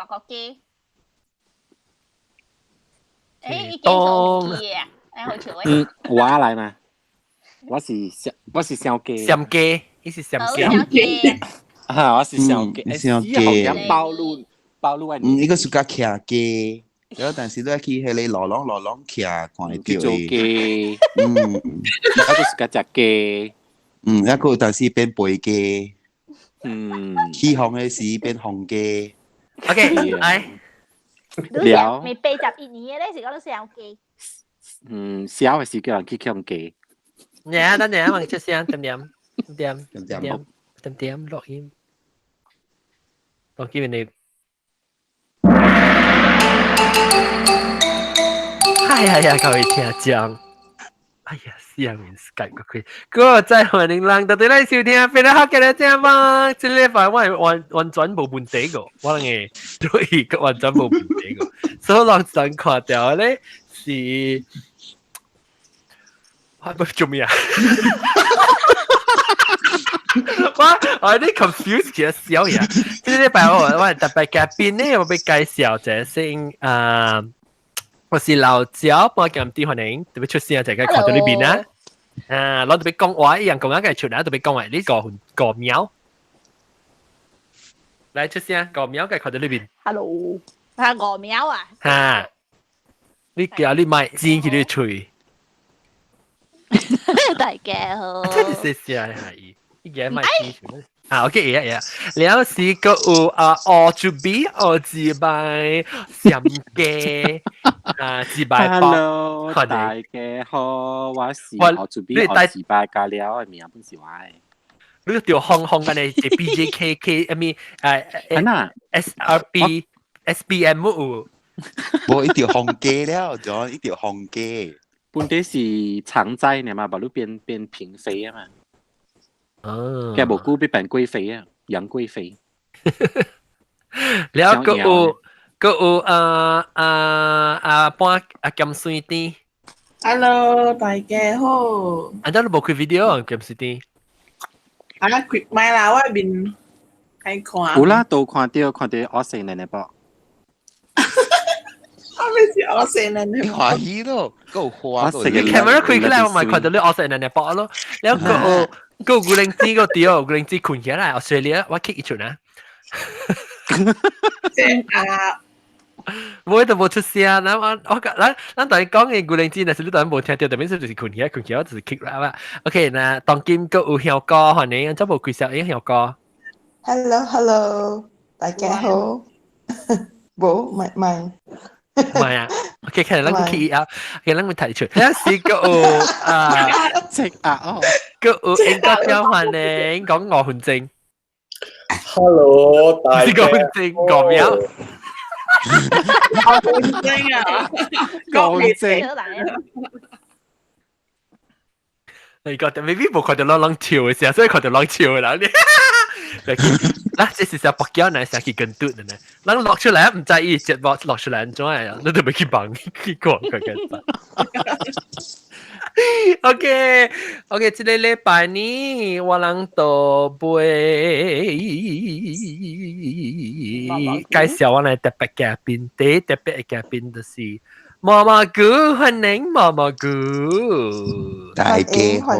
個個雞。誒，已經數記啊，誒好笑。嗯，我來嘛，我是小雞。小雞，你是小雞。雞。啊，我是小雞，小雞。暴露暴露。嗯，呢個是較徛雞，然後但是都去彼個路廊路廊徛看會著。做雞。嗯，我個是較食雞。嗯，一個但是變肥雞。起風的時變紅雞。 OK，來。了。未81年的咧，是講你小雞。嗯，小的時叫人去搶雞。等下，等下，問出聲，點點點點點點點錄音。我叫你。哎呀呀，各位聽眾。哎呀，死人面 Skype 個開，哥再歡迎人到底來收聽，非常好嘅節目。這禮拜我係完完全無問題個，我諗嘅對，個完全無問題個。所以人咱看到咧是，啊不做咩啊？我有啲 confused 其實小嘢。這禮拜我特別嘉賓咧，我欲介紹這先啊。我是老趙，幫佢哋歡迎，特別出聲就係看到呢邊啦。啊，攞特別講話，一樣講緊嘅出嚟，特別講話呢個個喵，來出聲，個喵嘅看到呢邊。 Hello，啊個喵啊。嚇！你叫你咪剪起你喙。大家好。真係謝謝係，依家咪剪出。啊，OK，會啊會啊，了是個有啊，學自比學自拜，上雞啊，自拜。 Hello，大家好，我是學自比學自拜加了的名本是我的。你條紅紅嘅呢？是 BJKK，I mean 啊 SRB SBM 有。無一條紅雞了，仲一條紅雞。本底是常在呢嘛，把你變變嬪妃啊嘛。哦，佢無久變變貴妃啊，楊貴妃。了，閣有閣有啊啊啊半啊鹹水甜。 Hello，大家好。啊，你無開 video 鹹水甜？啊，開麥啦，我面喺看。有啦，都看到看到我生奶奶啵。我咩是我生奶奶？歡喜咯，夠花。你 camera 開起來，我咪看到你我生奶奶啵咯。了閣有。個牛奶子個對，牛奶子困起來，Australia 我 kick 伊出啊。啊！我都無出聲，咱我我咱咱同伊講嘅牛奶子，若是你當然無聽到，特別是就是困起來，困起來就是 kick 啦。OK，那當今閣有香歌，歡迎，這無介紹伊香歌。 Hello，Hello，大家好。無，唔係。唔係啊，OK，看來咱去啊，OK，咱會睇出，咱是個有啊，食啊哦，個有英國交歡迎，講5分鐘。 Hello，大家好。5分鐘，5秒。5分鐘啊，5分鐘。你覺得 maybe 無看到攏攏笑嘅時候，所以看到攏笑嘅啦。嗱，這是只北京人成去跟嘟的呢，咱落出來毋知伊節目落出來按怎樣，你都欲去問去看看看。OK OK，這個禮拜呢，我人都袂介紹我來特別嘉賓，第一特別的嘉賓就是毛毛菇，歡迎毛毛菇。大家好，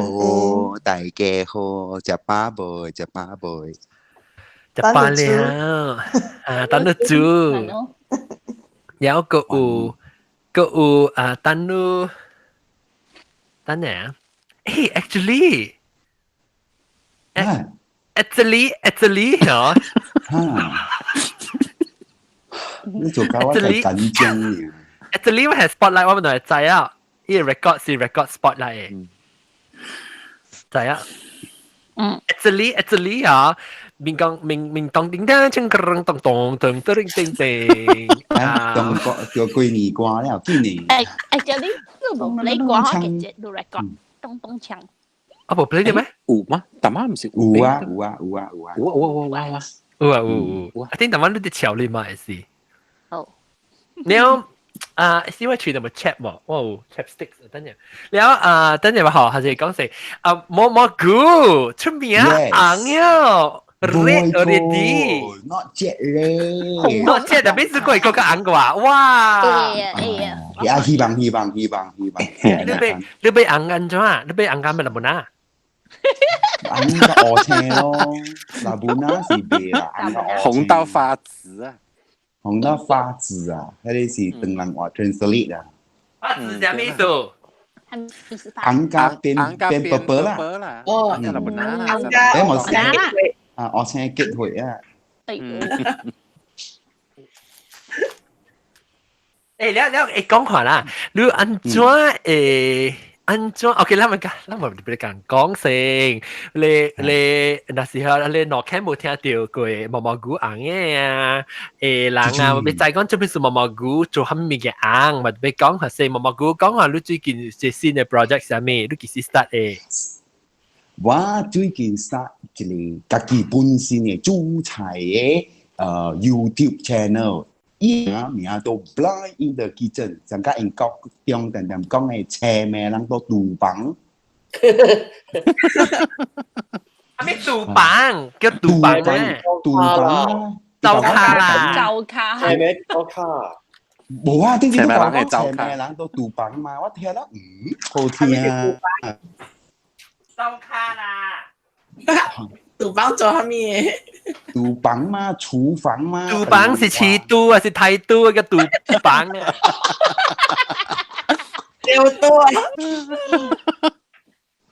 大家好，食飽無？食飽無？食飽了，啊，等你煮，然後閣有閣有啊，等你等下，誒，actually，actually actually 嗬，你做到我太緊張了。 Actually 我係 spotlight，我們就係知啊，伊個 record 是 record spotlight 的，知啊。Actually actually 啊，明講明明當叮當鏘咚咚咚咚咚叮叮啊！中國叫幾年歌了，幾年？誒，actually 你無 play 歌，我直接都 record 咚咚鏘。啊，無 play 的咩？有嗎？大媽毋是有啊有啊有啊有啊有啊有啊有啊有啊有有，啊頂大媽你佇笑你嘛會是？好。了啊，是我喙度無 chap 無？我有 chapsticks，等陣。了啊，等陣嘛好，還是講是啊，毛毛菇出名紅喲。Red already. Not yet 咧。 Not yet，特別是過個個紅嘅話，哇！會啊會啊。也希望希望希望希望。你欲紅按怎？你欲紅甲咩啦無呐？紅甲烏青咯，拉布那是袂啦，紅到發紫啊！紅到發紫啊！彼个是唐人話 translate 啊。發紫啥物意思？紅甲變變白白啦。哦，拉布那啦。紅甲欸，冇啊，烏青結血啊。欸，了了，會講看啦，你按怎會？按怎？OK，咱們講，咱們別講講先。你你，若是吼，你兩間無聽著過毛毛菇紅的啊？欸，人啊，欲知講這邊是毛毛菇做啥物物件紅，嘛欲講下先毛毛菇講下你最近這新的 project 啥物？你幾時 start 的？我最近 start 一个家己本身的煮菜的YouTube channel。伊名都 Blind in the Kitchen，像佮英國中定定講的斜命人都廚房。啥物廚房？叫廚房咩？廚房。灶跤啦。灶跤。係咩灶跤？無啊，頂次你講斜命人都廚房嘛，我聽了嗯，好聽啊。灶跤啦。廚房做啥物？廚房嘛，廚房嘛。廚房是市都還是台都個廚房啊？有多啊！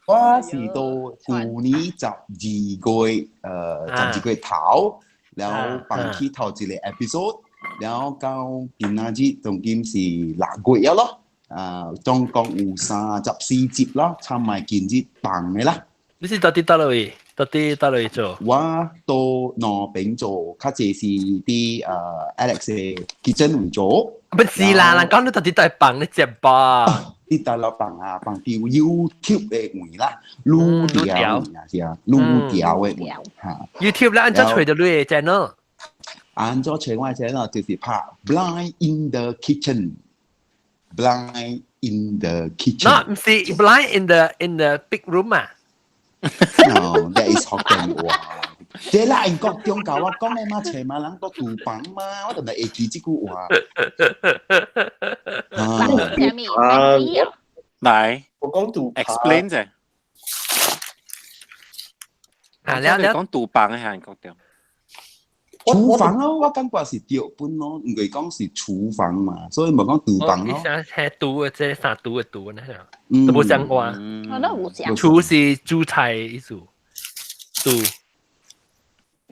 我是到舊年12月，12月頭，然後放起頭一個 episode，然後到今仔日當今是6月咯，啊，總共有34集咯，參埋今日放的啦。你是到底佗位？到底佗位做？我到兩邊做，較濟是佇Alex 的 kitchen 位做。不是啦，人講你到底佗放咧節目？佇佗落放啊，放佇 YouTube 的位啦，愈調是啊，愈調的位嚇。 YouTube 咧按怎揣著你的 channel？按怎揣我的 channel 就是拍 Blind in the Kitchen，Blind in the Kitchen。那毋是 Blind in the big room 啊？ No, that is 福建話。這啦，英國中教我講的嘛，斜馬人都廚房嘛，我就咪會記這句話。啊，來，我講賭，explain 者。啊，了了講賭房的韓國中。廚房咯，我感覺是對本咯，因為講是廚房嘛，所以無講廚房咯。係廚的，這啥廚的廚呢？都無相關。我都無相。廚是煮菜意思，廚。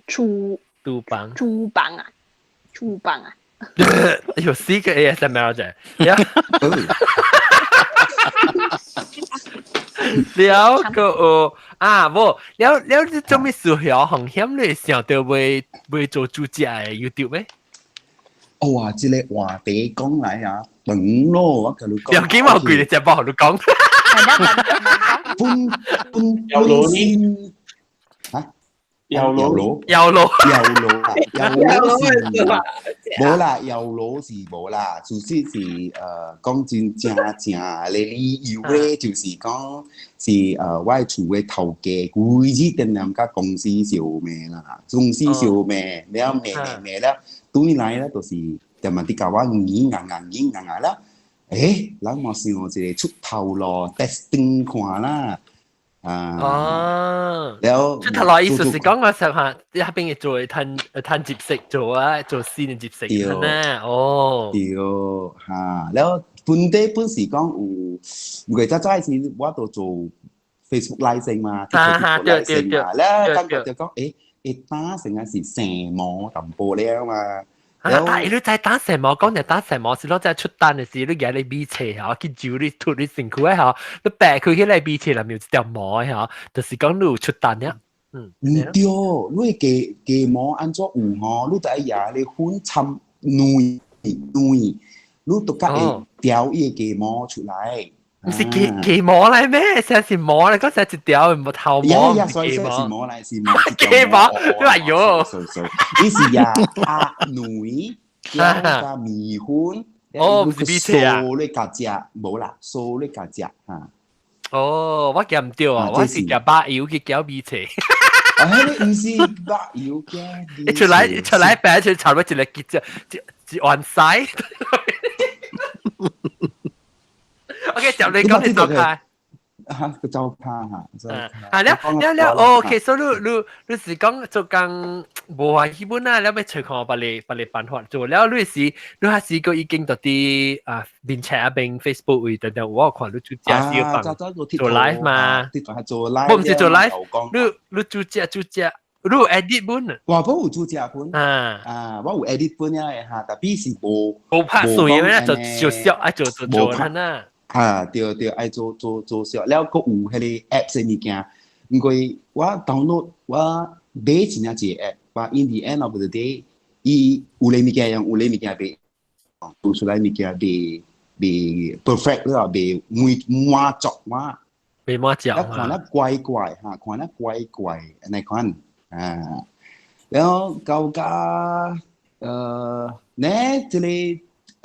廚。廚房。廚房啊，廚房啊。有四個 ASMR 啫。了個啊，無了了，你做咩事曉風險？你想著欲欲做主食的 YouTube 咩？哇！這个話題講來啊，長咯，我共你講。要緊我規个節目予你講。本本本身嚇。油爐，油爐，油爐啊，油爐是無啦，油爐是無啦，事實是講真正正的理由咧，就是講是我的厝的頭家規日定定佮公司相罵啦，公司相罵了罵罵罵了，轉來咧就是定嘛佇共我硬硬硬硬硬啦，欸，人嘛想一個出頭路 testing 看啦。啊！哦，了，出頭路意思是講我實下一邊會做趁趁接食做啊，做先嘅接食啦。哦，對，嚇，了本底本是講有，因為早早時我都做 Facebook Live 先嘛，對對對，了感覺就講，欸，會打成啊是生毛淡薄了嘛。啊！你知打蛇毛，講就打蛇毛，是攞只出單的時，你舉你米冊吼，去揪你吐你身軀吼，你掰開起來米冊內面有一條毛的吼，就是講你有出單了。嗯，毋對，你雞雞毛按怎有吼？你著愛拿你粉摻卵卵，你都較會調伊个雞毛出來。毋是雞雞毛來咩？成是毛來，講成一條無頭毛，呀呀，所以是毛來，是毛。雞毛，你話喲？伊是呀，阿卵加麵粉，哦，毋是米冊啊？素咧共食，無啦，素咧共食哈。哦，我記毋對啊，我是食肉油去攪米冊。哎，唔是肉油羹。一出來一出來白出差不多一個結一一碗屎。OK，就你講你做開。啊，個灶跤嚇，啊了了了，哦，OK，所以你是講做工無話基本啊，你欲揣看別個辦法做了，你是你還是個已經到佇啊面冊啊邊 Facebook 位等等，我有看你煮食小飯做 live 嘛，做 live，我毋是做 live，你煮食煮食，你有 edit 本？我無有煮食本啊，啊，我有 edit 本啊嚇，但是無無拍水咩？就就小愛做做做啦。啊，對對，愛做做做小，了閣有彼個 app 的物件，因為我 download 我買真正一個 app，我 in the end of the day，伊有咧物件用，有咧物件袂做出來物件袂 perfect 了，袂滿滿足我，袂滿足，我看得怪怪哈，看得怪怪按呢款啊，然後到家呢這個。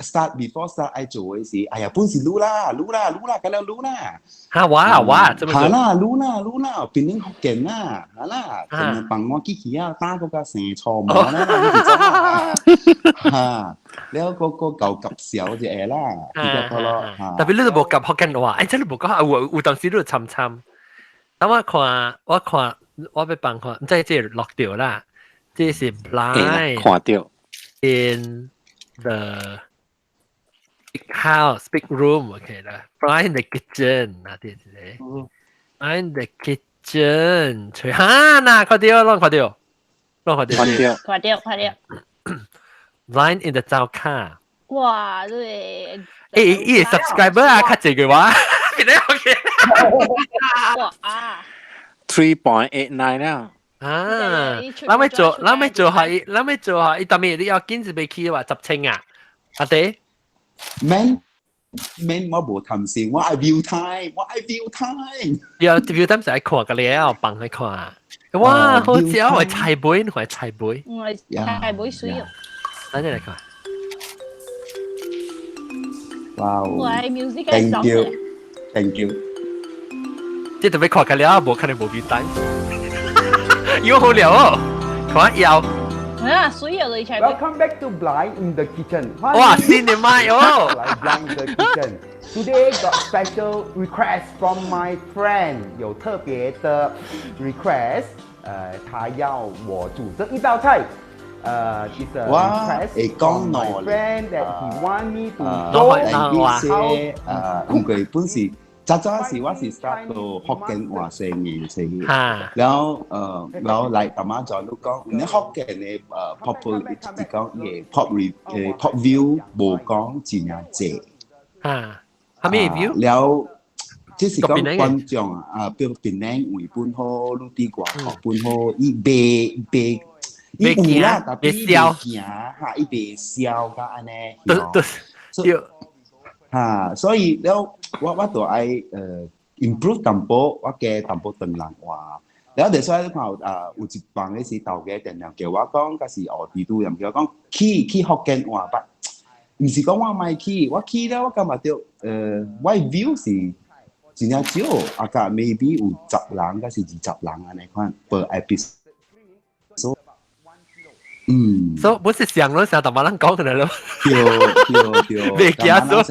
start before start 愛做的時，哎呀，本是滷啦，滷啦，滷啦，咁樣滷啦。嚇我我，做嚇啦，滷啦，滷啦，變成福建啦，嚇啦，成日幫我機器啊，打嗰個生錯毛啦，嚇，了個個舊夾小就會啦，比較多咯。特別你都無夾福建話，哎，真係無講，有當時你參參。等我看，我看，我欲幫看，毋知這落掉啦，這是 blind 看到 in the big house, big room, okay 啦。Blind in the kitchen 啊，啲啲。Blind in the kitchen，隨哈嗱，看到，攏看到，攏看到，看到，看到，看到。 Blind in the 灶跤。哇，對。誒，伊個 subscriber 啊，較濟個話，邊個 OK？哇啊！3.89 啊！啊，咱欲做，咱欲做下，咱欲做下，伊當面你要緊是欲起話10千啊，阿弟。免免，我無貪心，我愛 view time，我愛 view time。要 view time 就愛看個了，放去看。哇，好食啊！我菜尾，你看菜尾。我菜尾水哦。等陣來看。哇！我 music Thank you，Thank you。這特別看個了，無可能無 view time。有好料哦，看要。啊，水啊，你菜尾。 Welcome back to Blind in the Kitchen。哇，新的麥哦。 Blind in the Kitchen。 Today got special request from my friend，有特別的 request，他要我煮這一道菜。It's a request from my friend that he want me to 做。呢啲因為本是早早時我是 start 到福建話聲嘅聲，然後然後來大媽就都講，你福建的pop 是講伊的 pop re pop view 無講真正濟。啊，啥物 view？了，這是講觀眾啊，比如檳城為本好，你佇外國本好，伊袂袂伊有啦，但是伊袂行哈，伊袂銷甲按呢。對對對。哈，所以了我就愛improve 淡薄，我加淡薄唐人話。了後所以你看啊，有一幫的是頭家定定叫我講，抑是哦地主又叫我講去去福建話捌，毋是講我莫去，我去了我感覺著我 view 是真正少，啊甲 maybe 有10人，抑是20人按呢款 per episode。嗯，所以本是上咯，成大馬人講出來咯。對對對，袂驚所，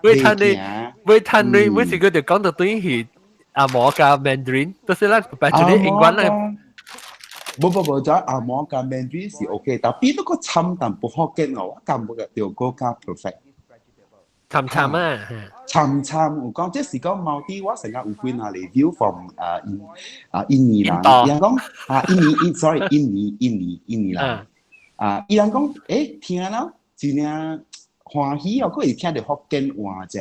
袂趁你，袂趁你，每次佢就講到對去紅毛佮 Mandarin，都是咱擺出啲英文咧。無無無，就紅毛佮 Mandarin 是 OK，但比那個摻淡薄福建話，我感覺著閣較 perfect。摻摻啊，摻摻有講，這是講某啲我成日有幾若 review from 啊印啊印尼人，伊人講啊印尼印 sorry 印尼印尼印尼人。啊！伊人講，聽了真正歡喜哦，閣會聽著福建話者，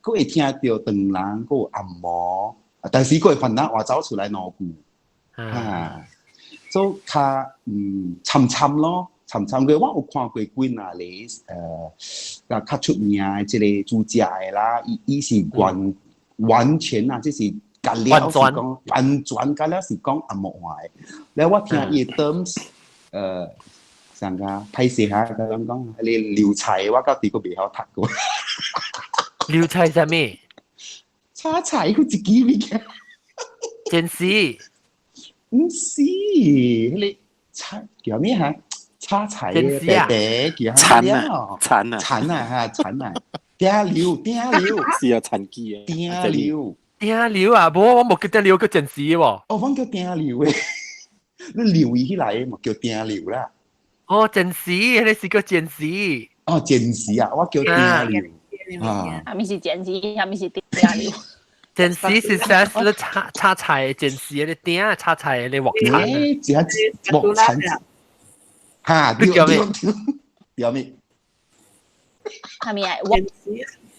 閣會聽著唐人，閣有紅毛，但是閣會番仔話走出來兩句，啊，所以較摻摻咯，摻摻過我有看過幾若個啊較出名的這個煮食的啦，伊伊是完完全啊，這是甲了是講完全甲了是講紅毛話的，了我聽伊的 terms，上個歹勢下，甲人講，你流菜我到底閣袂曉讀過。流菜啥物？炒菜有一支物件。煎絲。唔是，迄個炒叫咩嚇？炒菜嘅白白叫殘啊殘啊殘啊嚇殘啊！鼎流鼎流，是啊殘機啊！鼎流鼎流啊！無我無叫鼎流，叫煎絲喎。哦，我叫鼎流嘅，你留意起來嘛叫鼎流啦。哦，煎絲，你是叫煎絲。哦，煎絲啊，我叫鼎流。啊，係咪是煎絲？係咪是鼎流？煎絲是啥？是你炒炒菜煎絲，你鼎炒菜你鑊鏟。誒，這鑊鏟。嚇，你叫咩？叫咩？係咪啊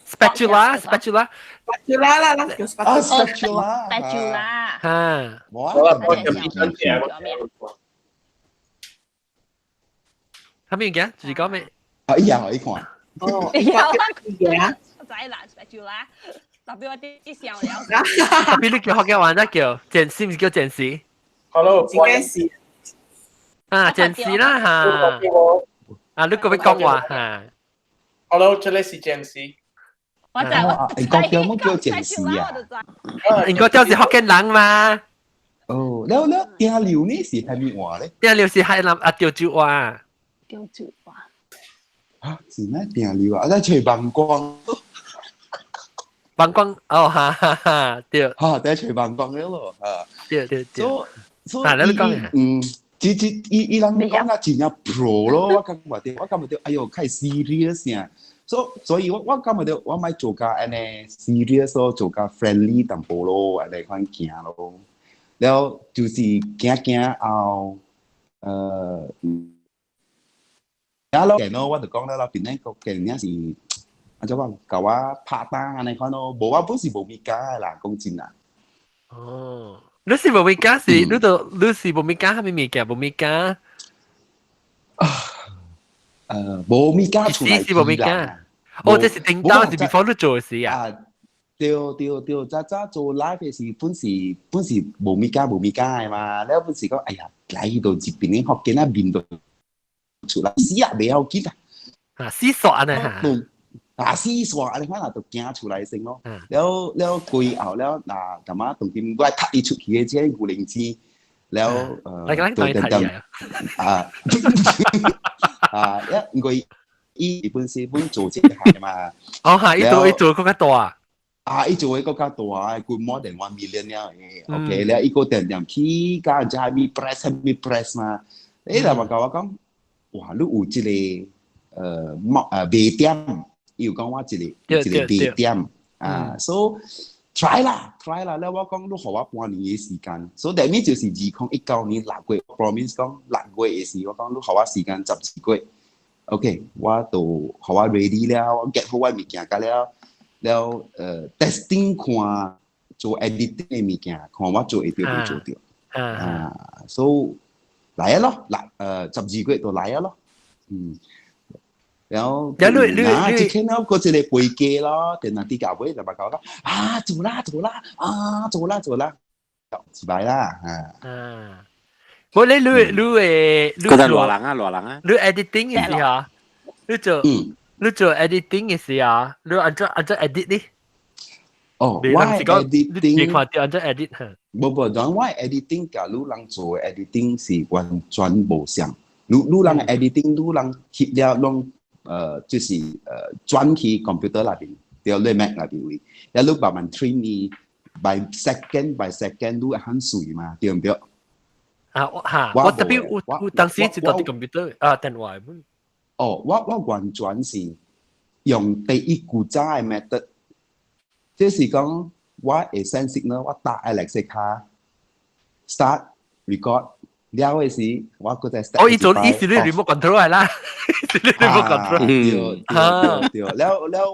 ？Spatula spatula spatula 啦，咱叫 spatula spatula。嚇！我我叫咩？係咩嘅？就是講咩？啊，伊也可以看。哦，有啊，我知啦，spatula。特別我啲笑了。特別你叫學嘅話，那叫煎絲，唔是叫煎絲。 Hello，煎絲。啊，煎絲啦嚇。啊，你個要講話嚇。 Hello，這裡是煎絲。我知我英國叫乜叫煎絲啊？英國叫是福建人嘛？哦，了了，鼎流呢是係咩話咧？鼎流是海南啊，潮州話。潮州話。啊，是咩鼎流啊？在吹膀胱。膀胱哦，哈哈哈，對。嚇，在吹膀胱了咯，啊。對對對。所以，所以，嗯。只只伊伊人講啊真正 pro 咯，我感覺著，我感覺著，哎喲，較 serious 啊，所以我感覺著，我莫做甲按呢 serious 咯，做甲 friendly 淡薄咯，按呢款行咯，了就是行行後，啊咯，電腦我就講了啦，邊個個電影是，按怎講，共我拍檔按呢款咯，無我本是無物件的啦，講真啦。哦。你是無物件是，你都你是無物件，啥物物件無物件？無物件出來是無物件。哦，這是頂當是 before 你做的事啊。對對對，早早做 live 的時，本是無物件無物件的嘛，了本是講，哎呀，來到這邊的福建啊面就出來，死啊袂要緊啊。啊，死煞呢嚇。啊，死煞按呢款啊，就行出來先咯。了了過後了，嗱，感覺當今我踢伊出去的這個牛奶機，了對對對，啊啊，因為伊本身本做這行嘛。哦嚇，伊做伊做閣較大。啊，伊做的閣較大，佢 more than 1 million 了。OK，了伊個點點起，加人家咪 press 咪 press 嘛。伊就嘛共我講，哇，你有這個莫賣點。伊有講我一個一個賣點啊，所以 try 啦，try 啦，了我講你予我半年的時間，所以第二就是2019年6月，promise 講6月的時，我講你予我時間12個月，OK，我就予我 ready 了，我 get 好我物件甲了，了testing 看做 editing 的物件，看我做會著無做著，啊，所以來啊咯，來12月就來啊咯，嗯。然後，你你你，一聽到嗰一個背機咯，電腦啲教會就咪講啊，做啦做啦，啊做啦做啦，就一擺啦，啊。啊，我你你你誒，嗰陣羅人啊羅人啊，你 editing 嘅時候，你做 editing 嘅時候，你按怎按怎 edit 呢？哦，我 editing，你看到按怎 edit 嚇？無無，但我 editing 佮你人做 editing 是完全無相。你你人 editing，你人翕了攏。就是轉去 computer 內邊，對，你 Mac 內邊位，了你慢慢 trim 伊 by second by second，你會很水嘛，對毋對？啊，我嚇，我特別有有當時就佇 computer 啊電話。哦，我完全是用第一古早的 method，就是講我會 send signal，我打 Alexa 卡 start record。了的時，我閣再哦，伊做伊是你 remote control 來啦，是你 remote control。對對對，了了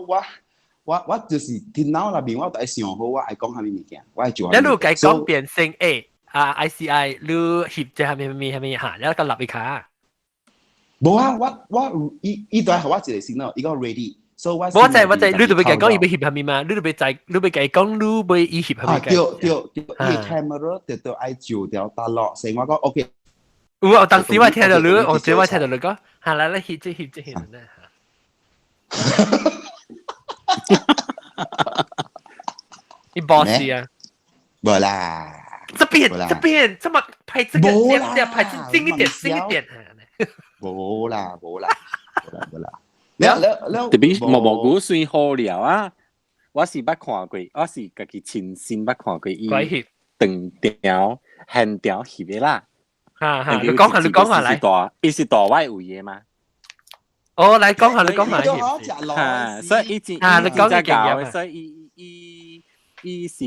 我我就是電腦內面，我都會想好我愛講啥物物件，我愛做。了你有共講變成 A 啊 ICI，你翕這啥物啥物啥物嚇，了個立一卡。無啊，我伊伊都愛予我一個 signal，伊講 ready。所以我我知我知，你都欲共講伊欲翕啥物嘛？你都欲知，你欲共講你欲伊翕啥物？對對對，伊 camera 就都愛照條打落，所以我講 OK。有啊，當時我聽到你，我時我聽到你講，嚇來來翕這翕這翕呢。你 boss 啊？無啦。這邊這邊這麼拍這個，這樣拍近一點，近一點。無啦無啦無啦無啦。了了了，特別毛毛菇算好料啊！我是捌看過，我是家己親身捌看過伊長條、現條翕的啦。哈哈，你講下，你講下來。伊是大外位的嘛？哦，來講下，你講下。哈，所以伊真啊，你講真搞，所以伊是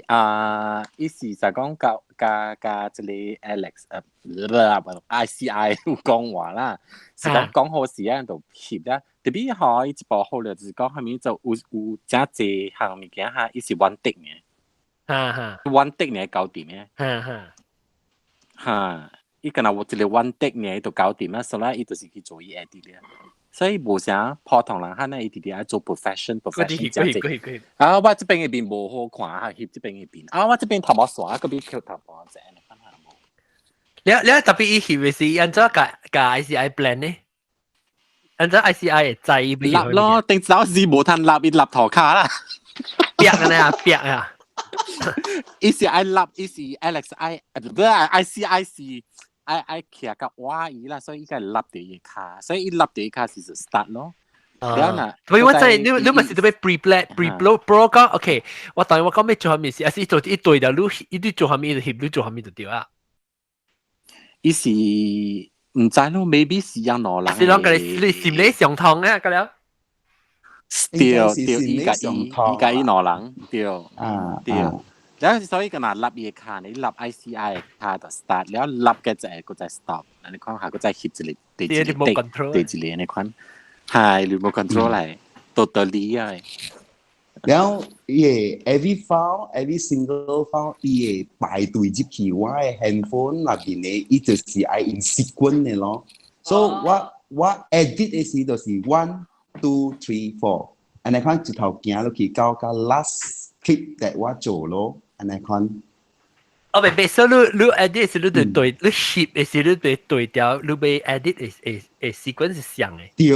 啊，伊是就講佮佮這個 Alex ICI 有講話啦，是講講好時間就翕啦。特別吼，伊一部好了，就是講蝦米就有誠濟項物件哈，伊是 one take 嘅，哈哈，one take 爾搞掂嘅，哈哈，哈，伊敢若有一個 one take 爾就搞掂啦，所以伊就是去做伊 edit 咧。所以無啥普通人漢呢，伊直直愛做 profession，profession 誠濟。啊，我這邊的面無好看，啊，翕這邊的面。啊，我這邊頭毛線，閣比扣頭毛濟。你特別伊翕的是按怎共共 ICI blend 呢？按怎 ICI 會知伊立咯，頂早時無通立，伊立塗跤啦。壁啊，壁啊！伊是愛立，伊是 Alex 愛，不是 ICI 是愛愛徛較歪伊啦，所以伊該立佇伊跤，所以伊立佇伊跤是 start 咯。了若，所以我知你咪是特別 pre plan pre pro pro 講，OK，我當我講欲做啥物事，還是做一對的，你伊你做啥物就翕，你做啥物就對啊。伊是毋知咯，maybe 是樣兩人。是攏共你心理相通啊，個了。對對，伊共伊兩人對，啊對。了所以敢若立伊的跤，你立 ICI 的跤就 start，了立嘅就會閣再 stop，你看下閣再翕一個，第一個第一個按呢款，係 remote control 來，totally 啊。了伊會 every file every single file 伊會排隊入去我的 handphone 內面的，伊就是愛 in sequence 的咯。所以我 edit 的時就是 one two three four，按呢款一頭行落去到到 last clip that 我做咯，按呢款。哦，袂袂，所以你 edit 是你對對，你翕的是你對對調，你欲 edit 會 sequence 是像的。對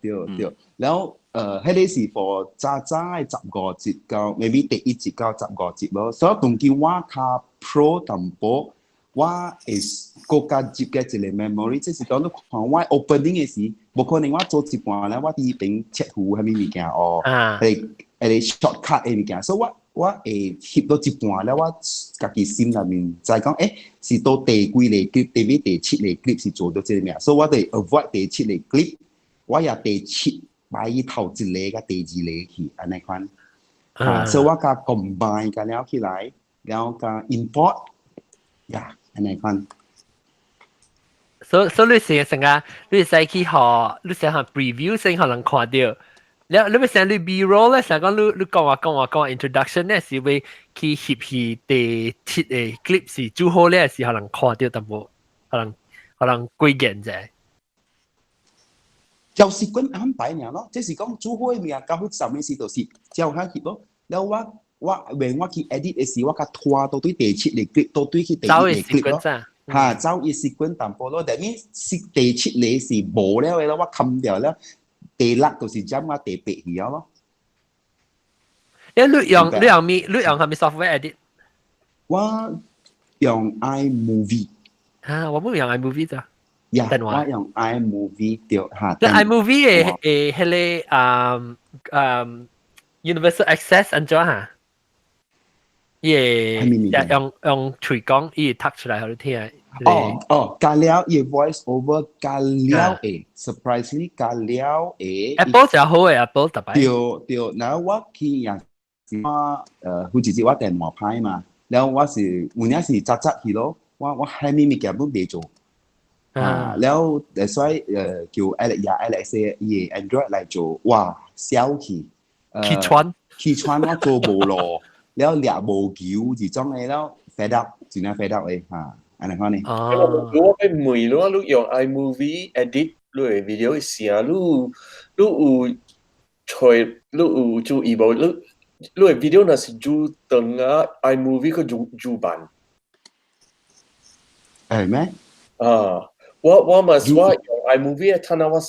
對對，然後彼個是 for 早早的15集到 maybe 第一集到15集咯，所以當今我較 pro 淡薄，我會閣加入嘅一個 memory，即是講你看我 opening 的時，無可能我做一半咧，我佇邊切符啥物物件哦，彼個 shortcut 的物件，所以我會翕到一半咧，我家己心內面知講，是到第幾個 clip，第尾第七個 clip 是做到這個物，所以我得 avoid 第七個 clip，我也第七擺伊頭一個佮第二個去，按呢款。啊，所以我共 combine 共了起來，然後共 import，呀，按呢款。所以你成成個，你使去學，你先學 preview 先予人看著。你欲先你 B roll 咧，成講你講話講話講 introduction 咧，是會去翕去第七個 clip 是做好咧，是予人看著淡薄，予人幾眼者。就是滾安排爾咯，這是講煮好的物件，到彼上面時就是照遐翕咯。了我我when 我去 edit 的時，我較拖到對第七個 clip，到對去第一個 clip 咯。哈，走伊 sequence 淡薄咯，但係是第七個是無了的咯，我冚掉了。第六就是佔我第八去了咯。你用啥物 software edit？我用 iMovie。啊，我無用 iMovie 咋？呀，我用 iMovie 對哈。你 iMovie 的彼個Universal Access 按怎哈？伊會用喙講，伊會讀出來予你聽。哦哦，加了伊 voice over 加了會，surprisingly 加了會。 Apple 就好嘅，Apple 特別。對對，然後我去也是我好似我電話歹嘛，然後我是有影是早早去咯，我啥物物件攏袂做。啊，然後所以叫 Alex 也 Alex 伊個 Android 來做，哇，痟去。氣喘。氣喘我做無路，了掠無球這種的了，fed up，真正 fed up 的哈，按呢款呢。哦。我欲問你，你用 iMovie edit 你的 video 的時啊，你有揣，你有注意無？你的 video 若是煮長啊，iMovie 閣煮煮慢。係咩？啊，我嘛是我用 iMovie 趁啊，我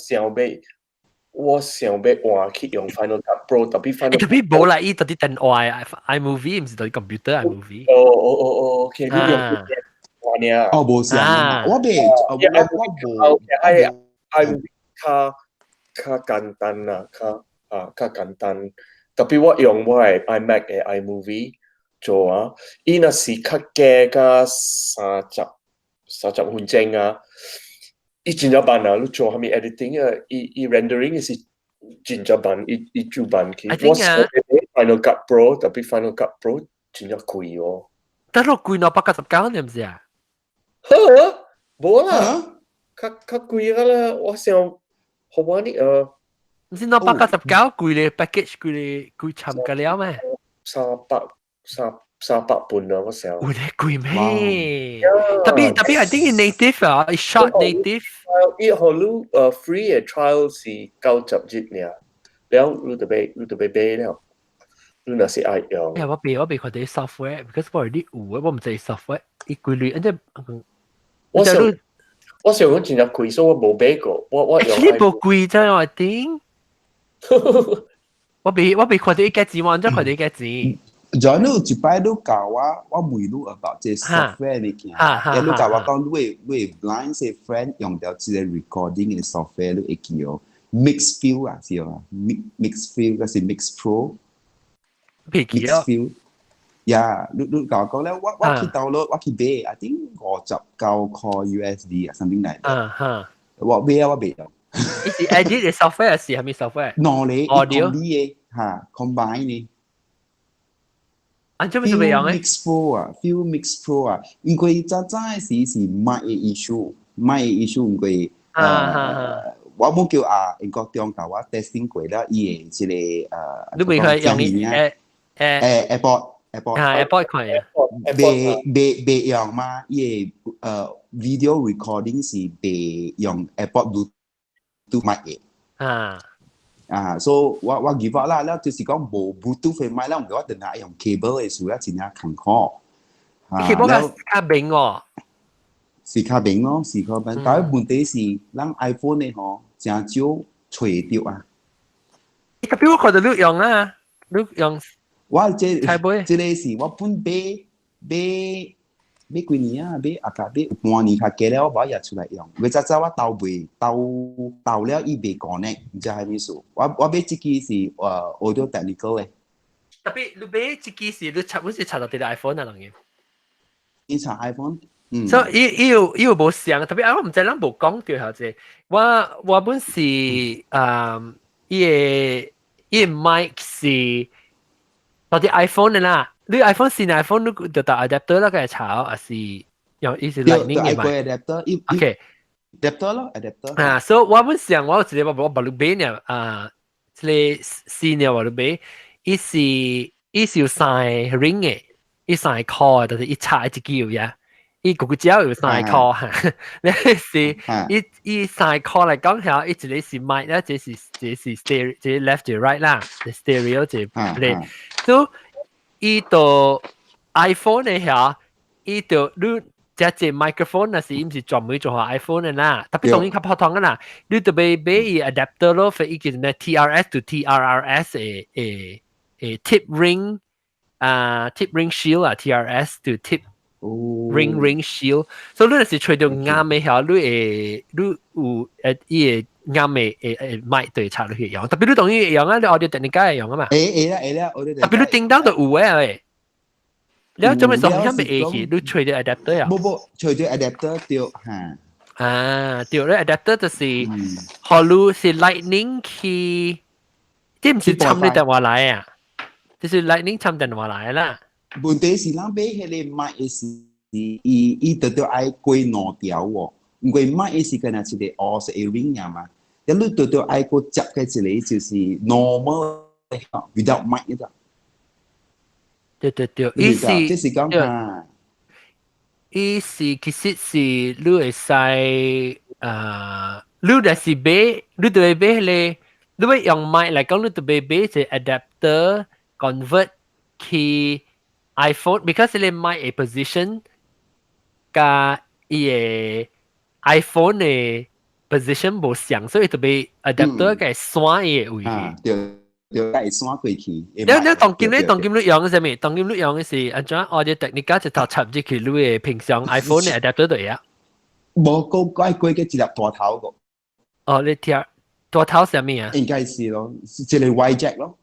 想欲換去用 Final Cut Pro，tapi Final 特別無啦，伊佇電話 iMovie 毋是佇 computer iMovie。哦哦哦哦，OK，你用呢。哦，無相，我未，我我無。 iMovie 較較簡單啦，較啊較簡單。特別我用我的 iMac 的 iMovie 做啊，伊若是較加甲30分鐘啊，伊真正慢啊！你做啥物 editing 啊，伊伊 rendering 是真正慢，伊伊就慢去。我是 Final Cut Pro，特別 Final Cut Pro 真正貴哦。得咯，貴299，你唔知啊？呵，無啦，較較貴個啦，我想好玩啲啊。唔是299貴咧，package 貴咧，貴沉個了咩？三百三百半啊！我想。有咧貴咩？特別特別係啲 native 啊，shot native。伊予你free 的 trial 是90日爾，了你就欲你就欲買了。你若是愛用。哎，我未我未看到 software，because 我啲有我唔知 software，伊規類，而且我想我想講真正貴，所以我無買過。我我用。你無貴啫，我頂。我未我未看到伊價錢，我怎看到伊價錢？就你有一擺你教我，我問你 about 這 software 物件，你教我講你的 blind 的 friend 用著這個 recording 的 software，你會記哦，Mixfield 啊，是啊，Mix Mixfield 還是 Mix Pro？未記哦。 Mixfield，呀，你你教我講咧，我我去 download，我去買，I think 59塊 USD 啊，something like that。我買啊，我未用。伊是 edit 的 software 是啥物 software？兩個 audio 的嚇，combine 呢。啊，做咩做咩用咧？Mix Pro 啊，Filmix Pro 啊，因為早早的時是麥的 issue，麥的 issue 因為我冇叫啊英國中教我 testing 過了，伊的這個你未去用誒誒誒 AirPod AirPod 啊 AirPod 看啊，未未未用嘛，伊的video recording 是袂用 AirPod Bluetooth 麥的。啊，所以我我 give up 啦，了就是講無 Bluetooth 的麥，了我等下用 cable 的時候真正艱苦。 cable 較較明哦。是較明咯，是較明。但係問題是，咱 iPhone 的吼，真少揣著啊。特別我看到你用啊，你用。我這這個是我本買買買幾年啊？買啊個買半年較加了，我無也出來用。為早早我兜袂兜兜了，伊袂 connect，毋知啥物事。我我買這支是Audio Technica 的。特別你買這支是你插，本是插到佇 iPhone 啊，當然。你插 iPhone？嗯。所以伊伊有伊有無相，特別啊，我毋知咱無講著遐濟。我我本是伊的伊的 mic 是到佇 iPhone 的啦。你 iPhone 是 iPhone 你就搭 adapter 啦，個插，還是用伊是 Lightning 嘅嘛？adapter， OK。 adapter 咯，adapter。啊，所以我本想我有一個我我無你買呢，啊，這個新的我你買，伊是伊是有三個 ring 的，伊三個箍的，就是伊插一支有呀。伊個個只有三個箍哈，你是伊伊三個箍來講下，伊一個是麥啦，一個是一個是 stereo，一個 left 一個 right 啦，stereo 一個 play，所以伊到 iPhone 的遐，伊就你這隻 microphone 若是伊毋是專門做 iPhone 的啦，特別當然較普通的啦，你就欲買伊 adapter 咯，伊叫咩 TRS to TRRS 的的的 tip ring 啊 tip ring shield 啊 TRS to tip ring ring shield，所以你若是揣著啱的遐，你會你有伊會啱的會會麥對插落去用，特別你當然會用啊，你 Audio Technica 會用啊嘛。會會啦會啦，Audio 特別你叮當就有的誒。你做咩時候遐會去？你揣著 adapter 啊？無無，揣著 adapter 對嚇。啊，對，你 adapter 就是，予你是 Lightning 去，這毋是插你電話來啊？就是 Lightning 插電話來啦。問題是咱買彼個麥的是，伊伊著著愛過兩條喎，因為麥的是敢若一個烏色的 ring 爾嘛，一你著著愛閣接個一個就是 normal without 麥的。對對對，伊是，這是講嚇，伊是其實是你會使，你若是買，你就會買彼個，你欲用麥來講，你就欲買一個 adapter convert 去 iPhone，because 你麥的 position 佮伊的 iPhone 的 position 無相，所以就欲 adapter 共線伊的位。對。對，會散過去。你你當今你當今你用嘅啥物？當今你用嘅是按怎 Audio Technica 一頭插入去你嘅平常 iPhone 嘅 adapter 度呀？無個怪過嘅一粒大頭個。哦，你聽大頭啥物啊？應該是咯，一個 Y jack 咯。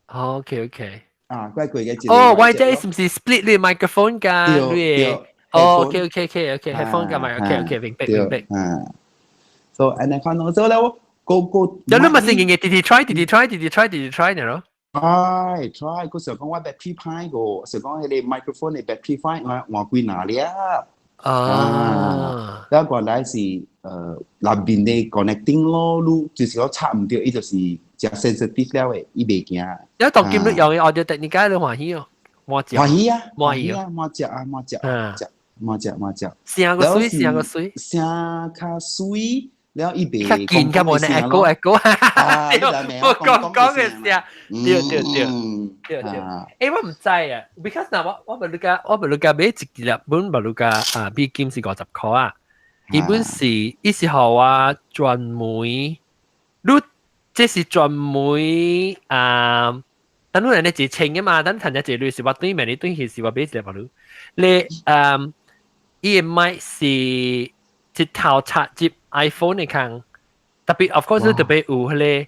OK OK。啊，怪過嘅一個。哦，Y jack 是唔是 split 你 microphone 㗎？對對。哦，OK OK OK OK，headphone 㗎嘛？OK OK，明白明白。啊，所以按呢款咯，所以咧我個個。有你咪是日日直直 try，直直 try，直直 try，直直 try 呢咯？ try try，個時候講我 battery 歹個，時講彼個 microphone 的 battery 歹，我換幾若粒。啊！了原來是內面的 connecting 咯，你就是講插毋著，伊就是誠 sensitive 了的，伊袂驚。你當今你用的 Audio Technica 你歡喜哦？滿食。歡喜啊！歡喜啊！滿食啊！滿食啊！食滿食滿食。聲個媠，聲個媠。聲較媠。了伊袂較緊較無呢 echo echo，我講講嘅聲，對對對對對。欸，我毋知啊，because 若我我無你甲我無你甲買一粒本無你甲啊美金是50箍啊，伊本是伊是予我專門，你這是專門啊，等你人哋一千嘅嘛，等趁一隻鐳是我對面，你對去是我買一粒無你，你嗯，伊的麥是一頭插入 iPhone 的空，特別 of course 特別有彼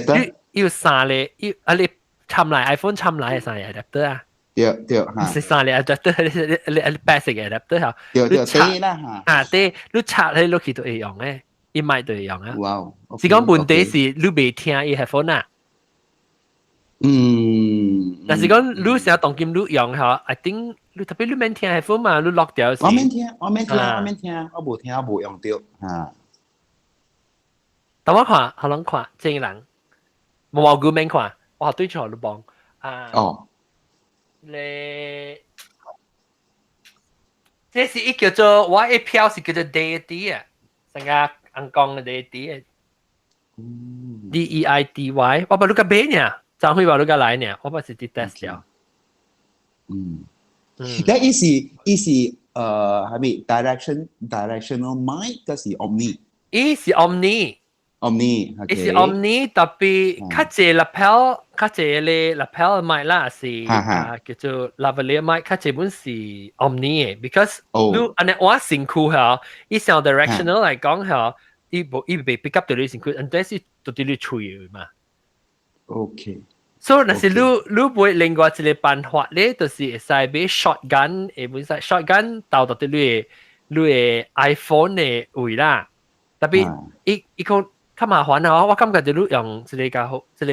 個，你有三個，有啊你插來 iPhone 插來的三個 adapter 啊，對對嚇，是三個 adapter，你你你 basic adapter 嚇，對對對啦嚇，啊對，你插彼落去就會用的，伊麥就會用啊。哇，是講問題是你袂聽伊 headphone 啊。但是講你成日當今你用嚇，I think 你特別你免聽 headphone 嘛，你落掉我免聽，我免聽，我免聽，我無聽，我無用著嚇。等我看，予人看，這個人，無無顧免看，我對錯你幫啊。哦。咧，這是伊叫做我一票是叫做 Deity 啊，成個人講的 Deity 啊。D E I D Y，我把你個買呢，張輝把你個來呢，我把是佇 test 了。你伊是伊是係咪 directional mic，還是 omni？伊是 omni。 omni，伊是 omni，特別較濟 lapel，較濟咧 lapel mic 啦，是啊叫做 lavalier mic，較濟本是 omni 的，because 你按呢換身軀嚇，伊上 directional 來講嚇，伊無伊袂 pick up 到你身軀，但是到佇你喙嘛。 OK。所以若是你你買另外一個辦法咧，就是會使買 shotgun，會本使 shotgun 兜到佇你的 iPhone 的位啦。特別伊伊講較麻煩啊，我感覺就你用這個較好，這個。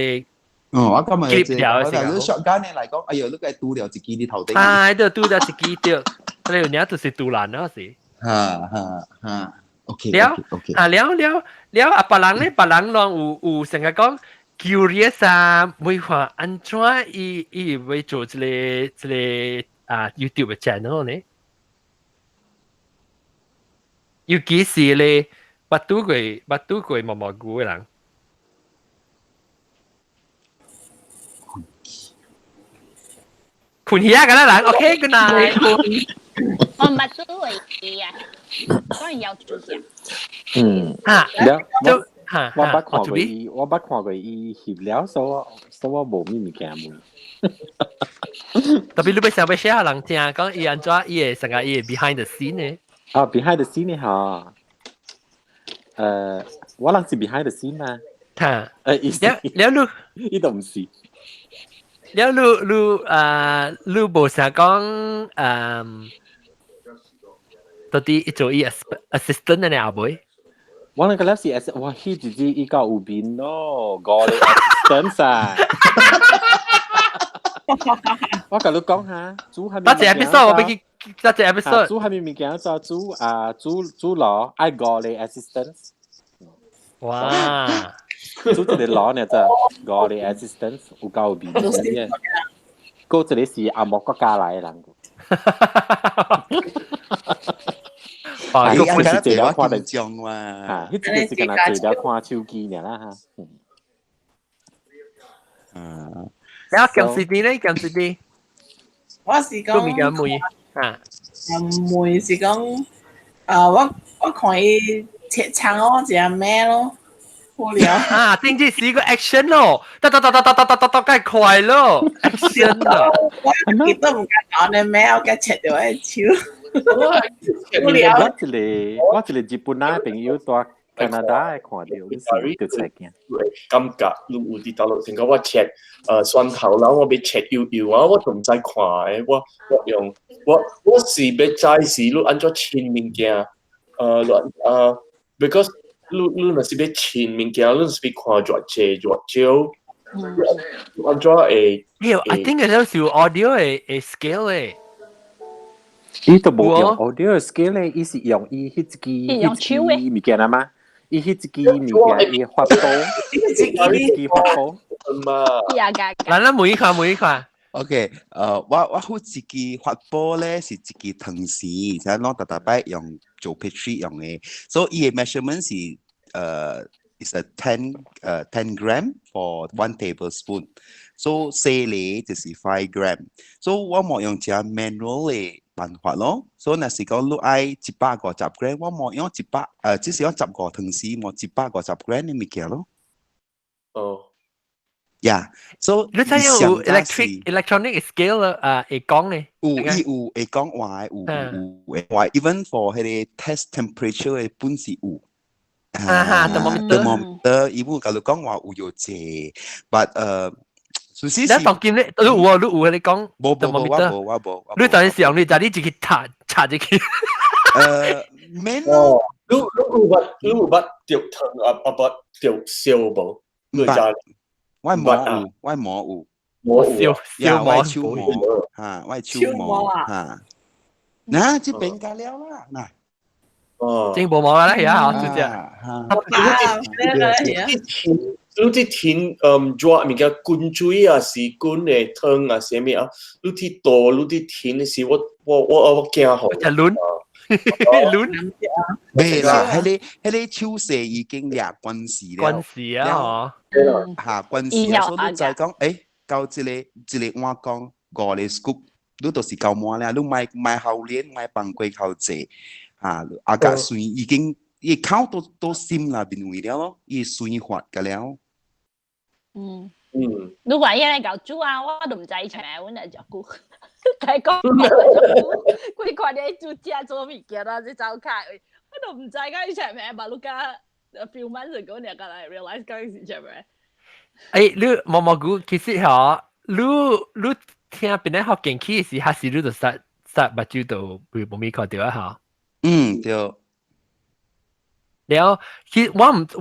哦，我感覺這個，但是 shotgun 的來講，哎喲，你該拄著一支佇頭頂。啊，對，拄著一支對，這個有影就是拄爛了是。哈哈哈，OK。了，OK。啊了了了，啊，別人咧，別人攏有有成日講 curious 啊，會話按怎伊伊會做這個這個啊 YouTube channel 呢？尤其是咧，捌拄過捌拄過毛毛菇的人。困起啊，咁啦人，OK，good night。我捌拄過啊，當然有做嘅。嚇，就嚇，我捌看過伊，我捌看過伊翕了，所以我所以我無咩物件問。特別你欲想欲寫予人聽，講伊按怎伊會成個伊會 behind the scene 呢？啊，behind the scene 嚇，我人是 behind the scene 嘛。嚇，意思，了你，伊都毋是。了你你啊，你無啥講嗯，到底伊做伊 assistant 呢後尾？我那個了是 ass，哇，彼一日伊夠有面咯，五個 assistant 啊！我共你講下，煮啥物多一 episode 我欲去，多一 episode。煮啥物物件就煮啊，煮煮爐愛五個 assistant。哇！煮一個爐呢，就五個 assistant 有夠有面嘅。閣一個是紅毛國家來的人。啊，個不是坐了看電視嘛？嚇，彼個是敢若坐了看手機爾啦嚇。啊，了鹹水啲咧，鹹水啲。我是講，物件問啊，問是講，啊，我我看伊切腸咯，一個咩咯，無聊。啊，頂這是個 action 咯，噠噠噠噠噠噠噠噠噠，快咯，action 咯。我記得唔敢講你咩，我驚切到我手。無聊。我一個日本仔朋友蹛加拿大看到，你是就菜鏡。感覺你有佇大陸，成個我切蒜頭啦，我欲切油油啊，我都毋知看的，我用我是欲知是你按怎清物件，你because 你若是欲清物件，你是欲看偌濟偌少，你按怎會？哎，I think 有時 audio 會 scale 誒。伊都無用 audio scale 咧，伊是用伊彼一支彼支物件啊嘛，伊彼一支物件伊發布，伊一支發布嘛。來，咱問一看，問一看。 OK，我好一支發布咧是一支湯匙，就攏逐逐擺用做 pastry 用的，所以伊的 measurement 是is a 10 gram for 1 tablespoon，所以細粒就是 5 gram，所以我無用這 manual 的辦法咯，所以若是講你愛150 gram，我無用一百，只是用15湯匙，無150 gram 的物件咯。哦。 Yeah，所以你知有 electronic scale 啊，會講咧？有，伊有會講話，有有會話，even for 彼個 test temperature 的本是有。啊哈，thermometer。 thermometer，伊有共你講話有有濟，but 事實是。你當今咧，你有啊？你有你講？無無無，我無我無。你當時用你就你自己查查入去。免咯。你有捌著湯啊啊捌著燒無？你知？我無有，我無有，無燒燒我手毛，嚇，我手毛嚇。嗱，這邊加了啦，嗱。哦，真無毛啦，而家嗬，就這。你佇天熱物件滾水啊，是滾的湯啊，啥物啊？你佇倒，你佇天時，我驚吼。隻輪，輪。未啦，彼個手勢已經掠關事了。關事啊，嗬。嚇，關事啊，所以你知講，到這個一個碗公五個 scoop，你就是夠滿了，你莫莫好練，莫放過較濟，嚇，啊甲水已經伊口都深啦，變位了咯，伊水發個了。如果伊來搞煮啊，我都毋知伊出來，阮來食久。該講規看你煮食做物件啊，這走開，我都毋知講伊出名，嘛你甲 few months ago 你才來 realize 講伊是出名。你毛毛菇其實嗬，你聽邊個學見起時，還是你就實實目睭就會無咪看到啊？嗬。嗯，對。了，其實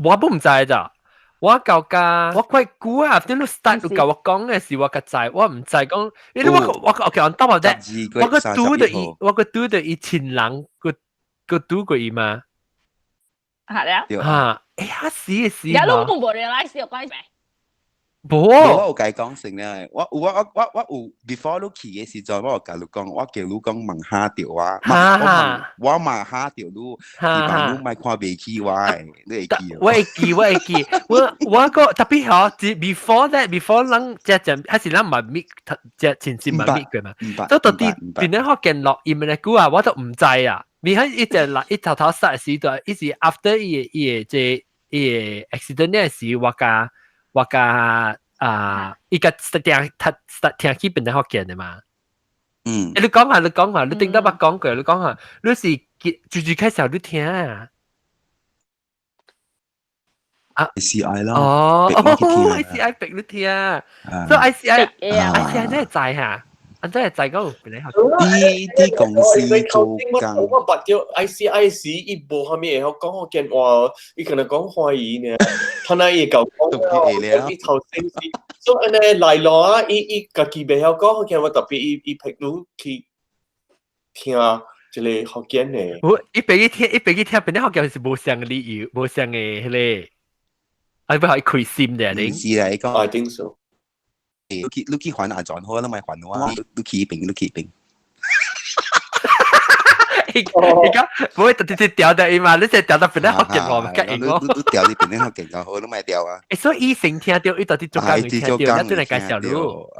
我不毋知咋。我舊家我怪久啊，啲你 start 就共我講嘅時，我較知，我毋知講，因為我 OK 我當我啫，我個拄著伊親人個個拄過伊嘛。係啊。嚇！哎呀，死嘅死。而家都冇 realize 有關係。無，我有共講成咧，我有 before 你去嘅時陣，我有共你講，我叫你講問下著我，我問下著你，希望你莫看袂起我，你會記？我會記，我會記，我個特別好，before that，before 咱只只還是咱嘛 meet，只前先嘛 meet 過嘛，都到底邊個學見錄音嘅久啊，我都毋知啊。你睇一直來一頭頭殺時段，一直 after 伊個這伊個 accident 嗰時，我共啊，伊個聽聽聽起變得福建的嘛。你講下，你講下，你頂得捌講過，你講下，你是最最開始你聽啊？啊，ICI 啦。哦，ICI 逼你聽，所以 ICI 真係知嚇。啊，真係知講變得福建。啲公司做工。我捌叫 ICI 時，伊無啥物會曉講福建話，伊可能講華語呢。他那伊講講伊頭先是，所以按呢來咯啊，伊家己袂曉講福建話，特別伊逼你去聽這個福建的。我伊逼去聽，伊逼去聽，變得福建是無相的理由，無相的彼個，啊，不係開心的，你是來講？I think so。你去還阿轉好，你咪還我，你去邊，你去邊。而家唔會特別調到伊嘛？你只調到變得福建話咪較應我。你調你變得福建就好，你咪調啊。所以醫生聽到，伊到底做工聽到，你對來介紹你。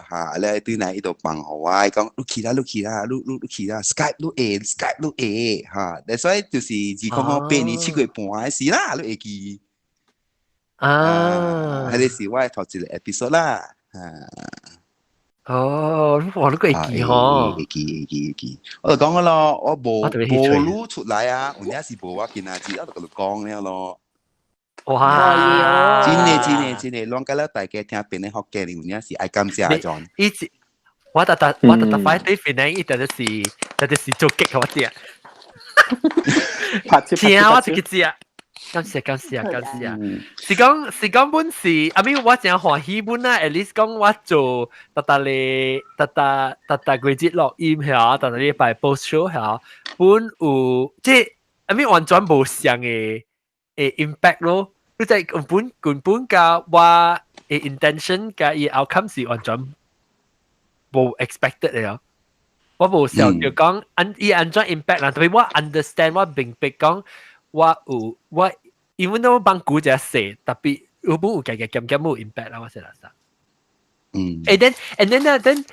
嚇，你對來伊就幫我，伊講你去啦，你去啦，你去啦，Skype 你會，Skype 你會，嚇。所以就是2008年7月半的事啦，你會記？啊，彼個是我頭一個 episode 啦。啊。哦，哇，你個會記吼？會記會記會記，我就講個咯，我無無錄出來啊，有影是無我今仔日，我就共你講了咯。哇！真的真的真的，攏甲了大家聽邊個福建，有影是愛感謝阿 John。以前我特特我特特快對邊個，伊特就是做激我啲啊。拍啊，我就去知啊。感謝感謝感謝。是講是講本是，阿咪我真歡喜本啊，at least 講我做特特咧，特特特特季節錄音嚇，特特禮拜 post show 嚇，本有即阿咪完全無相嘅嘅 impact 咯。你就係本原本甲我嘅 intention 佮伊 outcome 是完全無 expected 嘅咯。我無想著講按伊按怎 impact 啦，特別我 understand 我明白講我有我，even though 幫古者細，特別有本有加加減減冇 impact 啦，我說垃圾。誒，then 啊，then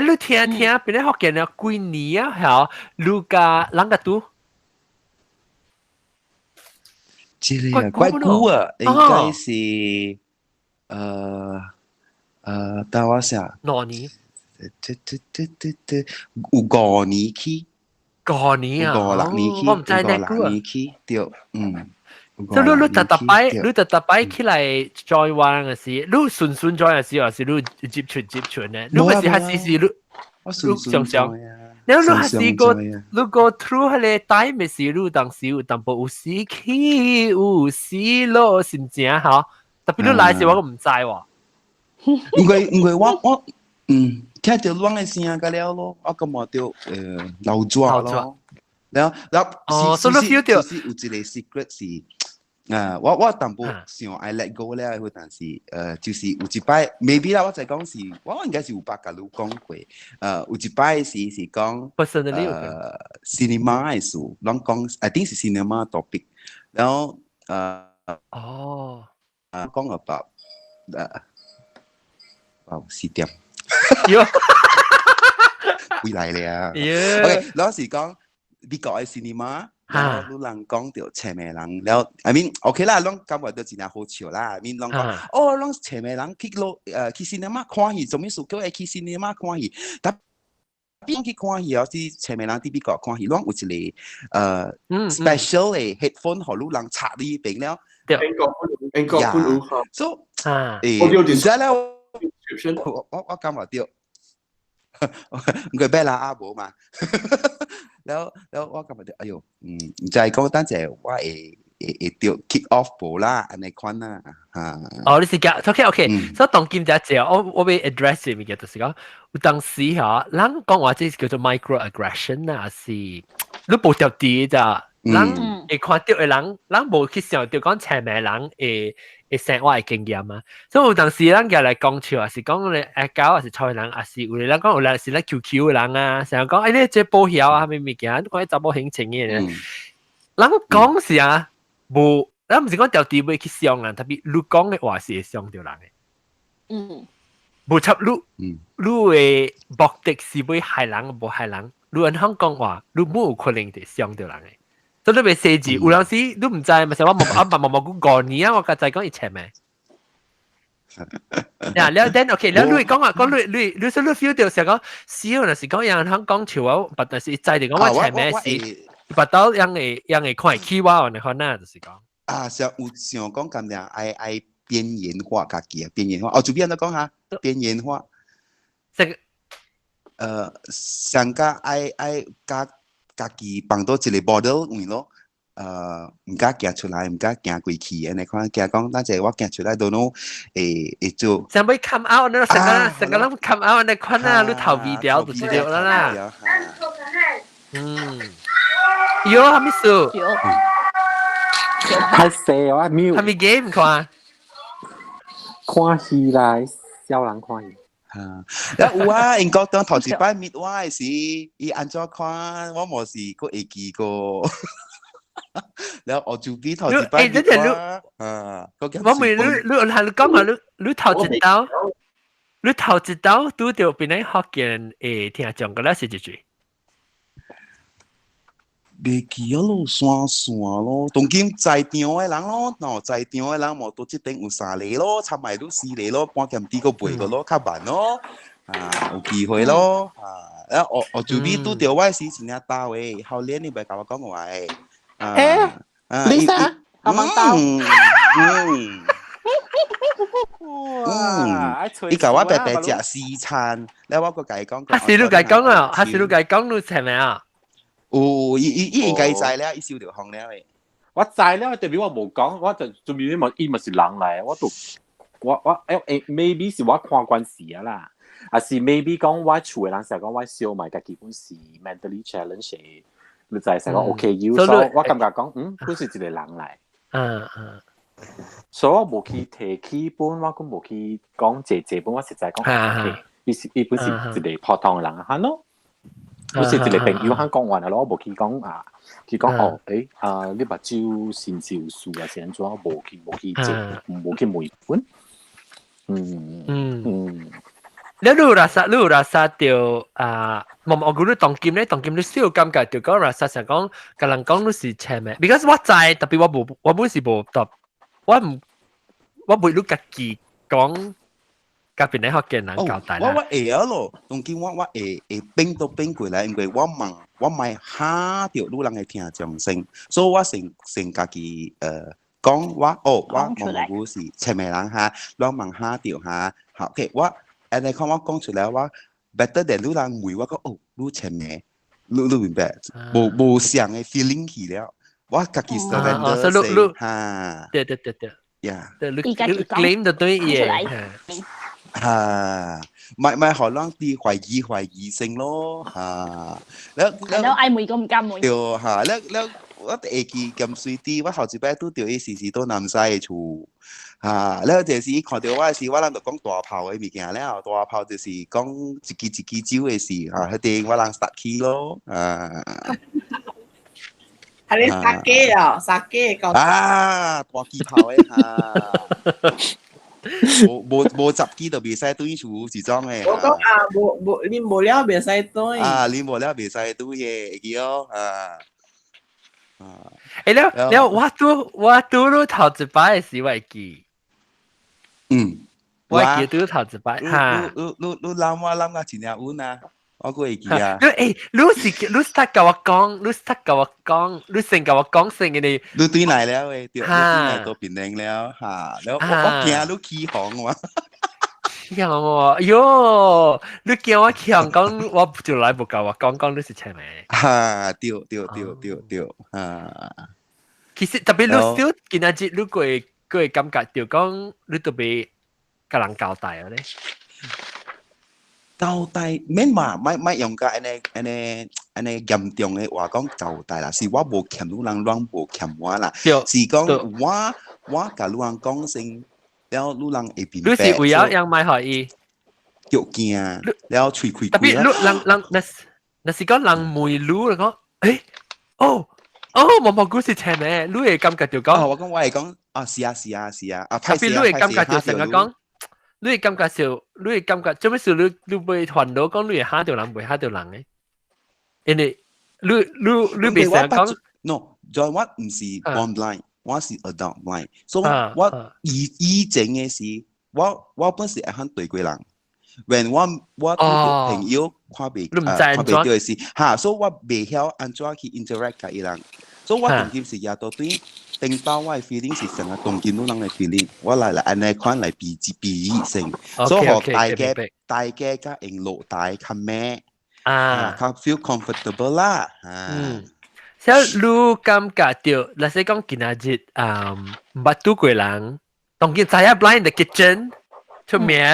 你聽聽，邊個福建了幾年啊？嚇，你佮人個拄？這個怪久啊，應該是等我下。兩年？這這這這這有5年去。五年啊！五六年去，我毋知呢五六年去，對，嗯。所以你你特特擺，你特特擺起來 join 我嘅時，你順順 join 嘅時，還是你接觸接觸呢？你咪是還是是你，你常常。你你還是個你 go through 彼個 time 時，你當時有淡薄有時起有時落心情吼，特別你來時我都毋知喎。因為我聽著攏的聲個了咯，我感覺著流紙咯。然後然後哦，所以你 feel 著有一個 secret 是。啊！我淡薄想愛 let go 了，但是就是有一擺，maybe 啦，我就講是，我應該是有捌共你講過，有一擺是講 personally cinema 的事，攏講，I think 是 cinema topic，然後講 about 哦4點，回來了。OK，然後是講美國的 cinema。然後你人講著青暝人，然後 I mean OK 啦，攏感覺到真正好笑啦。I mean 攏講，哦，攏青暝人去落去 cinema 看戲，做咩事叫會去 cinema 看戲？但邊去看戲哦，是青暝人佇美國看戲，攏有一個special 的 headphone，予你人插佇邊了。對，英國英國本有 So 誒，唔知咧，我感覺著，唔過買啦阿無嘛。然後然後我感覺著，哎喲，毋知講等陣我會會會著 kick off 無啦，按呢款啦，嚇。哦，你是講 OK OK，所以當今只隻，我欲 address 嘅物件就是講，有當時嚇，人講話這是叫做 microaggression 啊，是你無著佇咋，人會看著的人，人無去想著講青暝人會會生活的經驗啊。所以有當時人舉來講笑，還是講咧阿狗，還是臭人，還是有的人講有人是咧 QQ 的人啊，成日講欸你這保險啊，啥物物件，你講查某興情的，人講是啊，無，咱毋是講著佇欲去傷人，特別你講的話是會傷著人的。無插你，你的目的是欲害人，無害人，你按怎講話，你無有可能會傷著人的。所以你袂細緻，有當時你毋知，嘛是我無啊嘛無無久5年啊，我較知講伊切咩。呀，了 then OK，了你會講啊，講你你你說你 feel 著是講，死若是講人通講笑我，但是伊知著講我切咩是，拔到人會人會看會起我，你看哪就是講。啊，想有想講咁樣，愛愛邊緣化家己啊，邊緣化。哦，主編都講下邊緣化。這個，上加愛愛家家己放到一個 model 位咯。毋敢行出來，毋敢行過去，按呢款驚講，等陣我行出來都攏會會做。想欲 come out，你成個成個攏 come out，你看啊，你頭皮掉就是對啦啦。嗯。喲，啥物事？太細啊，mute。啥物 game 看？看戲啦，小人看戲。嚇！有啊，英國當頭一擺 meet 我的時，伊按怎看，我無是閣會記過。然後我就比頭一擺 meet 我，啊，我問你，你你你講下，你你頭一刀，你頭一刀拄著邊個福建會聽講個咧是幾句？袂記啊咯，山山咯，當今在場的人咯，喏，在場的人無到這頂有三個咯，參埋都四個咯，半劍啲個袂個咯，較慢咯，啊，有機會咯，啊，啊，我就比拄著我時真正大話，後年你袂共我講話的，啊，欸，Lisa，阿芒豆，哇，伊共我白白食西餐，了我閣共伊講。哈是你共伊講啊？哈是你共伊講你係咪啊？有，伊應該知了，伊收著風了的。我知了，特別我無講，我就準備嘛，伊嘛是人來，我都我maybe 是我看慣勢啊啦，還是 maybe 講我厝的人成日講我小妹家己本是 mentally challenged，你就係成講 OK 要，所以我感覺講，本是一個人來。所以我無去提起本，我講無去講濟濟本，我實在講 OK，伊是伊本是一個普通人啊，喏。我是一個朋友，肯講完了咯，我無去講啊，去講哦，啊，你目睭是毋是有事啊？是按怎？無去這，無去問本。你有 rasa 著啊？無我估你當今咧，當今你少感覺著講 rasa 成講，共人講你是邪咩？because 我知，特別我無，我本是無特，我毋，我袂你家己講。甲邊咧福建人交代啦。我會啊咯，當今我會變都變過來，因為我問我莫嚇著你人的聽眾先，所以我先家己講我哦，我毛毛是邪命人哈，攏問嚇著哈，好，OK，我按呢看我講出來，我 better than 你人問我講哦，你邪命，你明白？無相的 feeling 去了，我家己 surrender 先哈。對對對對。呀。對，你 claim 就對嘢。哈，咪咪可能啲懷疑性咯，哈。係咯，愛問個毋敢問。對哈，了了我會記咁隨啲，我後一擺拄著伊時時到南西的厝，哈，了就是伊看著我時，我人就講大炮的物件了，大炮就是講一支一支酒的事，哈，彼陣我人殺起咯，啊。係你殺雞啊，殺雞講。啊，大支炮的哈。無10支就袂使對厝是種的。我講啊，無無啉無了袂使對。啊，啉無了袂使對的，會記哦，啊。啊。欸，了了，我拄你頭一擺的時，我會記。我會記拄頭一擺哈。你諗我諗甲真正穩啊！我閣會記啊。你欸，你是你實共我講，你實共我講，你先共我講先嘅你。你對來了誒，對，你對來到檳城了哈，了我驚你起哄我。起哄我，喲，你驚我起哄講，我就來無共我講講你是邪命。哈，對對對對對，哈。其實特別你少今仔日你過會感覺著講，你特別共人交代啊咧。交代免嘛，莫用甲按呢按呢按呢嚴重的話講交代啦，是我無欠你人，攏無欠我啦。是講我共你人講先，了你人會明白。你是為了樣莫予伊？著驚，了喙開開。特別你人人若是講人問你講，欸，哦哦，毛毛菇是邪命，你會感覺著講。我講我會講，啊是啊是啊是啊，啊特別你會感覺著成個講。你會感覺是，你會感覺做咩事你會煩惱講你會嚇著人，袂嚇著人的？因為你袂成日講。 No，就我毋是 born blind，我是 adult blind，所以我以前的時，我本是會曉對過人。when 我拄著朋友看袂著的時，哈，所以我袂曉按怎去 interact 共伊人，所以我當今是也都對。頂到我的 feeling 是成個當今你人的 feeling，我來按呢款來比比喻性，所以予大家較用落台較咩啊，較 feel comfortable 啦。嗯，所以你感覺著，若是講今仔日啊，毋捌拄過人，當今知影 blind in the kitchen 出名。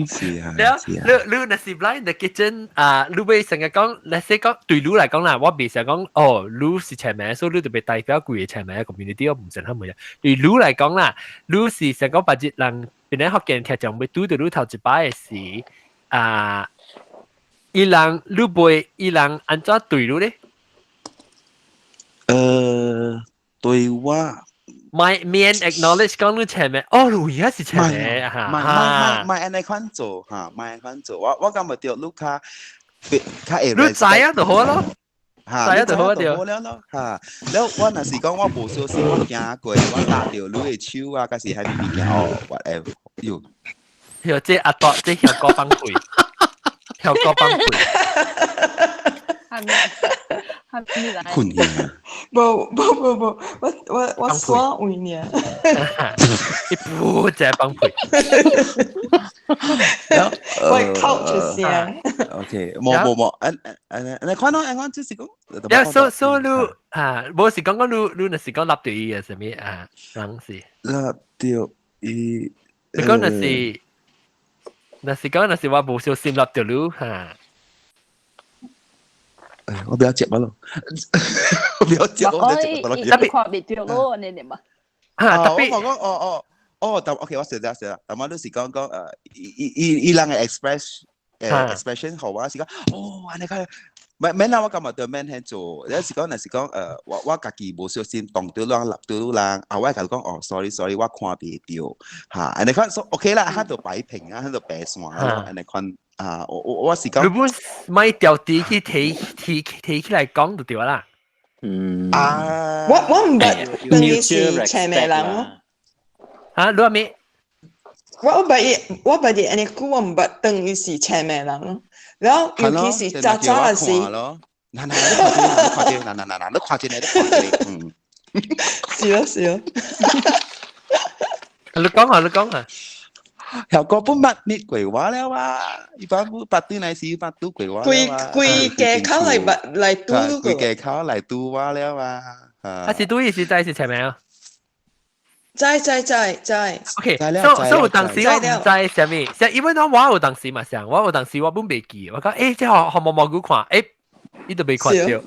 是啊，了，你若是 blind in the kitchen 啊，你會成日講，若是講對你來講啦，我袂成日講，哦，你是邪命，所以你就袂代表規个邪命 community，我毋成咁樣。對你來講啦，你是成講別日人邊咧福建聽眾欲拄著你頭一擺的時，啊，伊人你袂，伊人按怎對你咧？對我。咪免 acknowledge 講你邪命，哦，有影是邪命哈，莫莫莫按呢款做哈，莫按呢款做，我感覺著你較較會你知啊就好咯。嚇，知啊就好就好了咯嚇。了我若是講我無小心我行過，我搭著你的手啊，還是彼物件哦，whatever，喲。喲，這阿多，這效果崩潰，效果崩潰。係咪？係咪來？困去啊！無無無無，我刷位爾。一噗就崩潰。我口出聲。 OK，無無無，按按按，你看咯，按看就是講。呀，所所你啊，無是講講你你若是講立著伊嘅啥物啊？人是。立著伊。你講若是，若是講若是我無小心立著你哈。我不要接咯，我不要接，我唔接咯。特別看袂著咯，你嘛？啊，特別我講哦哦哦，但 OK，我曉得曉得，但我都是講講伊伊伊人嘅 express expression 好我是講，哦，按呢個，免啦，我感覺著免去做，有時講若是講我家己無小心動著人，立著人，啊，我會共講哦，sorry sorry，我看袂著，嚇，按呢款說 OK 啦，喺度擺平啊，喺度白線啊，按呢款。啊，我是講，你本咪掉啲去提提提起來講就對啦。嗯。啊，我毋捌當伊是邪命人咯。嚇，你話咩？我捌伊按呢久，我毋捌當伊是邪命人咯。然後尤其是早早的時，嗱嗱，你看著，嗱嗱嗱嗱，你看著你，你看著，嗯。是咯是咯。你講下，你講下。效果本捌滅過我了啊！伊把捌對來時捌拄過我規規家口來捌來拄規家口來拄我了啊！啊是拄伊是知是啥物啊？知知知知。 OK，所以有當時我毋知啥物，像因為我有當時嘛，像我有當時我本袂記，我講這予予毛毛菇看，伊都袂看著，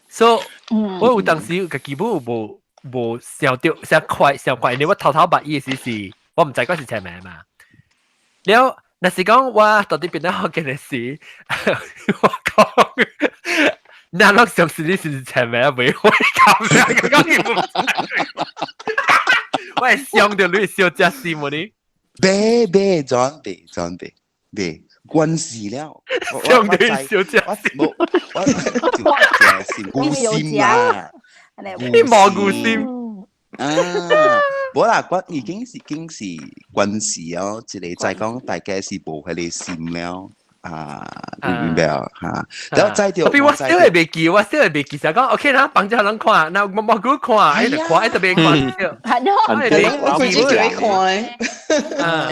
所以我有當時家己本有無無想著，想快想快，因為我頭頭捌伊時是，我毋知講是啥物嘛。了，若是講我到底變得好嘅時，我講，那攏相信你是前面袂會咁樣，講伊唔知，我係想著你小食死無呢？別別轉別轉別別關事了，想著你小食死，無我食心心啦，你無顧心。啊，無啦，我已經是經是關事哦，一個再講大家是無彼個心了啊，你明白哈？然後再特別我小會袂記，我小會袂記，成講 OK 啦，幫只人看，那無無顧看，伊就看，伊特別看到。係咯，我規矩就會看。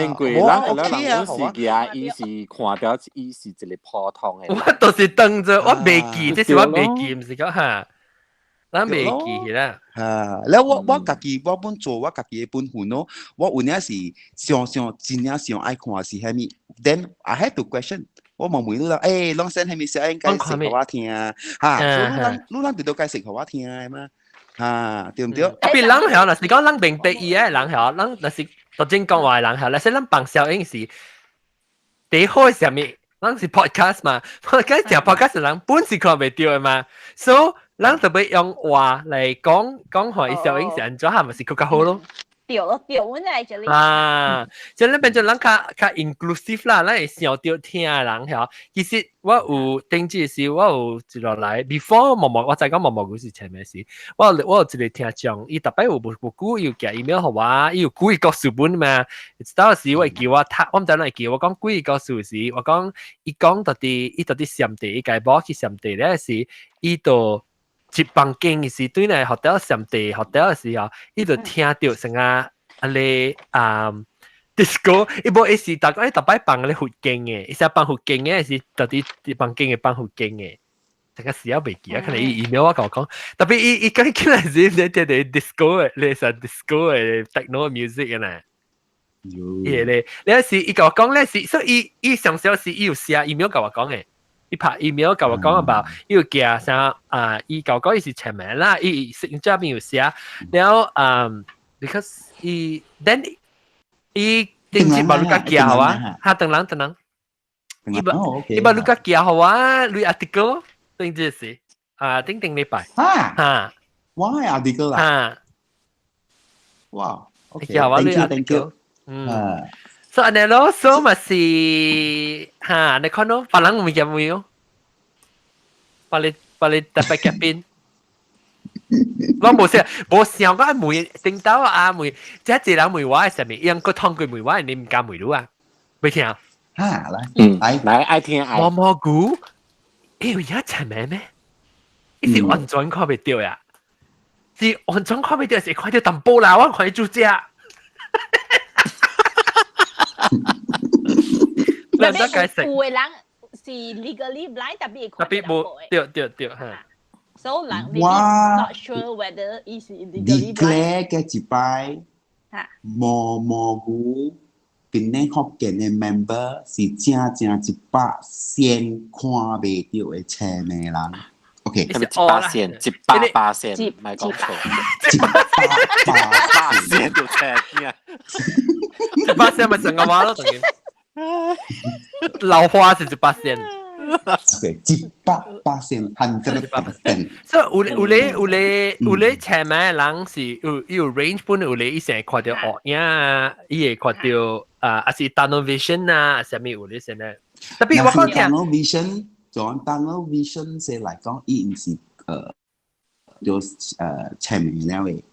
因為咱咱人是記啊，伊是看著伊是一個普通的。我都是當做我袂記，這是我袂記，毋是講哈。咱袂記啦。啊，了我家己我本做我家己的本分咯，我有影是想想真正想愛看是啥物，then I had to question，我問問你啦，攏 send 啥物小應解釋予我聽，哈，所以你人你人直都解釋予我聽的嘛，哈，對毋對？特別人曉，若是講人明白伊的人曉，人若是特真講話的人曉，若是咱放小英是第好是啥物？咱是 podcast 嘛，podcast 聽 podcast 人本是看袂著的嘛，所以咱特別用話來講講話，伊小英是按怎，係咪是更較好咯？對咯，對，阮來這裡。啊，即咱變做咱較較 inclusive 啦，咱會想著聽的人曉。其實我有頂次時，我有一落來，before 毛毛，我知講毛毛故是前面時，我有一個聽眾，伊逐擺有無無久伊有寄 email 予我，伊有幾個故事本嘛。一到時我會記我讀，我毋知哪會記，我講幾個故事時，我講伊講到底，伊到底上帝，伊家某去上帝咧時，伊就一房間時對來 hotel 上帝 hotel 的時候，伊就聽著成個啊咧啊 disco，伊無伊是逐個伊逐擺放咧佛經的，伊是放佛經的，是到底房間的放佛經的。這個時候袂記啊，可能伊 email 我共我講，特別伊伊講起來是咧聽著 disco 的，咧是 disco 的 techno music 的呢。伊咧，咧是伊共我講咧是，所以伊伊上小時伊有寫 email 共我講的。伊拍 email 共我講啊，伊有寄啥啊？伊共我講伊是簽名啦，伊食這邊有寫，然後嗯，because 伊 then 伊頂次把你家寄予我，哈，等人等人，伊把伊把你家寄予我，你 article 頂次是啊，頂頂禮拜，哈，我係 article 啦，哈，哇，OK，寄予我你 article，嗯。所以按呢咯，所以嘛是哈，你看咯，別人物件沒有？把你把你特別夾邊。我無想無想過問頂到啊問，這一個人問我係啥物，伊個通過問我，你毋敢問你啊？未聽？哈，來，嗯，來來愛聽愛。毛毛菇，欸有影青暝咩？伊是完全看袂著呀，是完全看袂著，是看著淡薄啦，我看伊煮食。特別有的人是 legally blind，特別特別無對對對嚇。 So 人 maybe not sure whether is legally blind。 declare 嘅一擺，毛毛菇檳城福建的 member 是正正100%看袂著的青暝人。OK，係咪100線？100巴仙，唔係講錯。100巴仙就青嘅。100仙咪成個話咯，等於。老花是100仙。 OK，100巴仙，100%。所以有有咧有咧有咧青暝人是有有 range 本有咧，伊成看著烏影啊，伊會看著啊，還是 tunnel vision 啊，啥物有咧先咧。特別我講聽 tunnel vision，就 tunnel vision 先來講，伊毋是就青暝了的。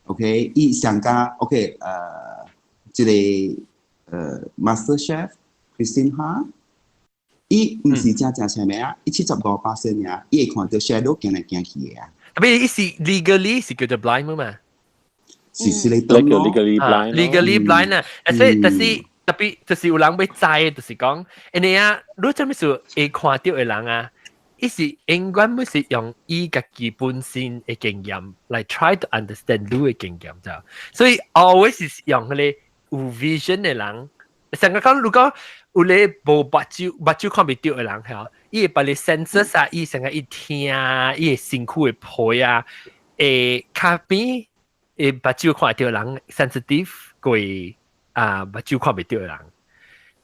OK，伊上加 OK 這個Master Chef Christine Ha。伊毋是正正青暝啊，伊75%爾，伊會看著 shadow 行來行去的啊。特別伊是 legally 是叫做 blind 嘛？是是你懂咯，legally blind。 legally blind 啊，所以但是特別就是有人欲知，就是講，因為啊，你做咩事會看著的人啊，伊是永遠欲是用伊家己本身的經驗來 try to understand 你的經驗就，所以 always 是用彼個有 vision 的人。成個講，如果有咧無目睭目睭看袂著的人，嚇，伊會把你 senses 啊，伊成個伊聽，伊的身軀的皮啊，會較比會目睭看著的人 sensitive 過啊目睭看袂著的人。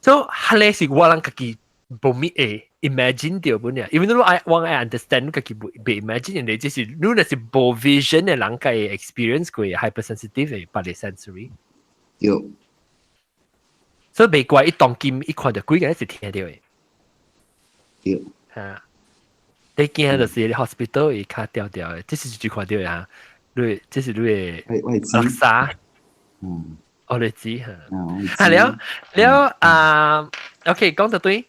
所以，彼个是我人家己無物會 imagine 著本呀，因為你愛我愛 understand 你家己袂 imagine 的，就是你若是無 vision 的人，會 experience 過 hypersensitive 的 body sensory。對。所以袂怪伊當今伊看著鬼個是聽著的。對。嚇！你驚就是 hospital 伊較調調的，這是最看著的哈。你這是你的垃圾。嗯。哦，你知嚇。啊了了啊，OK，講到對。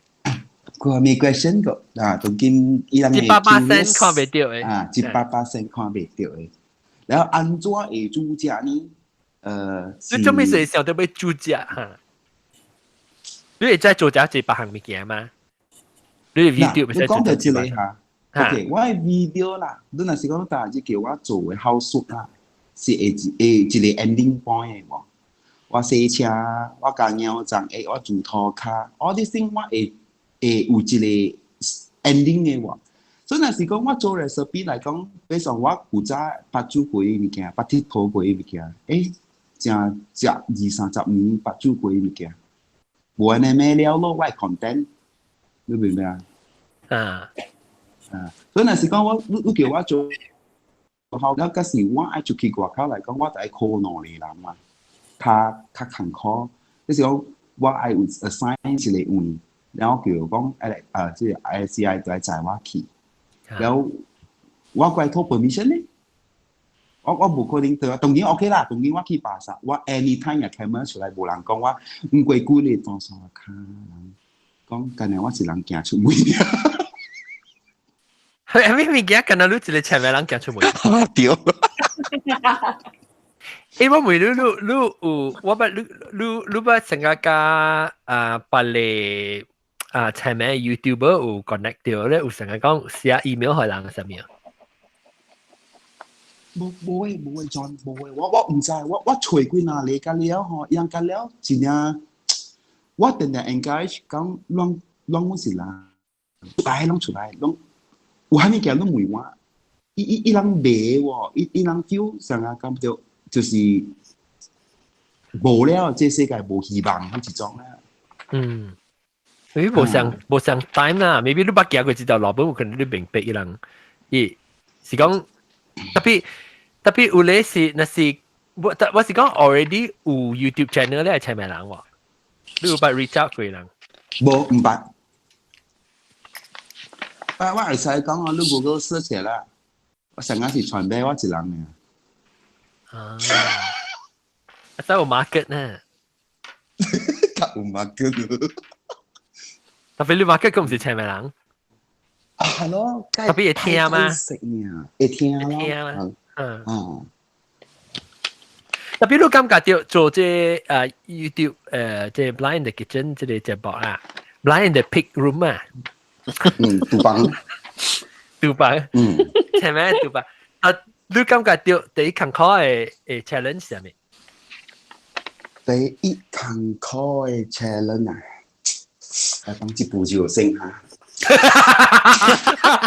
個咩 question 個啊？當今伊人100巴仙看袂著的。啊，100巴仙看袂著的。然後按怎會煮食呢？你做咩事想著欲煮食哈？你會再做這一百項物件嗎？你 video 你講到這個哈，OK，我的 video 啦，你若是講逐日叫我做的 housework 啦，是會會一個 ending point 的無？我洗車，我共貓髒，會我做塗跤，all these thing 我會會有一個 ending 的無？所以若是講我做 recipe 來講，比如說我古早捌煮過的物件，捌𨑨迌過的物件，欸，誠食二三十年捌煮過的物件。無按呢咩了咯，我 content，你明白啊？啊啊，所以若是講我你你叫我做好，了嗰時我愛出去外口來講，我就愛 call 兩個人嘛，較較艱苦。就是講我愛有 assign 一個位，然後叫講愛啊，這個 ICI 就來載我去，然後我過來討 permission 呢？我無可能對啊，當然 OK 啦，當然我去巴剎，我 anytime 也開門出來，無人講我，毋過規個當山跤人講，敢若我是人行出門。係咩物件？敢若你一個青暝人行出門？對。欸，我問你，你你有我捌你你你捌成個佮啊別个啊青暝 YouTuber 有 connect 著咧？有成個講寫 email 予人啥物啊？無無誒，無誒，John，無誒，我毋知，我揣幾若個甲了吼，伊人甲了真正，我定定 encourage 講，攏攏阮是人，出來攏出來，攏有啥物件攏問我，伊伊伊人袂喎，伊伊人 feel 啥啊感覺就是無了，這世界無希望彼一種啦。嗯，maybe 無相無相 time 啦，maybe 你捌行過這條路，本有可能你明白伊人，伊是講。特別特別有咧是，若是我我是講 already 有 YouTube channel 咧係青暝人喎，你有捌 reach out 過人？無，毋捌。我會使講啊，你 Google search 啦，我上個是傳俾我一人嘅。啊，啊，有 market 呢？較有 market。特別你 market 佢唔是請咩人？啊，係咯，特別會聽嗎？食呢，會聽咯。會聽嗎？嗯。嗯。特別你感覺到做這YouTube 這 Blind in the Kitchen 這個節目啊，Blind in the Pig Room 啊，嗯，廚房，廚房，係咩廚房？啊，你感覺到第一艱苦的 challenge 係咩？第一艱苦的 challenge 啊，來講一步就先哈。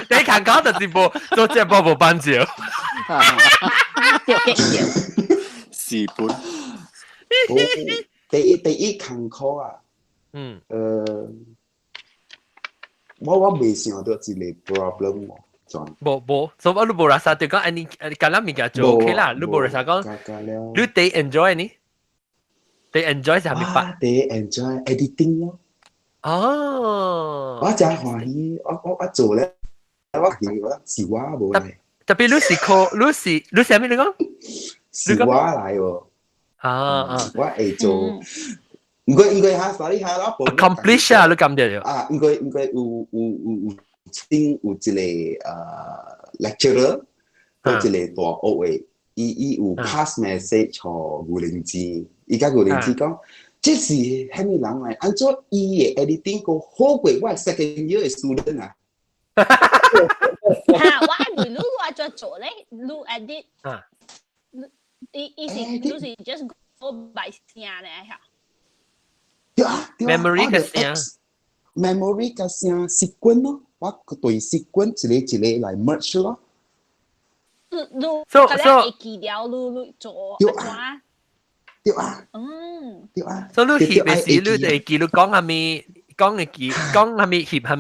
第一艱苦就是無做節目無幫助。對對對。是本。第一艱苦啊，我未想到一個 problem 喎，無無，所以我你無垃圾就講，按呢橄欖物件就 OK 啦，你無垃圾講，你第 enjoy 呢？第 enjoy 是啥物法？第 enjoy editing 咯。哦。我真歡喜，我做咧，我是我是我無來。特別你是靠，你是啥物你講？是我來喎。啊啊！我會做。應該哈，sorry 哈，我 accomplish 啊，你感覺啊，應該有請有一個lecturer，佢一個大學的，伊有 pass message 予牛靈芝，伊佮牛靈芝講，這是啥物人來？按怎伊的 editing 閣好過我 second year 的 student 啊？嚇！我愛問你，我怎做咧？你 edit，伊伊是你是 just go by 聲咧嚇？對啊，memory 嘅聲，memory 嘅聲習慣咯，我對習慣一個一個來 merge 咯。你你，所以會記了，你做對啊，對啊，對啊。所以你翕的時，你就會記你講啥物，講會記，講啥物翕啥物，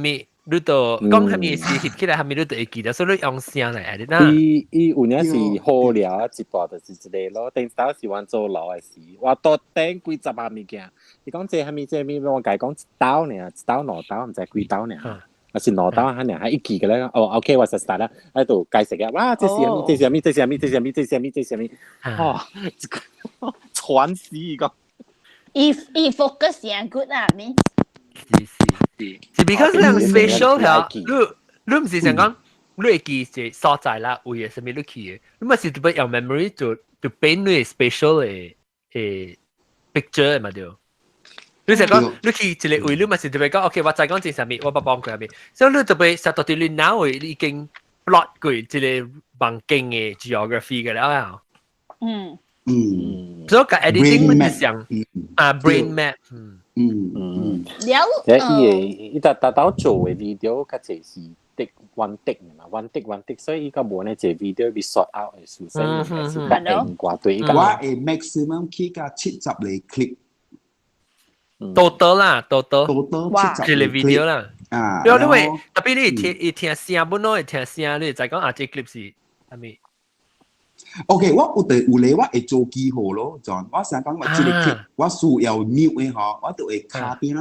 你就講啥物時翕起來，啥物你就會記得。所以你用聲來 edit 啦。伊伊有影是好料一半就是一個咯，頂當時阮做老的時，我都頂幾十項物件。伊講這啥物這物，我共伊講一兜爾，一兜兩兜，毋知幾兜爾。還是兩兜爾爾，還一記個咧，哦，OK，我實實啦，喺度解釋嘅，哇，這是啥物？這是啥物？這是啥物？這是啥物？這是啥物？這是啥物？哦，這個傳死伊講。伊伊 focus 也 good 啊，咩？是是是，是 because 你 special 條，你你毋是想講，你會記一所在啦，位嘅啥物你去嘅，你咪是特別用 memory 做就變你 special 的的 picture 嘛對。你想講，你去一個位，你咪是特別講，OK，我知講這啥物，我捌幫過啥物，所以你特別實到佇你腦會已經 plot 過這個環境的 geography 嘅了。所以個 editing 咪是像啊 brain map，了，伊會伊達達到做的 video 較濟是 take one take 嘛，one take one take，所以伊個無呢這 video 被 sort out 的數勢是較硬掛對。我會 maximum 去到70個 clip。 total 啦，total， total 70 一個 video 啦。啊，因為特別你聽伊聽聲本咯，會聽聲，你就講啊，這 clip 是啥物？ OK，我有對有咧，我會做記號咯，John。我成日講我這個 clip，我需要 mute 的吼，我就會卡邊一個。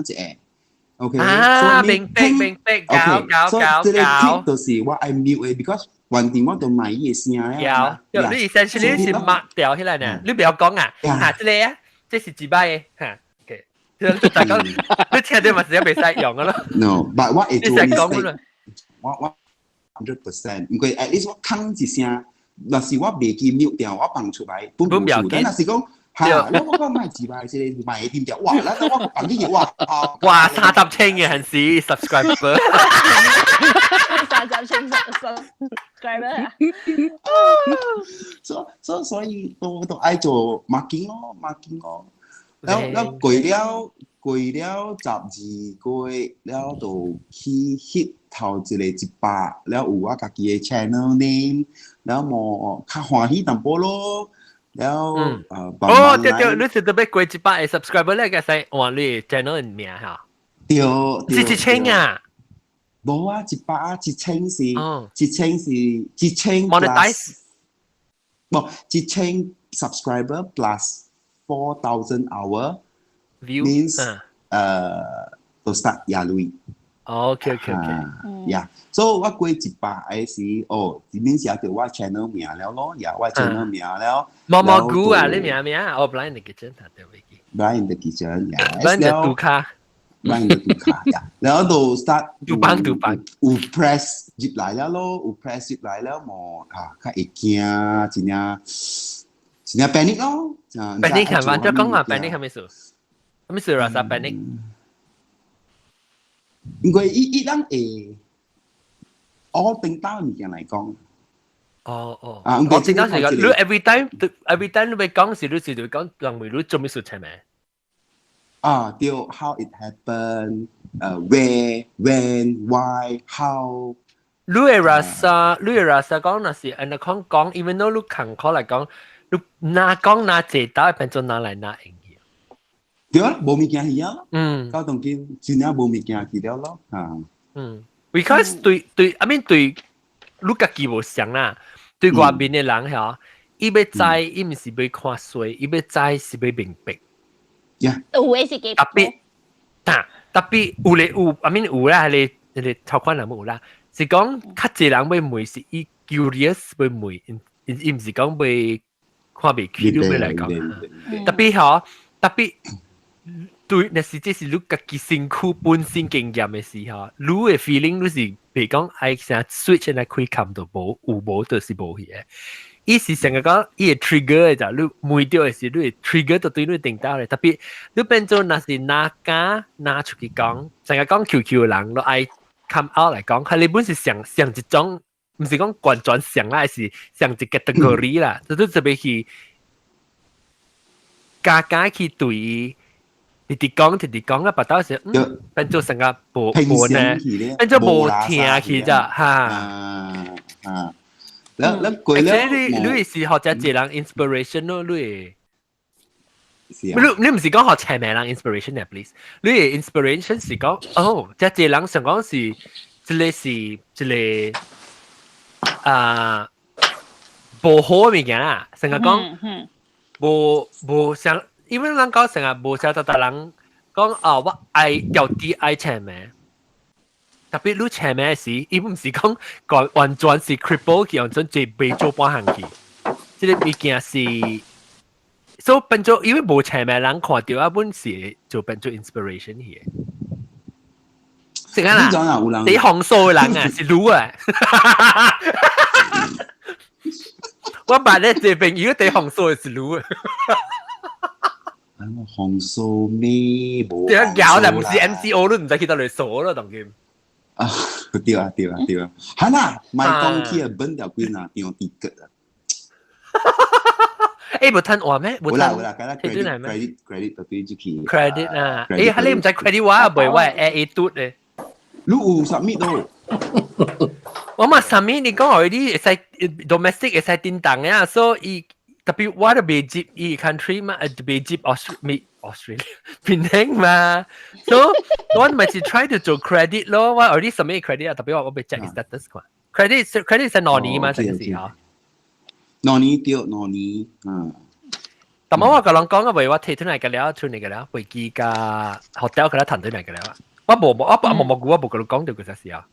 OK，啊，明白明白，搞搞搞搞。這個 clip 就是我愛 mute 的，because 原定我都買伊的聲咧。有，你 essentially 是抹掉起來呢，你不要講啊，嚇，這個啊，這是幾擺的嚇。OK，就大家你聽到嘛是袂使用的咯。 No，but 我會做 mistake。我 100%，因為 at least 我吭一聲。若是我袂記 mute 掉，我放出來本無事。但若是講，嚇，我講賣幾擺，這個賣點掉，哇！咱我放進去，哇！哇，30千嘅還是 subscriber？30千 subscriber。所以都愛做 marking 咯，marking 咯。了了過了12個月，了就去 hit 頭一個100，了有我家己的 channel name，了無較歡喜淡薄咯。了哦，對對，你是特別過100個 subscriber 咧，個使換你 channel 名嚇？對，是1000啊？無啊，100啊，一千是，一千是一千 monetize，無一千 subscriber plus 4,000 hour view means 都 start 廿鐳。OK OK OK。呀，所以我過100時，哦，這邊寫著我 channel 名了咯，呀，我 channel 名了。毛毛菇啊，你名名啊？哦，Blind the Kitchen，對未記。 Blind the Kitchen，呀。 Blind the 杜卡。 Blind the 杜卡，呀，然後就 start 杜邦杜邦。有 press 入來了咯，有 press 入來了，無啊，較會驚，真正真正 panic 咯。 panic 係嘛？再講下 panic 係咩事？咩事啊？啥 panic？因為伊伊人會，我頂到物件來講。哦哦，啊，我正當時講，你 every time every time 你講時，你是就講人為你做咩事情咩？啊，對，how it happen，where，when，why，how。你會 rasa，你會 rasa 講若是按呢講講，even though 你艱苦來講，你若講若濟刀會變做拿來拿用去。對啊，無物件去啊。到當今真正無物件去了咯，啊。Because 對對，I mean 對，你家己無想啦，對外面的人嚇，伊欲知，伊毋是欲看衰，伊欲知是欲明白。有的是特別，啊，特別有咧有，I mean 有啦，彼個彼個頭款人有啦，是講較濟人欲問是伊 curious 欲問，伊毋是講欲看袂起你欲來講。特別吼，特別對，若是這是你家己身軀本身經驗的時候，你的 feeling 你是袂講愛啥 switch 來開冚都無，有無就是無去的。伊是成個講，伊會 trigger 的就，你問著的時，你會 trigger 到對你頂到咧。特別你變做若是若敢拿出去講，成個講 QQ 的人，都愛 come out 來講，佢你本是上上一種，毋是講完全上啦，是上一 category 啦，就都特別去加加去對伊。直直講，直直講啊，別到時，變做成個無無呢，變做無聽去咋哈。啊，了了過了。你你是學者一人 inspiration 咯，你。你你毋是講學邪命人 inspiration 嘅，please。你的 inspiration 是講，哦，這一人想講是，這個是這個啊，無好嘅物件啦，成個講，無無想。因為咱講成日無啥得得人講啊，我愛掉啲愛邪命，特別你邪命時，伊毋是講講完全是 cripple 去，完全就袂做半項去。這個物件是，所以變做因為無邪命人看著啊，本是就變做 inspiration 去的。是啊啦，你紅數的人啊，是女啊。我捌咧一個朋友，佇紅數的是女啊。紅數咩？無對啊，搞就毋是 MCO 都毋知去佗落數咯，當今。啊，對啊，對啊，對啊。哈啦，莫講起啊，本掉幾若張 ticket 啊。欸，無趁換咩？無啦無啦，敢若 credit credit credit 就對入去。 credit 啊，欸，你毋知 credit 我袂，我係 A 嘟咧。你有 submit 到？我嘛 submit，你講 already 會使 domestic 會使叮當啊，所以特別我都袂入伊 country 嘛，袂入 Australia 檳城嘛，所以我咪是 try to 做 credit 咯，我 already submit credit 啊，特別我我欲 check status 看，credit credit 係兩年嘛，成時啊。兩年對，兩年，嗯。但我共人講啊，袂我提出來個了，出嚟個了，飛機加 hotel 個了談出來個了，我無無我無無我無共你講著個時啊。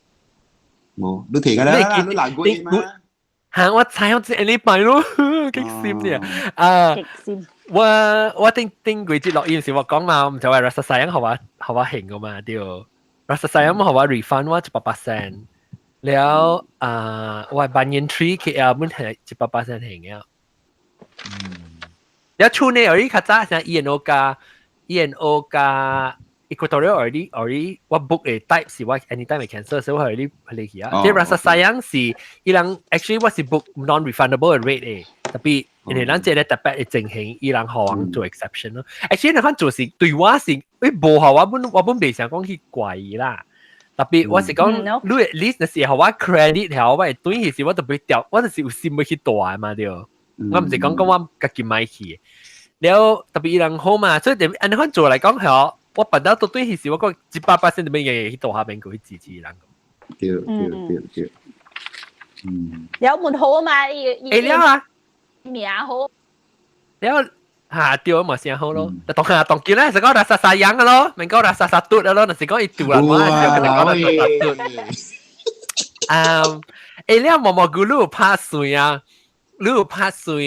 無，你提個了，你難過嘛？嚇！我知我這禮拜咯，激心呢啊！我我頂頂幾節錄音時我講嘛，毋知話 Rasa Sayang 予我予我還個嘛對，Rasa Sayang 予我 refund 我100%，了啊，我 Banyan Tree KL 本係100%還嘅。了厝呢，already 較早像 E&O 加 E&O 加 Equatorial already already 我 book 的 type 是我 anytime 會 cancel，所以我 already 嚟去啊。這 Rasa Sayang 是伊人 actually 我是 book non-refundable 的 rate 的，特別因為咱這個特別的情形，伊人予阮做 exception 咯。actually 你看做是對我是，誒無予我本我本袂想講去怪伊啦。特別我是講，你 at least 若是予我 credit 予我會對彼時我就袂掉，我就是有心欲去蹛嘛對。我毋是講講我家己買去，了特別伊人好嘛，所以按呢款做來講係我辦到到對彼時我講100%就免日日去蹛下邊過去支持人。對對對對，嗯。了門好啊嘛，伊會了啊，名好。了嚇對嘛先好咯。當下當見咧，是講 rasa sayang 嘅咯，明講 rasa satu 嘅咯，就是講伊對啦，我就跟你講 rasa satu。啊，欸，你毛毛菇你有拍算啊？你有拍算？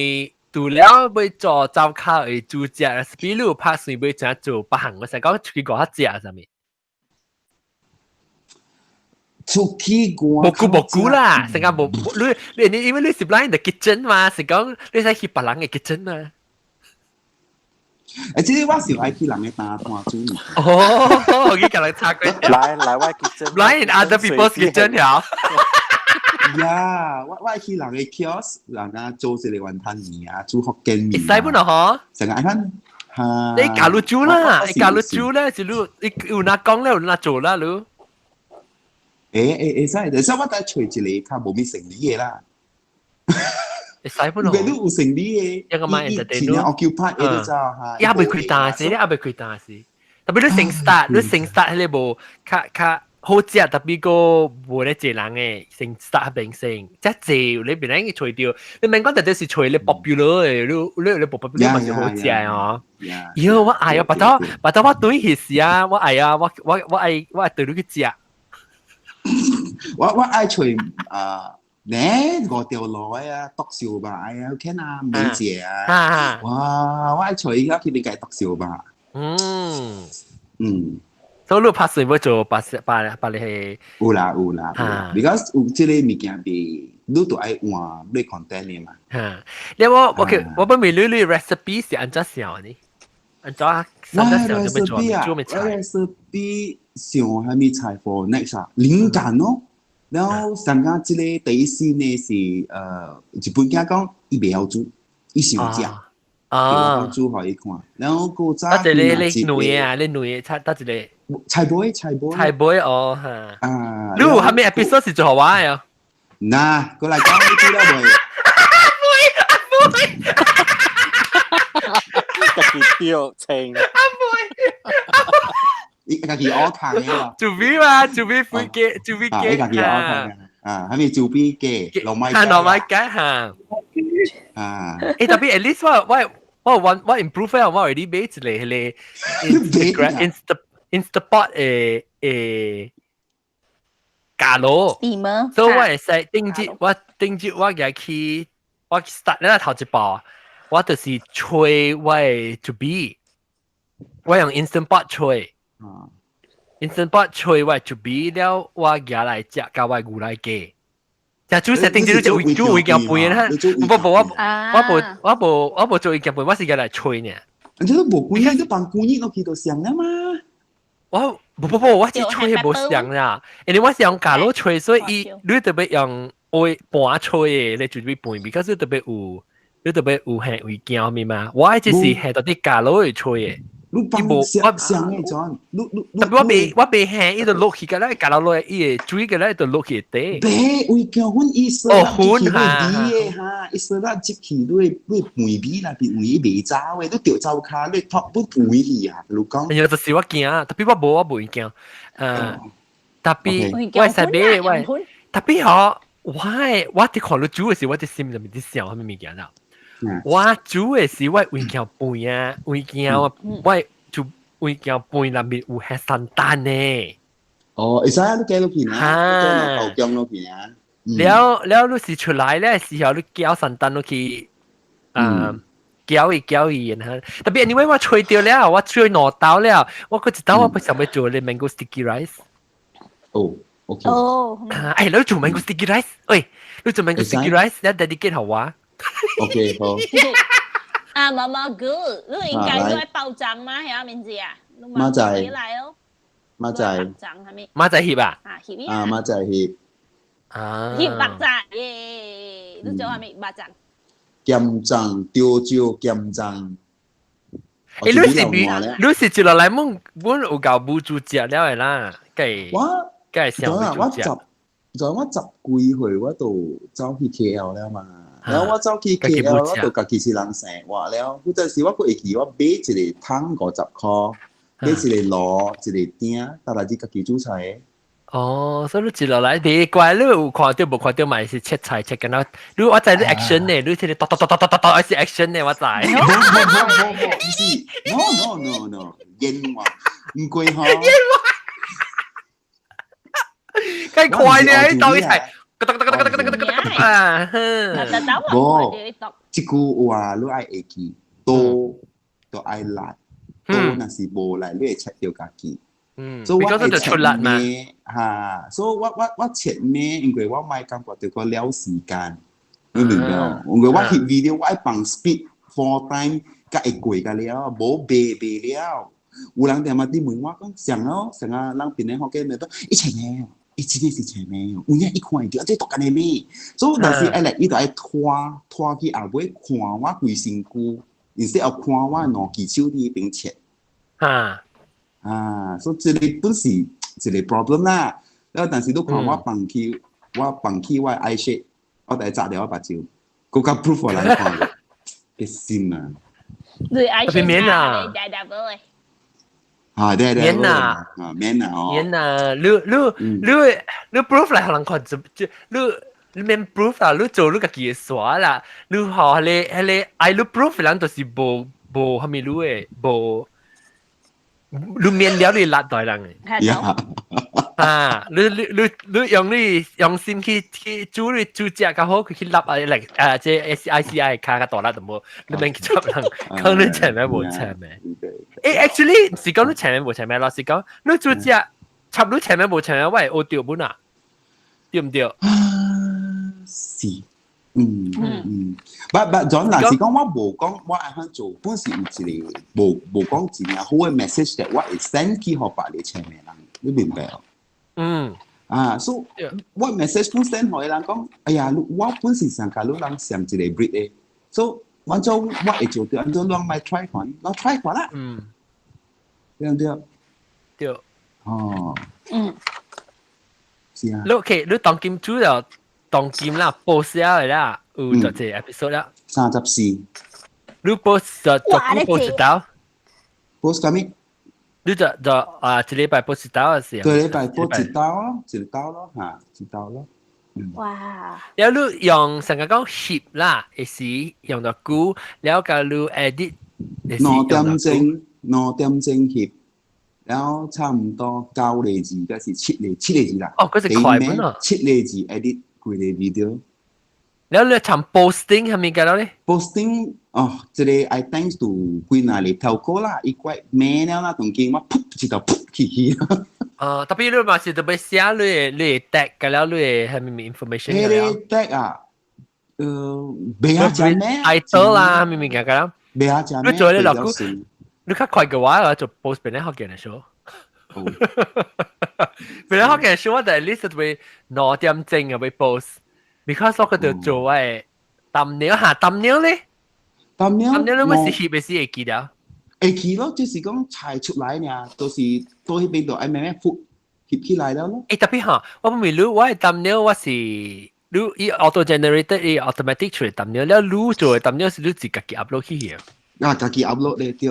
除了欲做灶跤會煮食，是你有拍算欲怎做別項？我成講出去外食啥物？出去外無久無久啦，成個無你你因為你是 blind the kitchen 嘛，是講你使去別人嘅 kitchen 嘛。欸，這個我是愛去人嘅單攤煮。哦，我去共人插過。來來，我 kitchen。 Blind other people's kitchen 了。呀，我愛去人嘅 kiosk，人家做一個雲吞麵啊，煮福建麵。會使本咯嗬？成個按款嚇。你教你煮啦，你教你煮咧，是你你有哪講咧，有哪做啦，你。欸欸會使，會使我等揣一個較無物生理的啦。會使本咯。你有生理的，一個買 entertain 咯。occupy 會走嚇。也未開單時，你也未開單時。特別你先 start，你先 start 彼個無較較好食，特別個無咧濟人的先 start 變成，遮濟你變來去揣著，你免講特別是揣咧 popular 的，你你你無 popular 嘛是好食的哦。喲，我愛啊，巴肚巴肚我對彼時啊，我愛啊，我我我愛我愛對你去食。我我愛揣啊，呢五條路啊，篤燒肉啊，看啊，美姐啊，哇！我愛揣伊去邊間篤燒肉。嗯嗯，所以你拍算欲做白白白你係有啦有啦，because 有這個物件被你都愛換買 content 的嘛。嚇，你我 OK，我本問你你 recipe 是按怎想呢？按怎按怎想就欲做做咩菜？recipe 想啥物菜 for next 啊？靈感咯。然後上個這個第一先呢是日本囝講伊袂曉煮，伊想食，啊，我煮予伊看。然後古早啊，一個你女啊，你女菜，得一個菜尾菜尾菜尾哦嚇。啊，你有啥物 episode 是做予我的啊？嗱，過來講你煮了未？阿妹，家己掉清。阿妹，伊家己學堂的喎。煮米嘛，煮米飛機，煮米雞。伊家己學堂的。啊，係咪煮米雞？糯米雞。糯米雞嚇。啊。欸，特別 at least 我我我我我 improve 啊，我 already 買一個彼個 Instagram Insta Instapot 的的咖爐。所以我會使頂日我頂日我舉去我 start 咧頭一步，我就是吹我的煮米，我用 Instant Pot 吹。Instant Pot 吹我煮米了，我舉來食，佮我牛奶雞。食煮食頂日就為煮為件飯哈，無無我我無我無我無做一件飯，我是舉來吹呢。你都無規日，你放規日落去就上了嘛。我無無無，我是吹無像啦，因為我是用咖爐吹，所以伊你特別用愛盤吹的，你煮米飯，because 你特別有你特別有下胃鏡物嘛。我這是下到啲咖爐去吹的。你伊無我上的陣，你你特別我袂我袂下，伊就落去個咧，咖爐落，伊會水個咧就落去底。白胃鏡粉伊說哦粉哈，哈，伊說咱入去你你飯味內邊味袂走的，你著灶跤你托不味去啊，你講。哎呀，就是我驚，特別我無我無驚，特別我會使買我，特別吼，我我佇看你煮的時，我佇心裡面佇想啥物物件啦。我煮的是我胃鏡飯啊，胃鏡我就胃鏡飯內面有下山丹呢。哦，會使啊，你加落去呢？加落豆漿落去啊。了了，你是出來咧時候，你攪山丹落去，攪伊攪伊，然後特別因為我吹著了，我吹兩道了，我閣一道我不想欲做咧 mango sticky rice。哦，OK。哦。哎，你做 mango sticky rice？喂，你做 mango sticky rice，你 dedicate 予我。 OK，好。啊，毛毛菇，你應該都愛包裝嗎？係啊，名字啊，馬仔來哦。馬仔。裝係咪？馬仔翕啊？啊，翕啊，馬仔翕。啊。翕肉粽耶！你做係咪肉粽？鹹粽，潮州鹹粽。欸，你是比，你是一落來問，阮有夠母煮食了的啦，計我計想我十，就我十幾歲我就走去 KL 了嘛。然後我走去 KL，我就家己一人生活了。嗰陣時我閣會記，我買一個桶50箍，買一個爐，一個鼎，搭來自家己煮菜的。哦，所以你接落來，你怪你有看到無看到咪是切菜切緊啦。你我知你 action 呢，你睇你剁剁剁剁剁剁，是 action 呢，我知。無無無無無，唔是，no no no no，煙話唔貴嗬。煙話，梗快呢，你當一齊，得得得得得得得得啊！無，這句話你愛會記，刀都愛力，刀若是無力，你會切著家己。所以我會切咩嚇？所以我切咩？因為我莫感覺著個了時間，你明白？因為我翕 video 我愛放 speed four time，才會過個了，無袂袂了。有人踮仔佇問我講，上咯上啊，人邊個福建咪都伊切咩？伊真的是切咩？有影伊看會著，這讀緊的咩？所以但是愛來，伊就愛拖拖去後尾看我規身軀，instead of 看我兩支手佇彼邊切。嚇！啊，所以這個本是一個 problem 啦。了，但是你看我放棄，我放棄我的 eye shade，我就會眨著我目睭，閣較 proof 來看，激心啊！你 eye shade 免啊！啊，對對，免啊，啊免啊，哦，免啊！你你你你 proof 來予人看就就你你免 proof 啦，你做你家己的煞啦，你予彼個彼個愛你 proof 人就是無無蝦米你的無。你免了你辣代人嘅，啊！你你你你用你用心去去煮你煮食較好，佢去立啊嚟啊！這 S I C I 卡較大粒就無，你免去插人，講你請咩無請咩？誒，actually 是講你請咩無請咩咯？是講你煮食插你請咩無請咩？我會學著本啊，對唔對？是。嗯嗯，but John 若是講我無講我按怎做，本是有一個無無講真正好的 message 的，我會 send 去予別個前面人，你明白哦？嗯。啊，所以我 message 本 send 予人講，哎呀，我本是想共你人上一個 breed 的，所以按怎我會做著，按怎你莫 try 看，我 try 看啦。對唔對？對。哦。是啊。你 OK，你當今煮了。當今啦，post 了啦，有就這 episode 啦。 34。你 post 就就 post 一道？post 啥物？你就就啊，一禮拜 post 一道是？對，禮拜 post 一道咯，一道咯，嚇，一道咯。哇！了你用成個講翕啦，會時用到久，了共你 edit。 2點鐘，2點鐘翕，然後差唔多9個字，還是七個七個字啦。哦，嗰是快本啊！七個字 edit 規個 video。了你尋 posting 係咪嘅咧？posting 哦，這個 I thanks to 幾若個透過啦，伊怪咩了啦，當今我噗一道噗去去。啊，特別你嘛是特別寫你你 tag 嘅了，你係咪 information 嘅了？tag 啊，袂曉食咩？title 啦，係咪嘅啦？袂曉食咩？你做你老久，你較快嘅話，就 post 俾你學見嘅 show。俾你學見 show，我就 at least 會2點鐘就會 post。because 我佢就做我thumbnail 嚇 thumbnail 咧，thumbnail thumbnail 你咪是翕的是會記得？會記咯，就是講裁出來爾，都是到彼邊度愛慢慢復翕起來了咯。誒特別嚇，我唔明你我的 thumbnail 我是你伊 auto generated 伊 automatic 出來 thumbnail，了你做的 thumbnail 是你自家己 upload 去嘅。啊，家己 upload 咧對。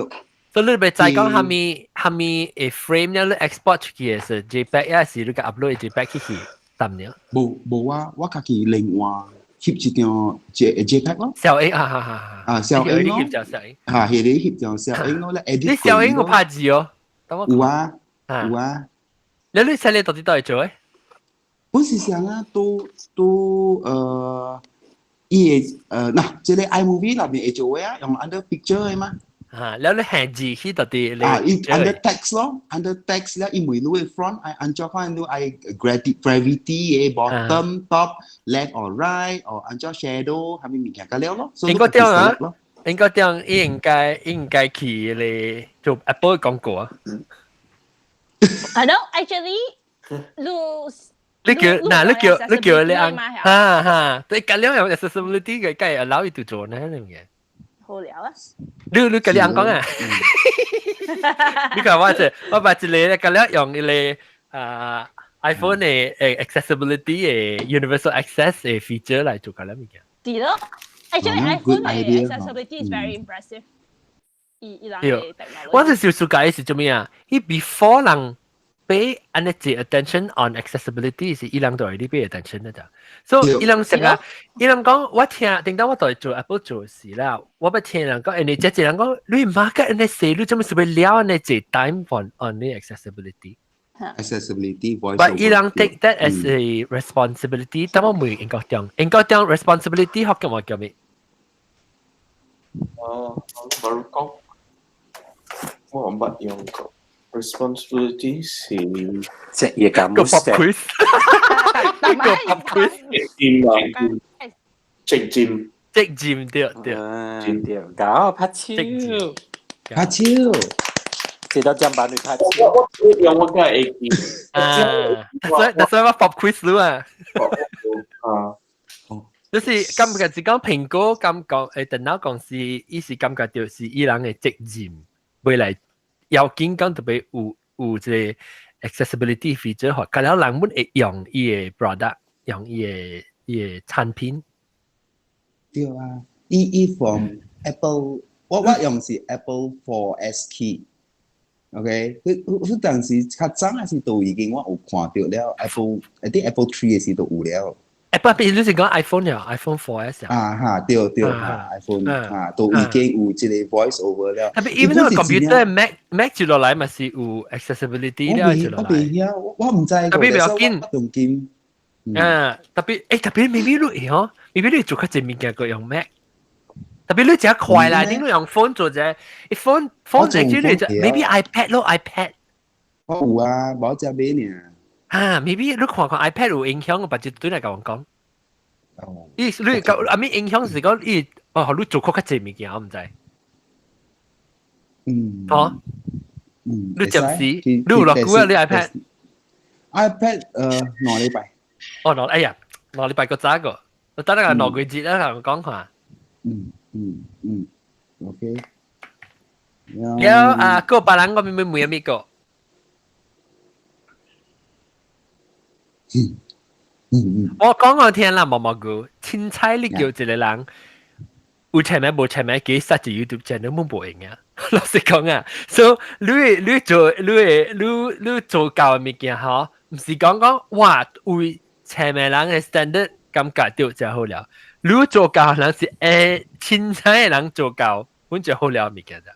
所以你欲知講蝦米蝦米會 frame 了，你 export 出去的是 JPEG，抑是你共 upload JPEG 去去 thumbnail？無無啊，我家己另外翕一張 JPEG 咯。小影啊哈哈啊，小影咯。翕就小影。嚇，彼個翕就小影咯，咧 edit。你小影有拍字哦？有啊，有啊。你你細你到底都會做誒？本是想啊，都都伊會嗱，這個 iMovie 內面會做的啊，用 under picture 的嘛。啊，了你限字去到底？啊，伊 under text 咯，under text 咧，因為你的 font 愛按怎款你愛 gravity 的 bottom top left or right or 按怎 shadow 蝦米物件個了咯。應該點啊？應該點？應該應該去咧做 Apple 廣告啊。 I know actually，你你叫嗱，你叫你叫你按，哈哈，對，隔了有 accessibility 嘅，梗係 allow 伊做呢樣嘢。好了啊！你你跟你按講啊？你看我這，我把一個咧，隔了用一個啊 iPhone 的accessibility 的 universal access 的 feature 來做隔了物件。對咯，actually iPhone 的 accessibility is very impressive。伊伊人的我是想暑假是做咩啊？伊 before 人 pay 按呢濟 attention on accessibility 是伊人都 already pay attention 的咋。所以伊人成日，伊人講我聽，頂當我在做 Apple 做事啦，我捌聽人講，誒你這一人講，你 market 按呢細，你做咩是欲了按呢濟 time for on 呢 accessibility？ Accessibility voice But 伊人 take that as a responsibility，但我問英國中，英國中 responsibility 學叫我叫咩？哦，我baru 講，我毋捌用過。Responsibility 是職業感個 pop quiz，個 pop quiz，責任啊，責任，責任對對，對，搞拍手，拍手，這道砧板你拍手。我我用我梗係會記。啊，所以所以我 pop quiz 咯啊。啊。就是感覺是講蘋果感覺電腦公司，伊是感覺著是伊人的責任，未來要緊講特別有有這個 accessibility feature，予較了人們會用伊的 product，用伊的伊的產品。對啊，伊伊 from Apple，我我用是 Apple 4S key。OK，佢佢當時較早還是都已經我有看著了 Apple，啲 Apple 3 的時都有了。 Apple 比如是講 iPhone 呀，iPhone 4S 啊哈，對對哈，iPhone 哈都已經有這個 voice over 了。特別 even 個 computer Mac Mac 接落來嘛是有 accessibility 了接落來。我未曉，我毋知。特別不要緊。用緊。啊，特別誒特別 maybe 你嗬，maybe 你做較濟物件閣用 Mac。特別你真快啦，你用 phone 做啫，phone phone actually 就 maybe iPad 咯，iPad。我有啊，無只買爾。啊，maybe 你看看 iPad 有影響，別就對來共我講。哦。伊你講阿咪影響是講伊哦，你做較較濟物件，我毋知。嗯。哦。嗯。你暫時你有落久啊？你 iPad？ iPad 2禮拜。哦，兩哎呀，兩禮拜閣早個，我等下兩個月啦，同我講看。嗯嗯嗯，OK。了啊，閣別人我咪咪問啥物個？嗯嗯我講我聽啦，毛毛菇，凊彩你叫一個人有簽名無簽名，給設一 YouTube channel 冇無用啊。老實講啊，所以你你做你你你做教的物件吼，毋是講講哇為簽名人的 standard 感覺著就好了。你做教人是會凊彩的人做教，阮就好了物件咋。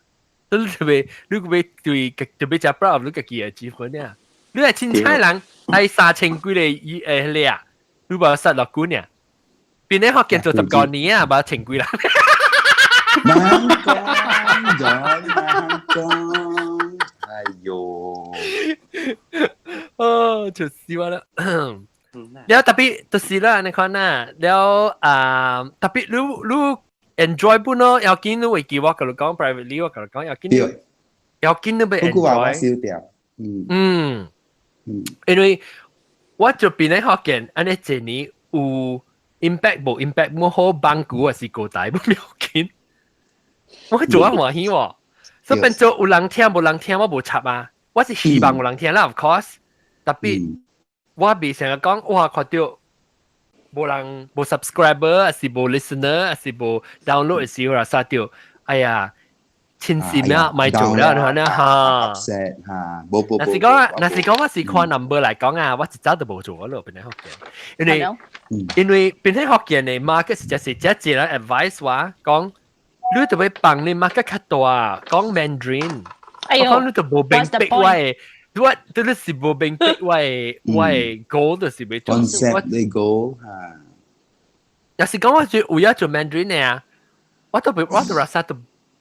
你特別你欲對特別誠 proud 你家己的積分啊。你係凊彩人愛3000幾個伊誒迄個啊，你無殺落久爾，變咧福建做10個年啊，無千幾人。難講，難講，哎喲，哦，就死我啦。了特別就是啦，你看啊，了啊，特別你你 enjoy 本咯，要緊你會記我共你講 privately，我共你講要緊，要緊你欲 enjoy。燒掉，嗯嗯嗯，因為我這邊咧福建，按呢一年有 impact 無 impact，無好幫股還是高大，無要緊。我做啊歡喜喎，所以變做有人聽無人聽，我無插啊。我是希望有人聽啦，of course。特別我未成日講，哇，看著無人無 subscriber，還是無 listener，還是無 download 的時候啦，殺著，哎呀，親事咩咪做了，你看呢哈。 upset 哈，無無。若是講，若是講我是看 number 來講啊，我一早就無做咯，變成福建，因為因為變成福建的 market 實在是這一個人 advice 我講。你就欲放你 market 較大，講 Mandarin，哎喲，我講你就無明白我的，我這你是無明白我的我的 goal 就是欲做。 concept 你 goal 哈。若是講我做有影做 Mandarin 啊，我都袂，我都 rasa 都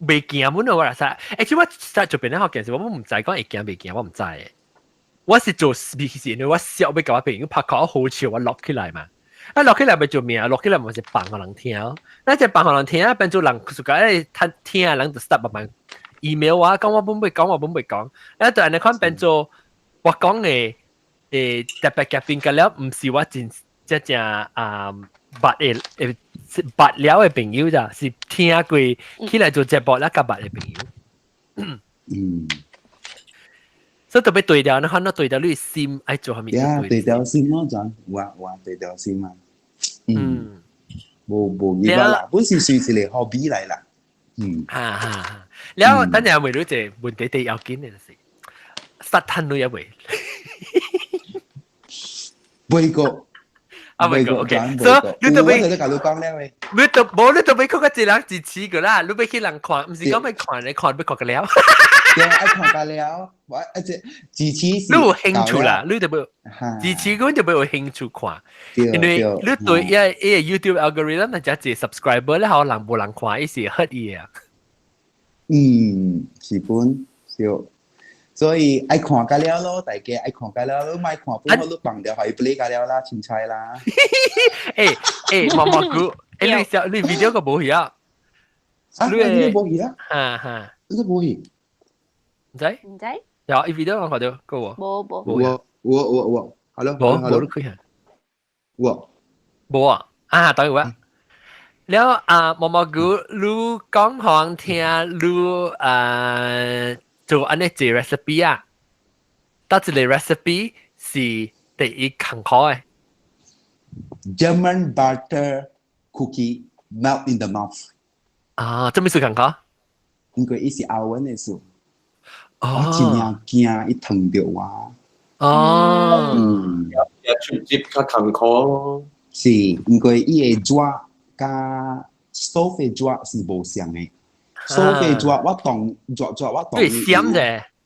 袂驚滿我 rasa。欸，我實做變咧學件事，我毋知講會驚袂驚，我毋知的。我是做是因為我想欲共我朋友拍口好笑，我錄起來嘛。啊，錄起來欲做咩？錄起來嘛是放予人聽。那隻放予人聽，變做人就講誒，聽人就 start 慢慢 email 我，講我本袂講，我本袂講。啊，就按呢款變做我講的特別嘉賓個了，毋是我真真正啊捌的誒捌了的朋友咋，是聽過起來做節目啦，佮捌的朋友。所以特別對調，你看到對調你心愛做啥物？呀，對調心咯，就有啊有啊，對調心啊。嗯，無無意外啦，本是算是個 hobby 來啦。嗯。哈哈，了等陣問你一個問題，第要緊的就是，實趁鐳抑未？未過。啊，未過，OK。所以你都未，我就共你講了嘅。你都無，你都欲看個一人一次個啦，你欲去人看，毋是講欲看，你看欲看個了。對，愛看個了，我一隻支持。你有興趣啦，你就欲支持，阮就欲有興趣看，因為你對伊個 YouTube algorithm 若遮濟 subscriber 咧，好人無人看，伊是合伊啊。嗯，是本對。所以愛看個了咯，大家愛看個了，你莫看本好，你放掉予伊 play 個了啦，凊彩啦。欸欸，毛毛菇，欸你小你 video 個無去啊？啊，你無去啊？哈哈，你無去？毋知？毋知？有，伊 video 我看著個無？無無。有有有有，hello，無無你開下。有。無啊？啊，等下。了啊，毛毛菇，你講予聽，你啊。做按呢一個 recipe 啊，佗一個 recipe 是第一艱苦的。 German butter cookie melt in the mouth。啊，這物事艱苦？因為伊是 oven 的事，我真正驚伊燙著我。哦，嗯，也出接較艱苦咯。是，因為伊的熱佮 stove 的熱是無相的。所以熱我當熱熱我當。對，閃者。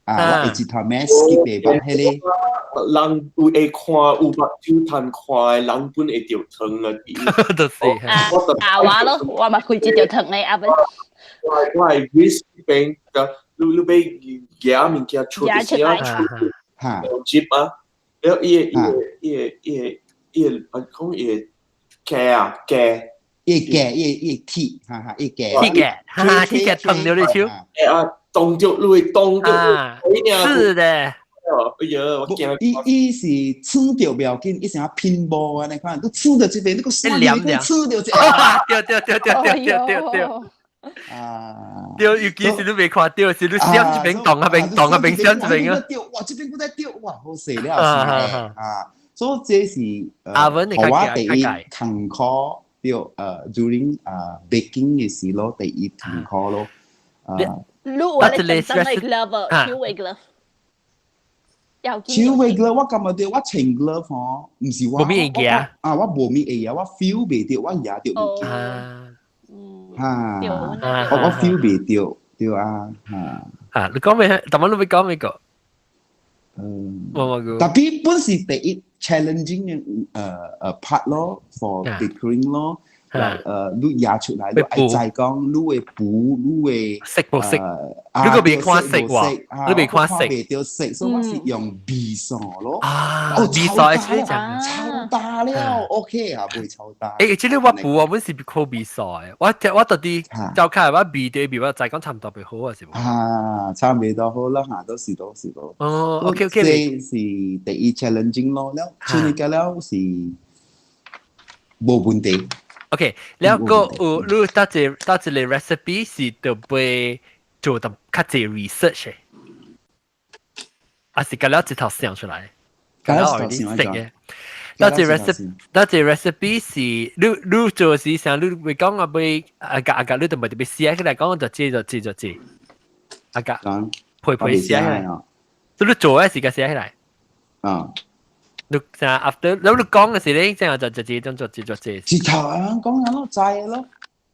啊，我會一頭尾 skip 袂捌彼個。人有會看有目睭通看的，人本會著燙啊。就是。啊啊我咯，我嘛開始著燙的啊。我我係 risk 邊，你你欲夾物件出一聲出，哈，接啊，了伊個伊個伊個伊個伊個，講伊個夾啊夾。伊夾伊伊鐵，哈哈，伊夾。鐵夾，哈哈，鐵夾燙著你手。欸啊，凍著你會凍著。是的。哎呀，我驚。伊伊是刺著袂要緊，伊像拼搏按呢款，你刺著這邊，你閣酸，你閣刺著這。對對對對對對對對。啊！對，尤其是你未看著，是你閃這邊動啊邊動啊邊閃這邊啊。對，哇！這邊閣在掉，哇！好勢了，是啊。所以這是我第一艱苦。對，during baking 的時咯，第一艱苦咯。你有咧真正的 glove，手的 glove。手的 glove 我感覺著我穿 glove 吼，毋是我。無物會記啊？啊，我無物會記，我 feel 袂著，我舉著物件。哈，我我 feel 袂著，對啊，哈。啊，你講咩？頭先你欲講咩個？嗯，無無個。 Tapi 本是第一 challenging 的part 咯，for baking 咯。你舉出來，你愛知講，你的布，你的色無色？你閣袂看色喎？你袂看色？袂著色，所以我是用味素咯。啊，味素係超大了，OK 啊，袂超大。欸，這個我布啊，阮是靠味素的。我我到底照開我味對味，我知講差毋多袂好啊，是無？啊，差袂多好啦，嚇，都是都是咯。哦，OK OK。這是第一 challenging 咯，了，處理了是無問題。 OK，了閣有你佗一佗一個 recipe 是著欲做得較濟 research 的，還是共了一頭想出來？共了一頭識的。佗一個 recipe，佗一個 recipe 是你你做時想你會講啊，欲啊共啊共你就袂特別寫起來講就這就這就這，啊共配配寫起來。所以你做的時間寫起來。啊。你成 after，你你講嘅時咧，成就就這種做這做這。直頭啊，講啊咯，知咯，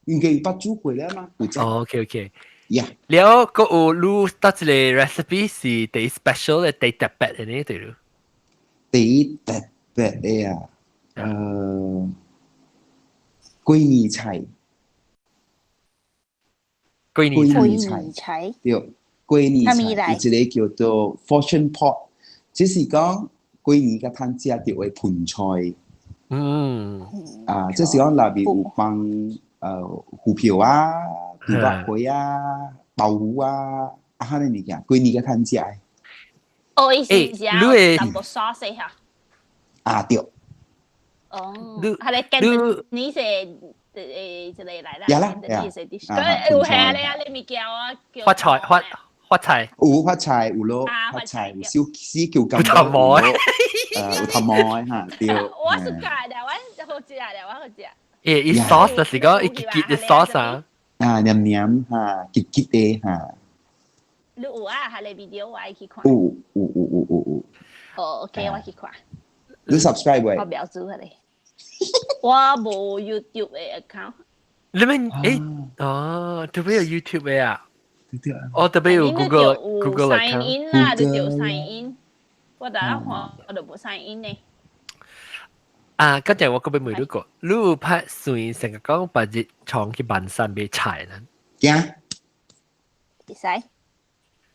已經捌煮過了嘛。哦，OK OK。 Yeah。了，閣有你佗一個 recipe 是第一 special 的，第一特別的呢，對咯。第一特別的啊，龜耳菜。龜耳菜。對，龜耳菜，有一個叫做 fortune pot，這是講。過年較通食著的盆菜，啊，這是講內面有放芋票啊、豬肉皮啊、豆腐啊，啊，彼个物件，過年較通食的。哦，伊是食淡薄 sauce 哈。啊對。哦，係你你是這個來啦，有啦，有係咧啊，你物件啊，發財發。發財有發財有咯，發財有小小球金，有頭毛，有頭毛哈，對。我是假的，我好食的，我好食。欸，伊 sauce 就是講伊結結的 sauce 啊。啊，黏黏哈，結結的哈。你有啊？係你 video 我愛去看。有有有有有有。哦，OK，我去看。你 subscribe 未？我表做咧，我無 YouTube 嘅 account。你們誒哦，特別有 YouTube 嘅啊？哦，特別有 Google sign account。 in 啦，你就 sign in。我第一看我就無 sign in 呢。啊，剛才我閣欲問你個，你有拍算成日講白日創去萬山買菜呢？驚？會使。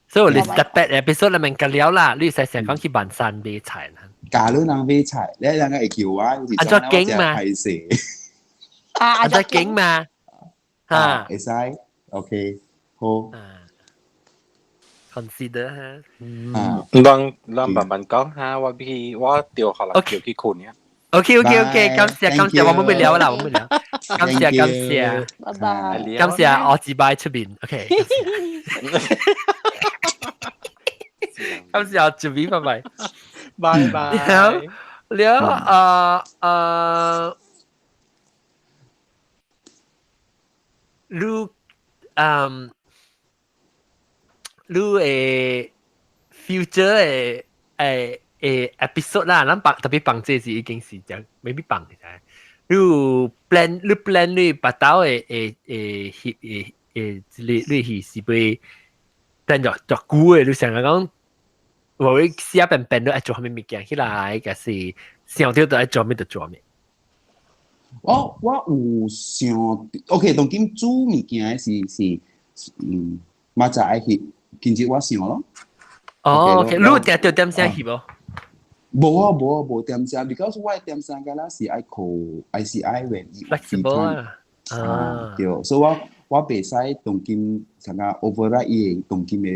所以你特別 episode 裡面講了啦，你使成日講去萬山買菜呢？假如人買菜，你人會叫我，按怎景嘛？啊，按怎景嘛？嚇，會使，OK，好。 Consider 哈。啊，咱咱慢慢講哈，我去我掉下來叫去困呀。 OK，感謝感謝，我們會聊啦，我們會聊。感謝感謝，拜拜。感謝我自拜出面，OK。感謝我自邊，拜拜。拜拜。了了啊啊，你嗯，你嘅 future 嘅誒誒 episode 啦，咱放特別放這是已經是講 maybe 放嘅。你 plan 你 plan 你白刀嘅誒誒誒誒誒，你你是是被 plan 咗咗久嘅，你成日講。我會寫便便都愛做啥物物件起來，抑是想著都愛做咩就做咩。我有想，OK，當今煮物件是是嗯，嘛就愛翕，今日我想咯。哦，OK，你有定著點聲翕無？無啊無啊無點聲，because 我點聲敢若是愛靠 ICI when flexible 啊。啊，對，所以我我袂使當今成個 override 伊的當今的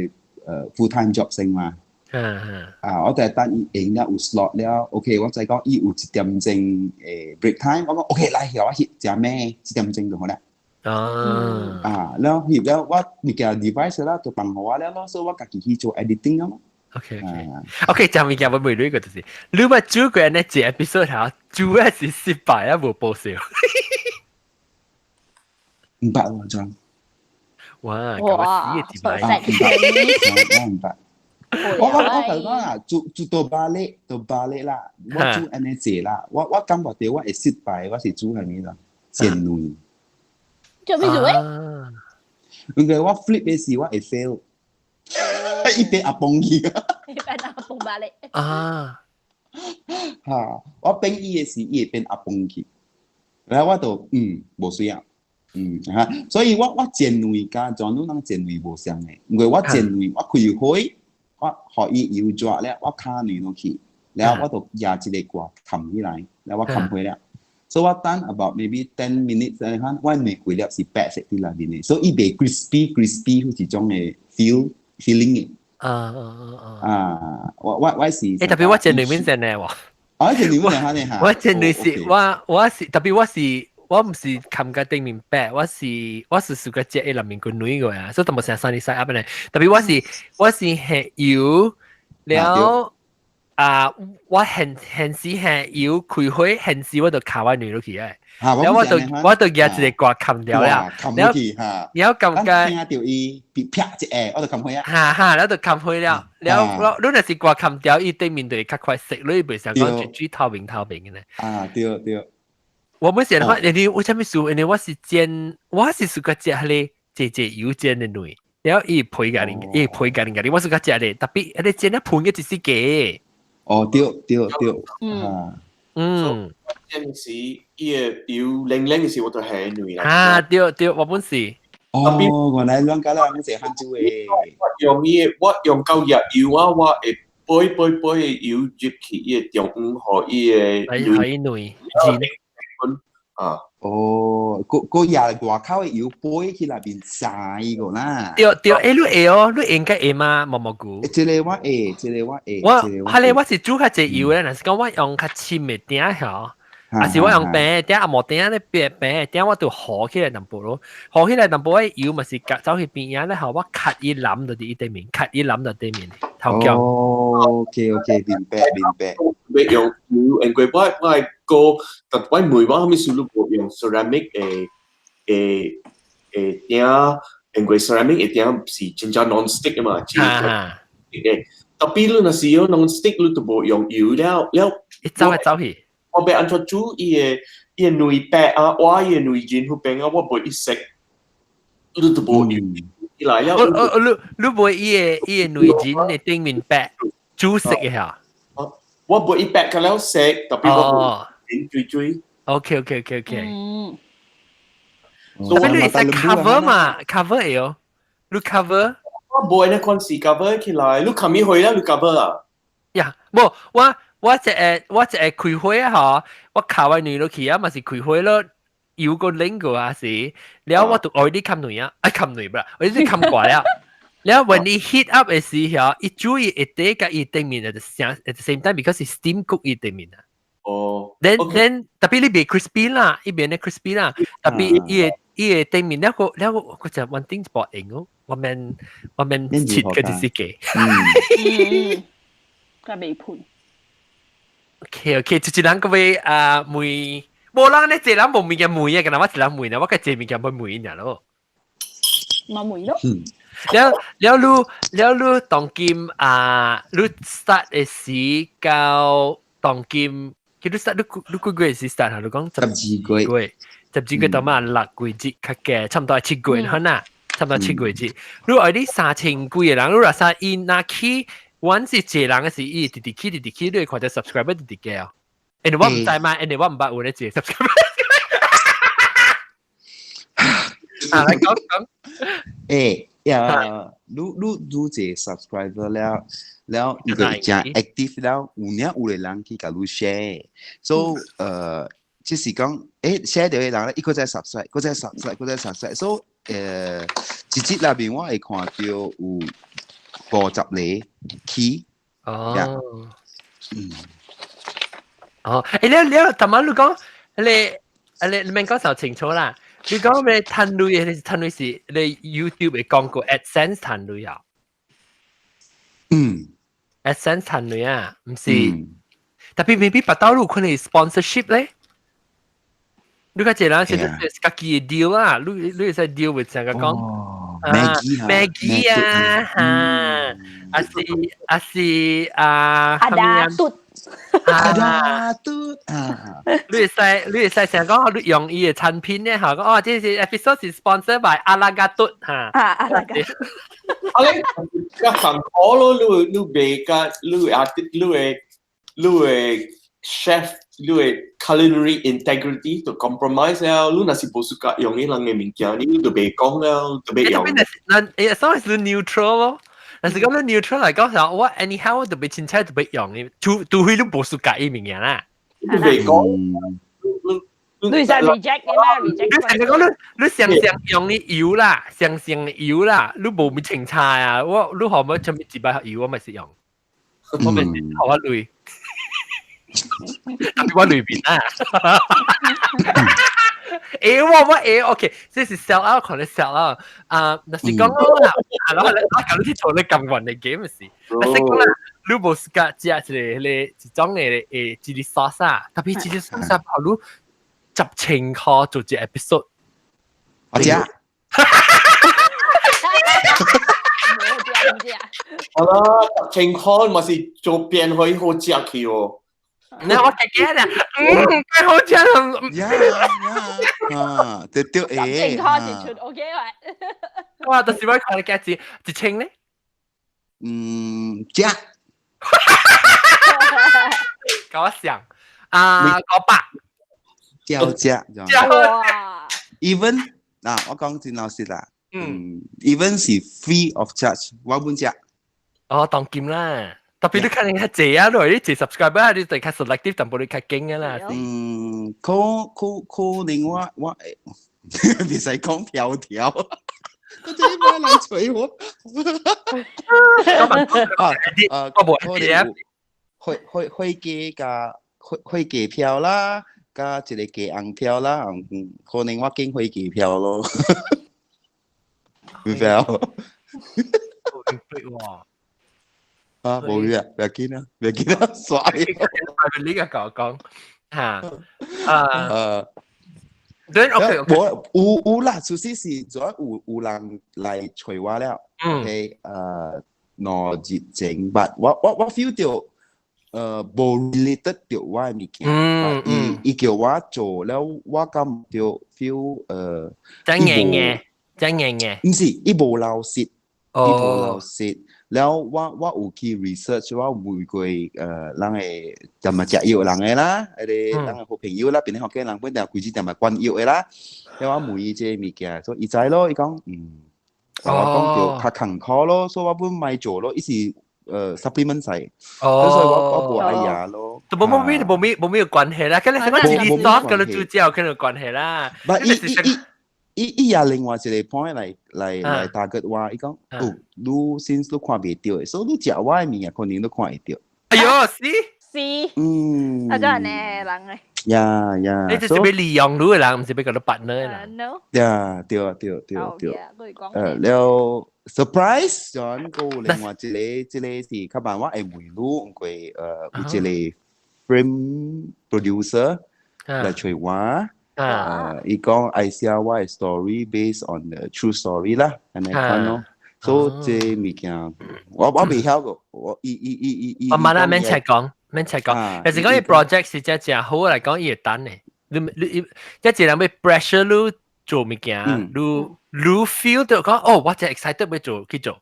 full time job 先嘛。啊，我就係等伊閒了有 slot 了，OK，我再講伊有一點鐘break time，我講 OK 來，我翕食咩？一點鐘就好啦。啊，啊，了翕了我物件 device 啦，就放予我了咯，所以我家己去做 editing 咯。 OK OK OK，這物件我問你一個就是，你捌煮過呢一 episode 嚇，煮的是失敗啊，無報銷。毋捌喎，張。哇，咁死嘅我毋捌。我我我就講啊，做做到巴黎，到巴黎啦，我煮按呢濟啦，我我感覺著我會失敗，我是煮啥物啦？煎卵。做咩做誒？因為我 flip 的時我會 fail，伊變阿崩去。伊變阿崩巴黎。啊！哈！我變伊的時，伊會變阿崩去，然後我就嗯無需要，嗯哈，所以我我煎卵佮全攏人煎卵無相的，因為我煎卵我開火。我予伊油熱了，我敲卵落去，了我就舉一個蓋冚起來，了我冚開了。所以我等 about maybe 10 minutes 按呢款，我卵規粒是白色佇內面的，所以伊袂 crispy crispy 彼一種的 feel feeling 的。啊啊啊啊！啊，我我我是。欸，特別我煎卵免煎的喎。啊，煎卵免按呢哈。我煎卵是，我我是特別我是。我毋是冚甲頂面白，我是我是屬個食伊內面個軟個啊，所以淡薄成 sunny side up 呢。特別我是我是下油了啊，我現現時下油開火，現時我就敲我卵落去誒。然後我就我就舉一個蓋冚掉了，然後然後感覺聽著伊啪一下，我就冚開啊。哈哈，然後就冚開了，然後我你若是蓋冚掉，伊頂面就會較快熟，你袂想講煮煮透明透明的呢。啊，對對。我本時話，因為我啥物事？因為我是煎，我是屬個食彼个濟濟油煎的卵，然後伊皮共你，伊皮共你共你，我是較食咧，特別彼个煎啊盤嘅一絲個。哦，對對對，嗯嗯，煎時伊個油冷冷的時，我就下卵啦。啊，對對，我本是。哦，原來攏佮咱坐漢州的。我用伊個，我用夠熱油啊，我會飛飛飛个油入去伊個中央，予伊个卵卵煎。啊！哦，閣閣也外口的油飛去內面炸伊個啦。對對，欸，你會哦，你應該會嗎？毛毛菇。這个我會，這个我會。我，彼个我是煮較濟油咧，若是講我用較深的鼎吼，抑是我用平的鼎，啊無鼎咧變平的鼎，我就糊起來淡薄咯，糊起來淡薄，油嘛是走去邊仔咧，吼，我較伊淋就佇伊頂面，較伊淋就頂面頭腳。哦，OK OK，明白明白。欲用油，因為我我個，但我問我啥物事你無用 ceramic 的的的鼎，因為 ceramic 的鼎是真正 non-stick 的嘛，真的。特別你若是用 non-stick，你就無用油了了。一走會走去。我欲按怎煮伊的內白啊，我伊的內仁彼邊啊，我袂一食，你就無油起來了。我我你你袂伊的內仁的頂面白煮食的嚇？我袂伊白個了食，特別我無水水。 OK。特別你會使 cover 嘛？cover 會哦，你 cover？我無那款是 cover 起來，你冚咪去啦，你 cover 啊？呀，無我一個開火啊嗬，我敲我女落去啊，嘛是開火咯，油個冷過啊是，了我就愛你冚女啊，啊冚女不啦，我你冚過了。了 when 你 heat up 的時候，伊煮伊一底佮伊頂面 at the same time because 是 steam cook 伊頂面啊。哦。 Then 特別你袂 crispy 啦，伊邊咧 crispy 啦，特別伊的頂面了個了個我就穩定一部用哦，我免切個就是嘅。嗯，佢未盤。 OK，就是人個位啊問，無人咧，這人無物件問啊，敢若我一人問啊，我個這物件欲問爾咯。嘛問咯。了了你了你當今啊，你 start 的時到當今，佢你 start 你幾月時 start 啊？你講12月，月，12月到嘛6月節較嘅，差唔多係7月可能，差唔多7月節。你愛你3000幾個人，你若使伊若去，阮是一個人嘅時，伊直直去直直去，你會看到 subscriber 直直加哦。因為我毋知嘛，因為我毋捌有咧一個 subscriber。啊，來講講。欸呀，你愈濟 subscriber 了，了伊就誠 active 了，有影有個人去共你 share，so 就是講，欸 share 著的人咧，伊閣再 subscribe，閣再 subscribe，閣再 subscribe，so 一節內面我會看著有50個起。哦。哦，欸，你頭先你講，你免講受清楚啦。你講咩趁鐳的？趁鐳是你 YouTube 的廣告 AdSense 趁鐳啊？嗯。 AdSense 趁鐳啊，毋是。特別 maybe 別兜路可能 sponsorship 咧。你較濟人是家己的 deal 啦，你會使 deal with 成個講。 Maggie Maggie 啊，哈，啊是啊，阿達嘟。阿達嘟啊！你會使成講你用伊的產品咧，嚇講哦，這是 episode 是 sponsor by 阿拉加嘟嚇。啊，阿拉加。啊你較艱苦咯，你賣甲你啊，你的 chef，你的 culinary integrity 就 compromise 了。你若是無 suka 用伊人的物件，你就袂講了，就袂用。那誒，所以是 neutral 咯。但是講你 neutral 嚟講，就我 anyhow 我就袂凊彩就袂用，除非你無 suka 伊物件啦。你袂講。你使 reject 嘅啦，reject。你成日講你常常用的油啦，常常的油啦，你無咪清菜啊？我你可唔可以準備一擺油？我咪是用，我咪是好我累，特別我裏邊啊。欸，我欸，OK，這是 sell out，可能 sell out 啊，若是講啦，啊，我我講你做你咁遠的 game 是，若是講啦，你無 suka 食一個彼個一種的誒 chili sauce 啊，特別 chili sauce 跑你10,000塊做一個 episode，我食。唔知啊。好啦，10,000塊嘛是做變可以好食去哦。那我記得啦，嗯，幾好食啊！呀呀，啊，對對誒， 10,000塊是出 OK 喂。哇，就是我看你價錢1000咧。嗯，食。搞我想啊，500。照食。哇！Even 嗱，我講真老實啦，嗯，even 是 free of charge，我本食。哦，當金啦。特別你看你較濟啊，你濟 subscriber 你就較 selective，淡薄你較緊啊啦。嗯，可能我袂使講條條，我這邊來揣我。啊啊，我無可能火雞佮火雞票啦，佮一個雞紅票啦，嗯，可能我揀火雞票咯。明白？對喎。啊，無啊，不要緊啊，不要緊啊，耍你。你個講講嚇啊。對，OK OK。我有有啦，其實是主要有人來揣我了。OK， 2日前，but 我 feel 到無 related 到我嘅物件，伊叫我做了，我感覺 feel 真硬嘅，真硬嘅。毋是，伊無老實，伊無老實。了我有去 research，我問過人嘅就咪食藥人嘅啦，彼个人嘅好朋友啦，邊啲福建人本地開始就咪關藥嘅啦。了我問伊這個物件，所以伊知咯，伊講我講著較艱苦咯，所以我本莫做咯，伊是supplement 晒，所以我無愛食咯。都無無咩無咩無咩關係啦，咁你講一啲 sauce 跟你煮之後，肯定有關係啦。但伊伊伊伊也另外一個 point 來 target 我，伊講哦，你 since 你看袂著的，所以你食我的物件可能你看會著。哎喲，是是，嗯，啊，就係呢人誒。 Yeah yeah，你這是欲利用你的人，毋是欲共你 partner 的人。 No。 Yeah，對對對對。了 surprise，就閣有另外一個，這個是較慢我會問你，毋過有一個 film producer 來揣我。伊講愛寫我的 story based on the true story 啦，按呢款咯。所以這物件我未曉過，我伊伊伊伊伊。我慢啦，免齊講，免齊講。其實講伊 project 是真正好來講，伊會等的。你你一個人欲 pressure 你做物件，你你 feel 到講哦，我真 excited 欲做去做。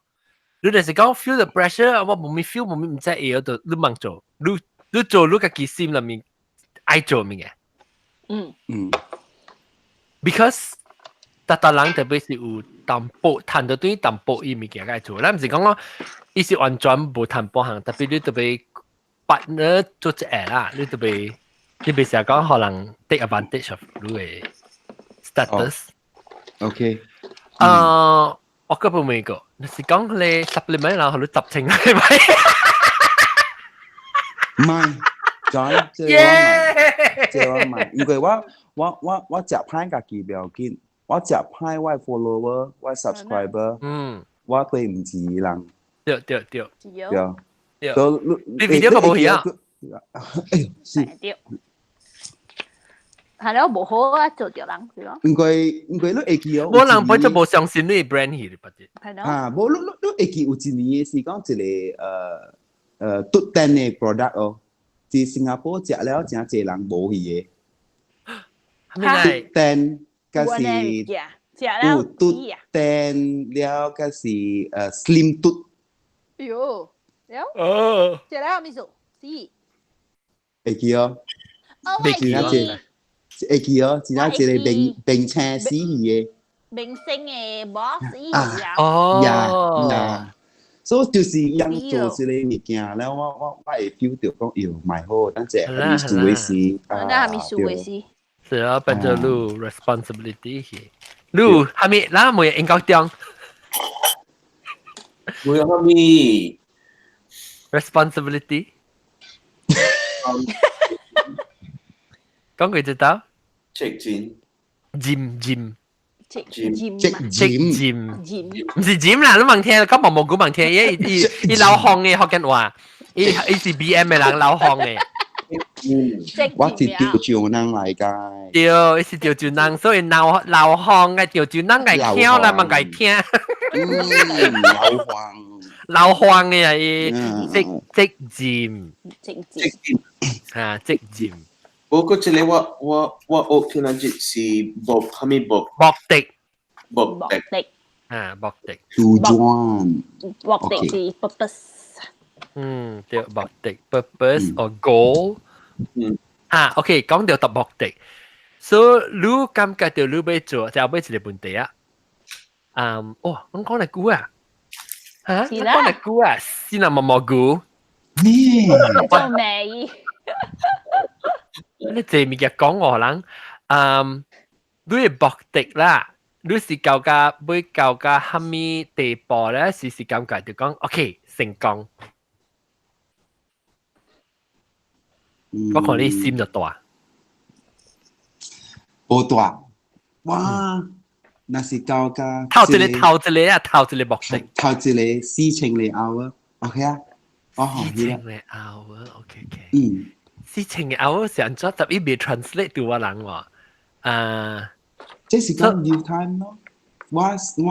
你就是講 feel the pressure，我無咪 feel 無咪毋知會就你茫做，你你做你家己心裡面愛做物件。Because 逐逐人特別是有淡薄趁著對淡薄伊物件愛做，咱毋是講講伊是完全無趁半項，特別你特別 partner 做一個啦，你特別你袂成講予人 take advantage of 你的 status。 OK。我閣問一個，若是講你 supplement 然後你10千係咪？唔係，再這我買，這我買，因為我食歹家己不要緊，我食歹我 follower，我 subscriber，我對毋住人。對對對。對。對。你 video 個無去啊？哎呦，是。對。係咯，無好啊，做著人是咯。因為你會記哦。無人本就無相信你 brand 去，不知。係咯。啊，無你你你會記有一年是講一個拄電的 product 哦，佇新加坡食了誠濟人無去的。哈？拄電，佮是有拄電了，佮是slim 拄。哎喲，了。哦。食了咪數？是。會記哦。會記啊！會記哦，真正一個明明星死去的。明星的 boss 啊，哦， Yeah yeah，所以就是𪜶做這个物件，了我會 feel 著講，喲，蠻好，等者還咪做的事，啊，那係咪做的事？是啊，變做你 responsibility 去。你係咪？咱每應該點？每係咪 responsibility？講佢知道？責任。尖尖。責任。責任。毋是尖啦，你問聽，講毛毛菇問聽，伊伊伊老行嘅福建話，伊伊是 BM 嘅人，老行嘅。我是潮州人來㗎。對，伊是潮州人，所以老老行嘅潮州人愛聽啦，嘛愛聽。老黃。老黃嘅啊，伊責責任。責任。啊，責任。不過這個我學聽人是目啥物目？目的。目的。啊，目的。主專。目的是 purpose。嗯，對，目的 purpose or goal。啊，OK，講到讀目的，所以你感覺著你欲做，就後尾一個問題啊。嗯，哦，我講嚟久啊，嚇，講嚟久啊，先啊毛毛菇。咩？做咩？你這物件講我人，嗯，你的目的啦，你是到甲欲到甲啥物地步咧？是感覺就講 OK 成功。我看你心就大。無大，哇！若是到甲頭一个頭一个啊，頭一個目的，頭一个4000個 hour，OK 啊？我四千個 hour，OK OK。4000個 hour 是按怎？十一未 translate 對我人喎。啊，這是講 real time 咯。我係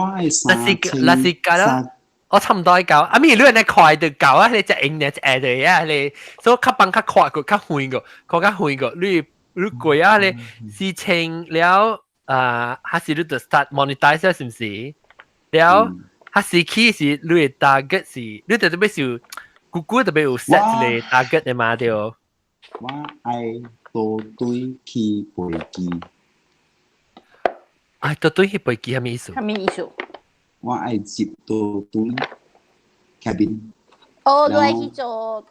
那是那是假啦。我差唔多夠，啊咪你係快就夠啊，你隻影呢隻下對啊，你所以較放較快個，較遠個，較較遠個，你過啊，你4000了啊，還是你就 start monetize 是唔是？了，還是起是你的 target 是，你就特別是 Google 特別有 set 一個 target 的嘛對。我愛倒轉去飛機。愛倒轉去飛機啥物意思？啥物意思？我愛接倒轉 cabin。哦，你愛去做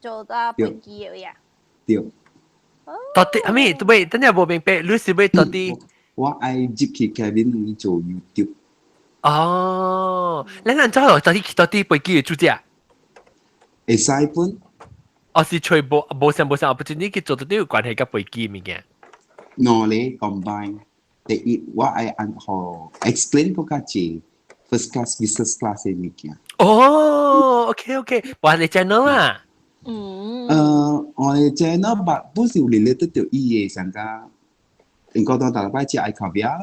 做到飛機的呀？對。到底啥物？對，等下無明白，你是欲到底？我愛入去 cabin 去做 YouTube。哦，你咱走到底飛機的主角？會使本。哦，是揣無無相無相，不是你去做到底有關係佮飛機物件。兩个 combine，第一我愛按好 explain 閣較濟 first class business class 的物件。哦，OK OK，我你 channel 啦。我的 channel 捌本是有 related 到伊的上加，英國當逐禮拜食愛咖啡啦，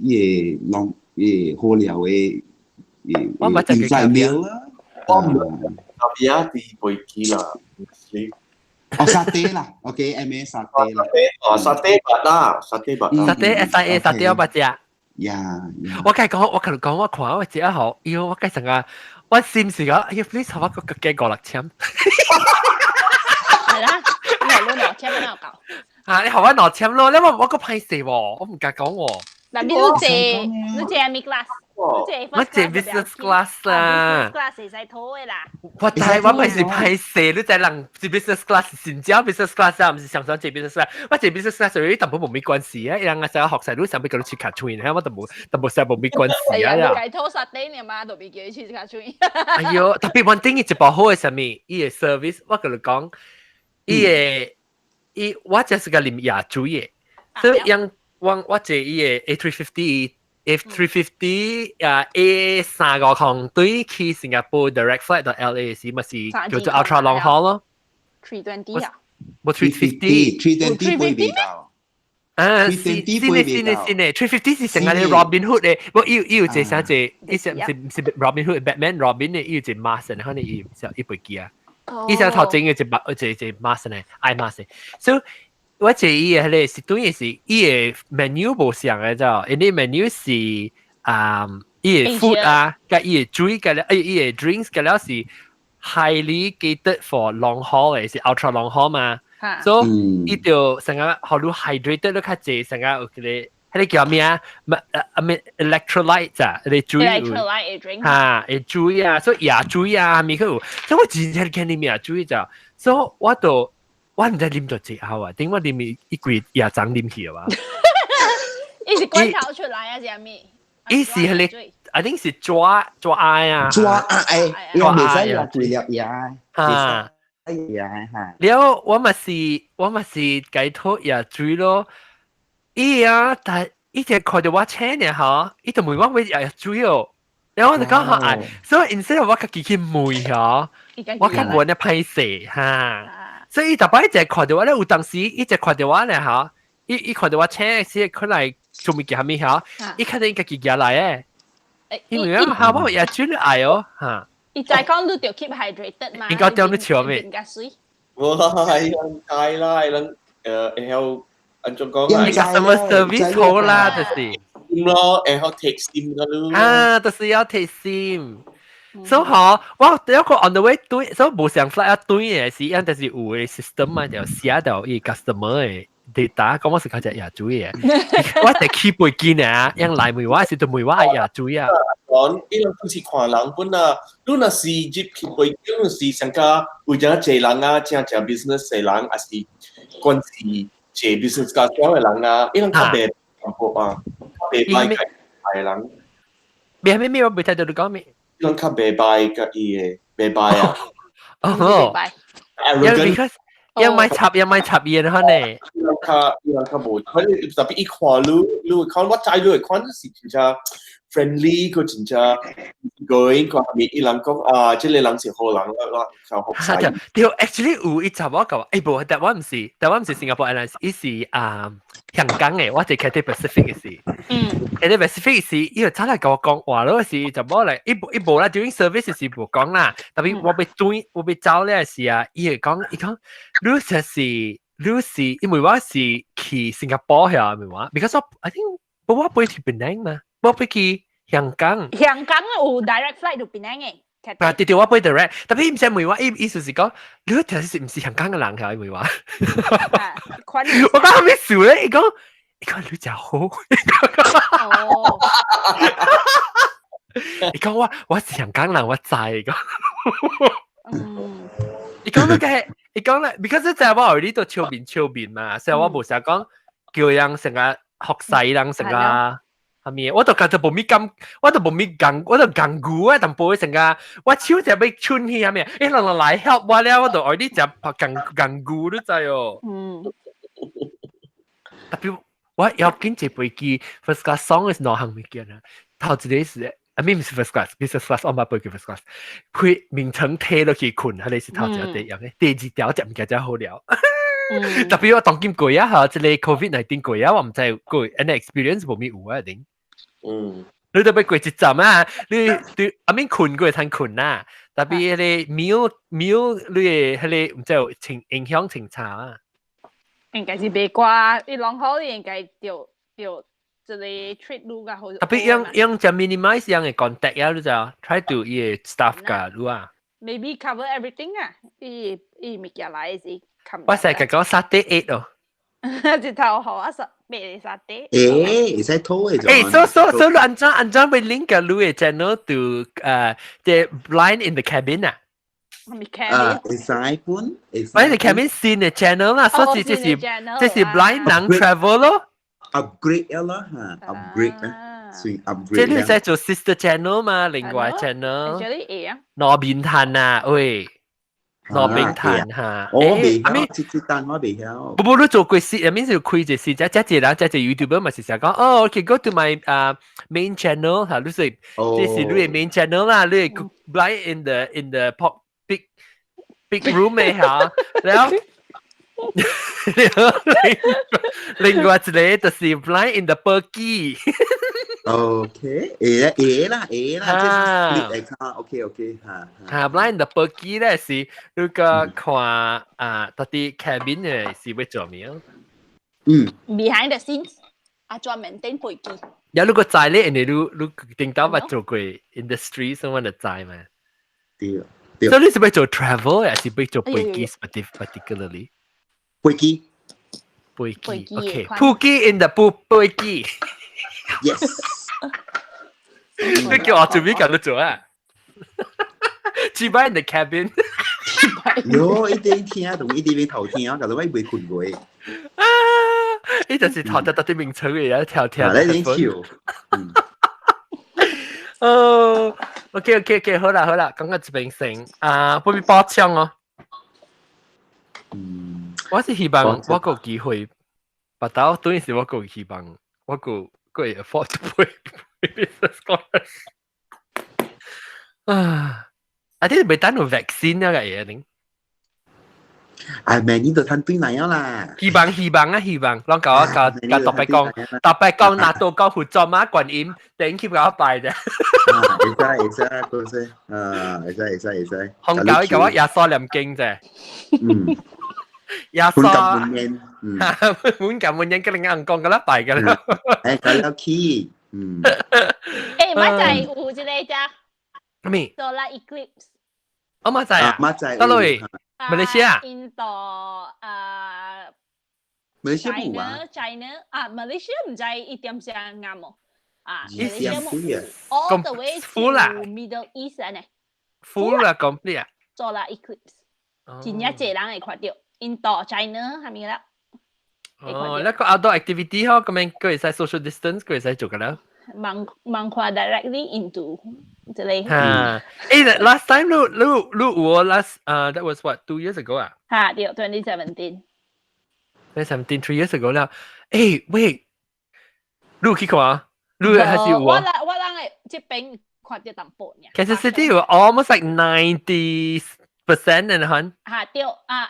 伊的攏伊好料的，我捌食過 meal 啦。我唔咖啡佇飛機啦。哦，沙爹啦，OK，M A 沙爹啦。哦，沙爹捌啦，沙爹捌。沙爹 S I A 沙爹我捌食。呀，我甲伊講，我甲你講，我看我食好，伊我計成個，我心是講，哎呀，please 我個加五六千。係啦，你係攞2000邊度搞？啊，你予我兩千咯，你我我個歹勢喎，我唔敢講喎。嗱，你坐咩 class？我坐 business class 啦。 business class 會使拖的啦。我知我咪是歹勢，你知人坐 business class 真正 business class 啊，毋是常常坐 business class。我坐 business class 所以淡薄無咩關係啊，人家成日學晒，你想欲共你切卡喙，我都無，都無成無咩關係啊。你解拖沙爹你媽都別叫佢切卡喙。哎喲，特別穩定伊一部好的啥物，伊的 service，我共你講，伊的伊我就是個啉椰水的，所以樣我坐伊的 A350。A350 啊 A350對去新加坡 direct flight 到 LA 時，咪是叫做 ultra long haul 咯。 320 啊？無 350。 320飛袂到。啊，是新的新的新的，350是成個 Robin Hood 的，無伊有伊有一個啥一伊是毋是毋是 Robin Hood，Batman Robin 的，伊有一個 mask，可能伊是伊飛機啊。伊只頭前嘅一個一個 mask 呢，eye mask。所以我坐伊的彼個是等於是伊的 menu 無相的，咋？因為 menu 是啊，伊的 food 啊，佮伊的水佮了，哎，伊的 drinks 佮了是 highly catered for long haul 的，是 ultra long haul 嘛。所以伊就成個予你 hydrated 你較濟，成個有彼個叫咩啊？啊咩 electrolyte 啊，你水 electrolyte drink 哈，會水啊，所以椰水啊，物去有，所以我真正見啉椰水咋，所以我就我毋知啉咗幾後啊，頂我啉一櫃椰漿啉去啊。伊是罐頭出來啊，是啥物？伊是彼個，I think 是抓抓愛啊，抓愛，抓愛啊，幾粒椰，哈，椰哈。了我嘛是解脫椰水咯，伊啊，但伊就看著我請呢吼，伊就問我欲椰水哦，然後我就講吼愛，所以 instead 我家己去問吼，我較無呢歹勢哈。所以伊逐擺一看著我咧，有當時伊一看著我咧吼，伊看著我請時，佢來做物件啥物吼，伊肯定家己寄來的，因為啊，我椰水愛哦哈。伊就講你著 keep hydrated 嘛。應該點你笑咩？更加水。我係人解啦，人會曉按怎講啊？你 customer service 好啦，就是。咯，會曉貼心個咯。啊，就是要貼心。所以吼，我第一個 on the way 對，所以無上 flight 啊對的是，因就是有的 system 嘛，就寫到伊 customer 的 data，講我是較隻椰水的。我一起飛機呢，因來問我是就問我愛椰水啊。講，伊人都是看人本啊，你若是入去飛機，你是上加有正濟人啊，正正 business 的人，還是管是坐 business class 的人啊，伊人較袂淡薄啊，較袂歹個人。咩咩咩，我未聽到你講咩？伊人較袂歹佮伊的袂歹啊。哦，因為 because 要買插要買插煙可能。伊人較無，佢特別一看你，你會看我知你會看是真正。friendly，佢真正 going 個下面伊人講啊，這個人是好人啦，我較服對對，actually 有一集我講，誒無，但我毋是，但我毋是 Singapore Airlines，伊是啊香港嘅，我是 Cathay Pacific 嘅是。Cathay Pacific 是，伊就早來共我講話咯，是就無來，伊無伊無啦，during service 是無講啦，tapi 我欲轉，我欲走咧時啊，伊會講，伊講，你就是你是，因為我是去新加坡遐，明無？Because I think 我飛去檳城嘛，我飛去香港。香港有 direct flight 到檳城嘅。啊，對對，我飛 direct，tapi 伊毋是問我，伊意思是講，你其實是毋是香港嘅人遐？伊問我。我講啥物事咧？伊講，伊講你真好。哦。伊講我我是香港人，我知伊講。伊講你個，伊講咧，because 你知我 already 都笑面笑面嘛，所以我無想講叫人成個學西人成個。係咪？我就覺得無咪感，我就無咪講，我就講古啊，淡薄成個，我手就欲春去係咪？欸，人人來 help 我了，我就 already 就講講古你知哦。Tapi 我要緊坐飛機，first class 爽是兩項物件啊。頭一個是，I mean 毋是 first class，business class 我捌飛過 first class，開眠床提落去睏，彼個是頭一個第一樣嘅，第二條食物件才好了。Tapi 我當今過啊，嚇，這個 COVID-19 過啊，我毋知過，按呢 experience 無咪有啊，一定。你都欲過一站啊！你對 I mean 睏過會通睏啦，tapi 彼個 meal meal 你的彼個毋知有情影響清差啊。應該是袂掛，伊攏好應該就就這個 treat 愈較好。 Tapi 用用就 minimize 樣的 contact 啊，你知影？Try to 伊的 staff 甲你啊。 Maybe cover everything 啊，伊伊物件來是。我成日講沙爹 eight 哦。一頭好啊，十八個沙爹。欸，會使討的。欸，so so so 你按怎按怎欲 link 個你的 channel to 這 blind in the cabin 啊？係咪 cabin？會使本，會使。 blind in the cabin 新的 channel 啦，所以這是這是 blind 人 travel 咯。 upgrade 啦嚇，upgrade 啊，算 upgrade。這你使做 sister channel 嘛，另外 channel。這裡會啊。路邊攤啊，喂。路邊攤嚇。我未曉，這這單我未曉。不不，你做過事，I mean 是開一個事，這這一個人，這一個 YouTuber 嘛是成日講，哦，OK，go to my main channel 嚇，你是這是你的 main channel 啦，你 blind in the pop big big room 的嚇，然後另外一個就是 blind in the 飛機。 OK，會會啦會啦，這是 split account，OK OK 嚇。嚇，blind in the 飛機咧是你個看啊，到底 cabin 的是欲做咩？Behind the scenes，啊專門等飛機。有你個知咧，因為你你頂到捌做過 industry，所以我就知嘛。對。所以你是欲做 travel 還是欲做飛機 particularly？飛機。飛機，OK，飛機 in the 不飛機。 Yes。你叫我做咩咁都做啊？只擺 in the cabin。喲，一定聽，同一定邊頭聽，搞到我未睏過。啊！呢就是頭得得啲名稱嘅，跳跳。你跳。哦，OK OK OK，好啦好啦，講到這邊先啊，不必包槍哦。我是希望我有機會，不到等於是我有希望，我個個會 afford to pay business class。啊，啊！啲未等到 vaccine 啊個嘢定？啊，明年就趁對嚟啦。希望希望啊希望，攏共我共共特別講，特別講拿到講佛祖媽觀音，頂級共我拜啫。會使會使，嗰些啊，會使會使會使。紅教伊共我耶穌念經啫。耶穌。滿感滿滿感滿恩，跟你硬講噶啦，拜噶啦。誒，搞了起，嗯。誒，馬仔有一個只。咩？Solar eclipse。我馬仔啊，馬仔。得咯，馬來西亞。印度啊。馬來西亞冇啊 China 啊，馬來西亞毋知一點聲啱無？啊，馬來西亞冇。All the way to Middle East 呢？Full 啦，complete 啊。 Solar eclipse，真正濟人會看著，印度、China 係咪啦？哦，那個 outdoor activity 嗬，咁樣佢會使 social distance，佢會使做㗎啦。望望看 directly into 這個。嚇！誒，last time 你你你我 last that was what 2 years ago 啊？嚇，對，2017。 2017 3 years ago 啦。誒，wait，你有去看啊？你還是有啊？我人我人會這邊看著淡薄爾。 Kansas City 有 almost like 90% 的ਹਨ。嚇對啊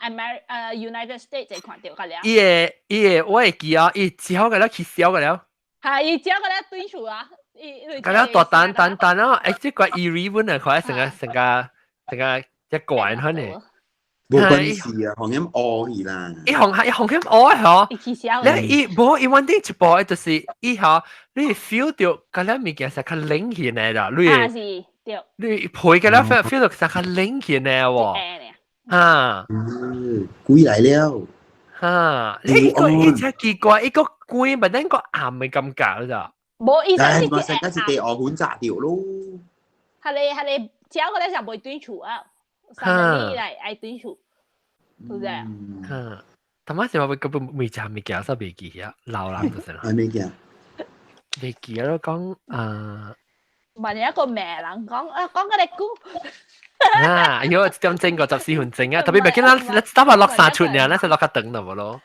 ，United States 就看著個了。伊個伊個我會記啊，伊之後個了起痟個了。係伊只個咧對數啊，伊個了大單單單啊，欸，這個 Erie 本啊，看成個成個成個一個人呢。無關事啊，紅險惡去啦。伊紅伊紅險惡嗬。伊起痟。你伊無伊穩定一步，就是伊嗬，你 feel 到個了物件是較冷起來啦，你啊是對。你陪個了 feel 到是較冷起來喎。哈。嗯，鬼來了。哈，呢個伊真奇怪，伊個光，但係個暗嘅感覺咋？無，伊是我實在是地惡混雜掉咯。係你係你，只個咧就袂對厝啊。三個你來愛對厝，對不對？嗯，他媽是話根本未食物件，所以未記啊，老人就是啦。係未記？未記咯，講啊。問一個咩人講啊？講個你估。啊！喲，1點鐘54分啊，特別袂見咱咱打發落三出爾，咱是落較長就無咯。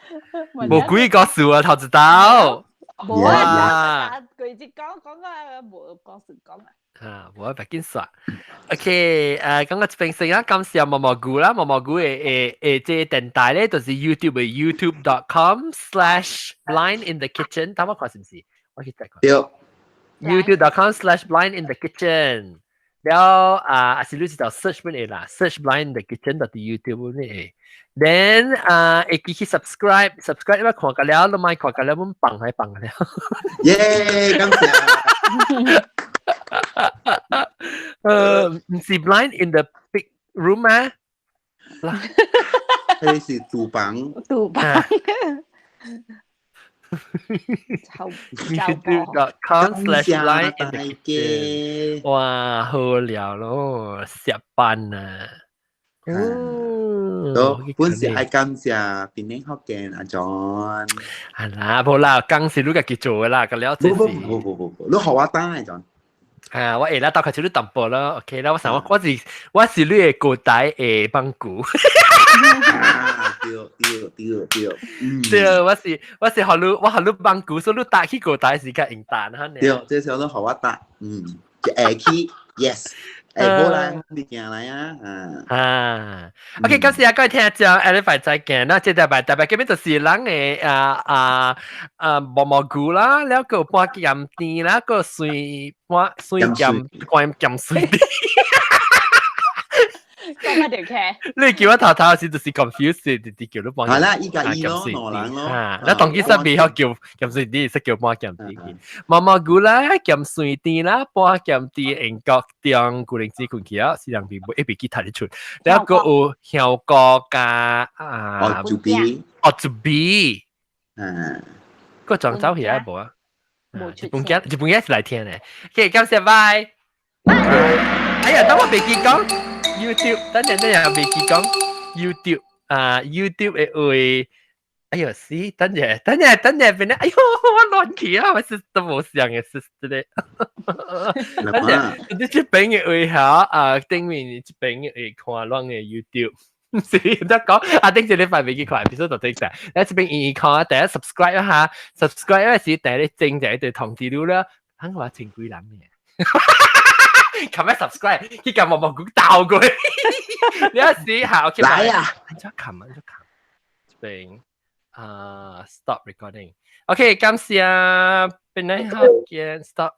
無幾個數啊，頭一道。無啊，佢只講講個無講事講啊。啊，無啊，別緊煞。OK，講個平時啊，感謝毛毛菇啦，毛毛菇嘅嘅嘅這電台咧，就是 YouTube 嘅 youtube.com/blindinthekitchen，等我看是唔是？我去睇看。對。 youtube.com/blindinthekitchen。了啊，還是你是就 search 本會啦，search blind in the kitchen 就佇 YouTube 本會。Then 啊，會記去 subscribe，subscribe 我看過了，你莫看過了，阮放還放了。耶，感謝。毋是 blind in the big room 咩？彼是廚房。廚房。 youtube.com/blind in the kitchen。哇，好料咯，食飯啊！哦，本是愛感謝檳城福建阿 John。係啦，無啦，工是你家己做的啦，個了這是。無無無無無，你予我擔的 John。啊，我會啦，到開始你淡薄啦，OK 啦，我想我我是我是你的古代的幫鼓。對對對對，對，我是我是予你我予你幫鼓，所以你搭去古代時較用彈哈。對，這時候你予我搭，嗯，會去，yes。欸，好啦，你行來啊，啊，啊，OK，感謝各位聽眾，下禮拜再見啦。這禮拜特別今日就是咱的啊啊啊毛毛菇啦，了個半鹹甜啦，個水半水鹹關鹹水甜。講乜條劇？你叫我頭頭時就是 confuse，直直叫你半。係啦，依家依咯，兩人咯。啊，那當其實未曉叫鹹水甜，識叫半鹹甜。毛毛菇啦，鹹水甜啦，半鹹甜，英國中古靈精困去啊，是人並一邊去睇得出。然後閣有香菇加啊，哦，豬鼻，哦，豬鼻，嗯，個裝走起來無啊？日本仔，日本仔是來聽的。OK，感謝，拜。哎呀，等我袂記講 YouTube，等陣等陣袂記講 YouTube 啊，YouTube 的話，哎呦死，等陣等陣等陣變咧，哎呦我亂去啊，我是都無像嘅是這個。等陣，你這邊的話嚇啊，頂面這邊的話看咱的 YouTube。是得講，啊頂一禮拜袂記看，必須就頂晒。你這邊願意看，第一 subscribe 一下，subscribe 嗰時第一整就一對通知你啦，肯話千幾人嘅。琴日 subscribe，佢撳毛毛菇鬥過，你一試下 OK。來啊！按怎撳按怎撳？這邊啊，stop recording。OK，感謝，邊個好見 stop。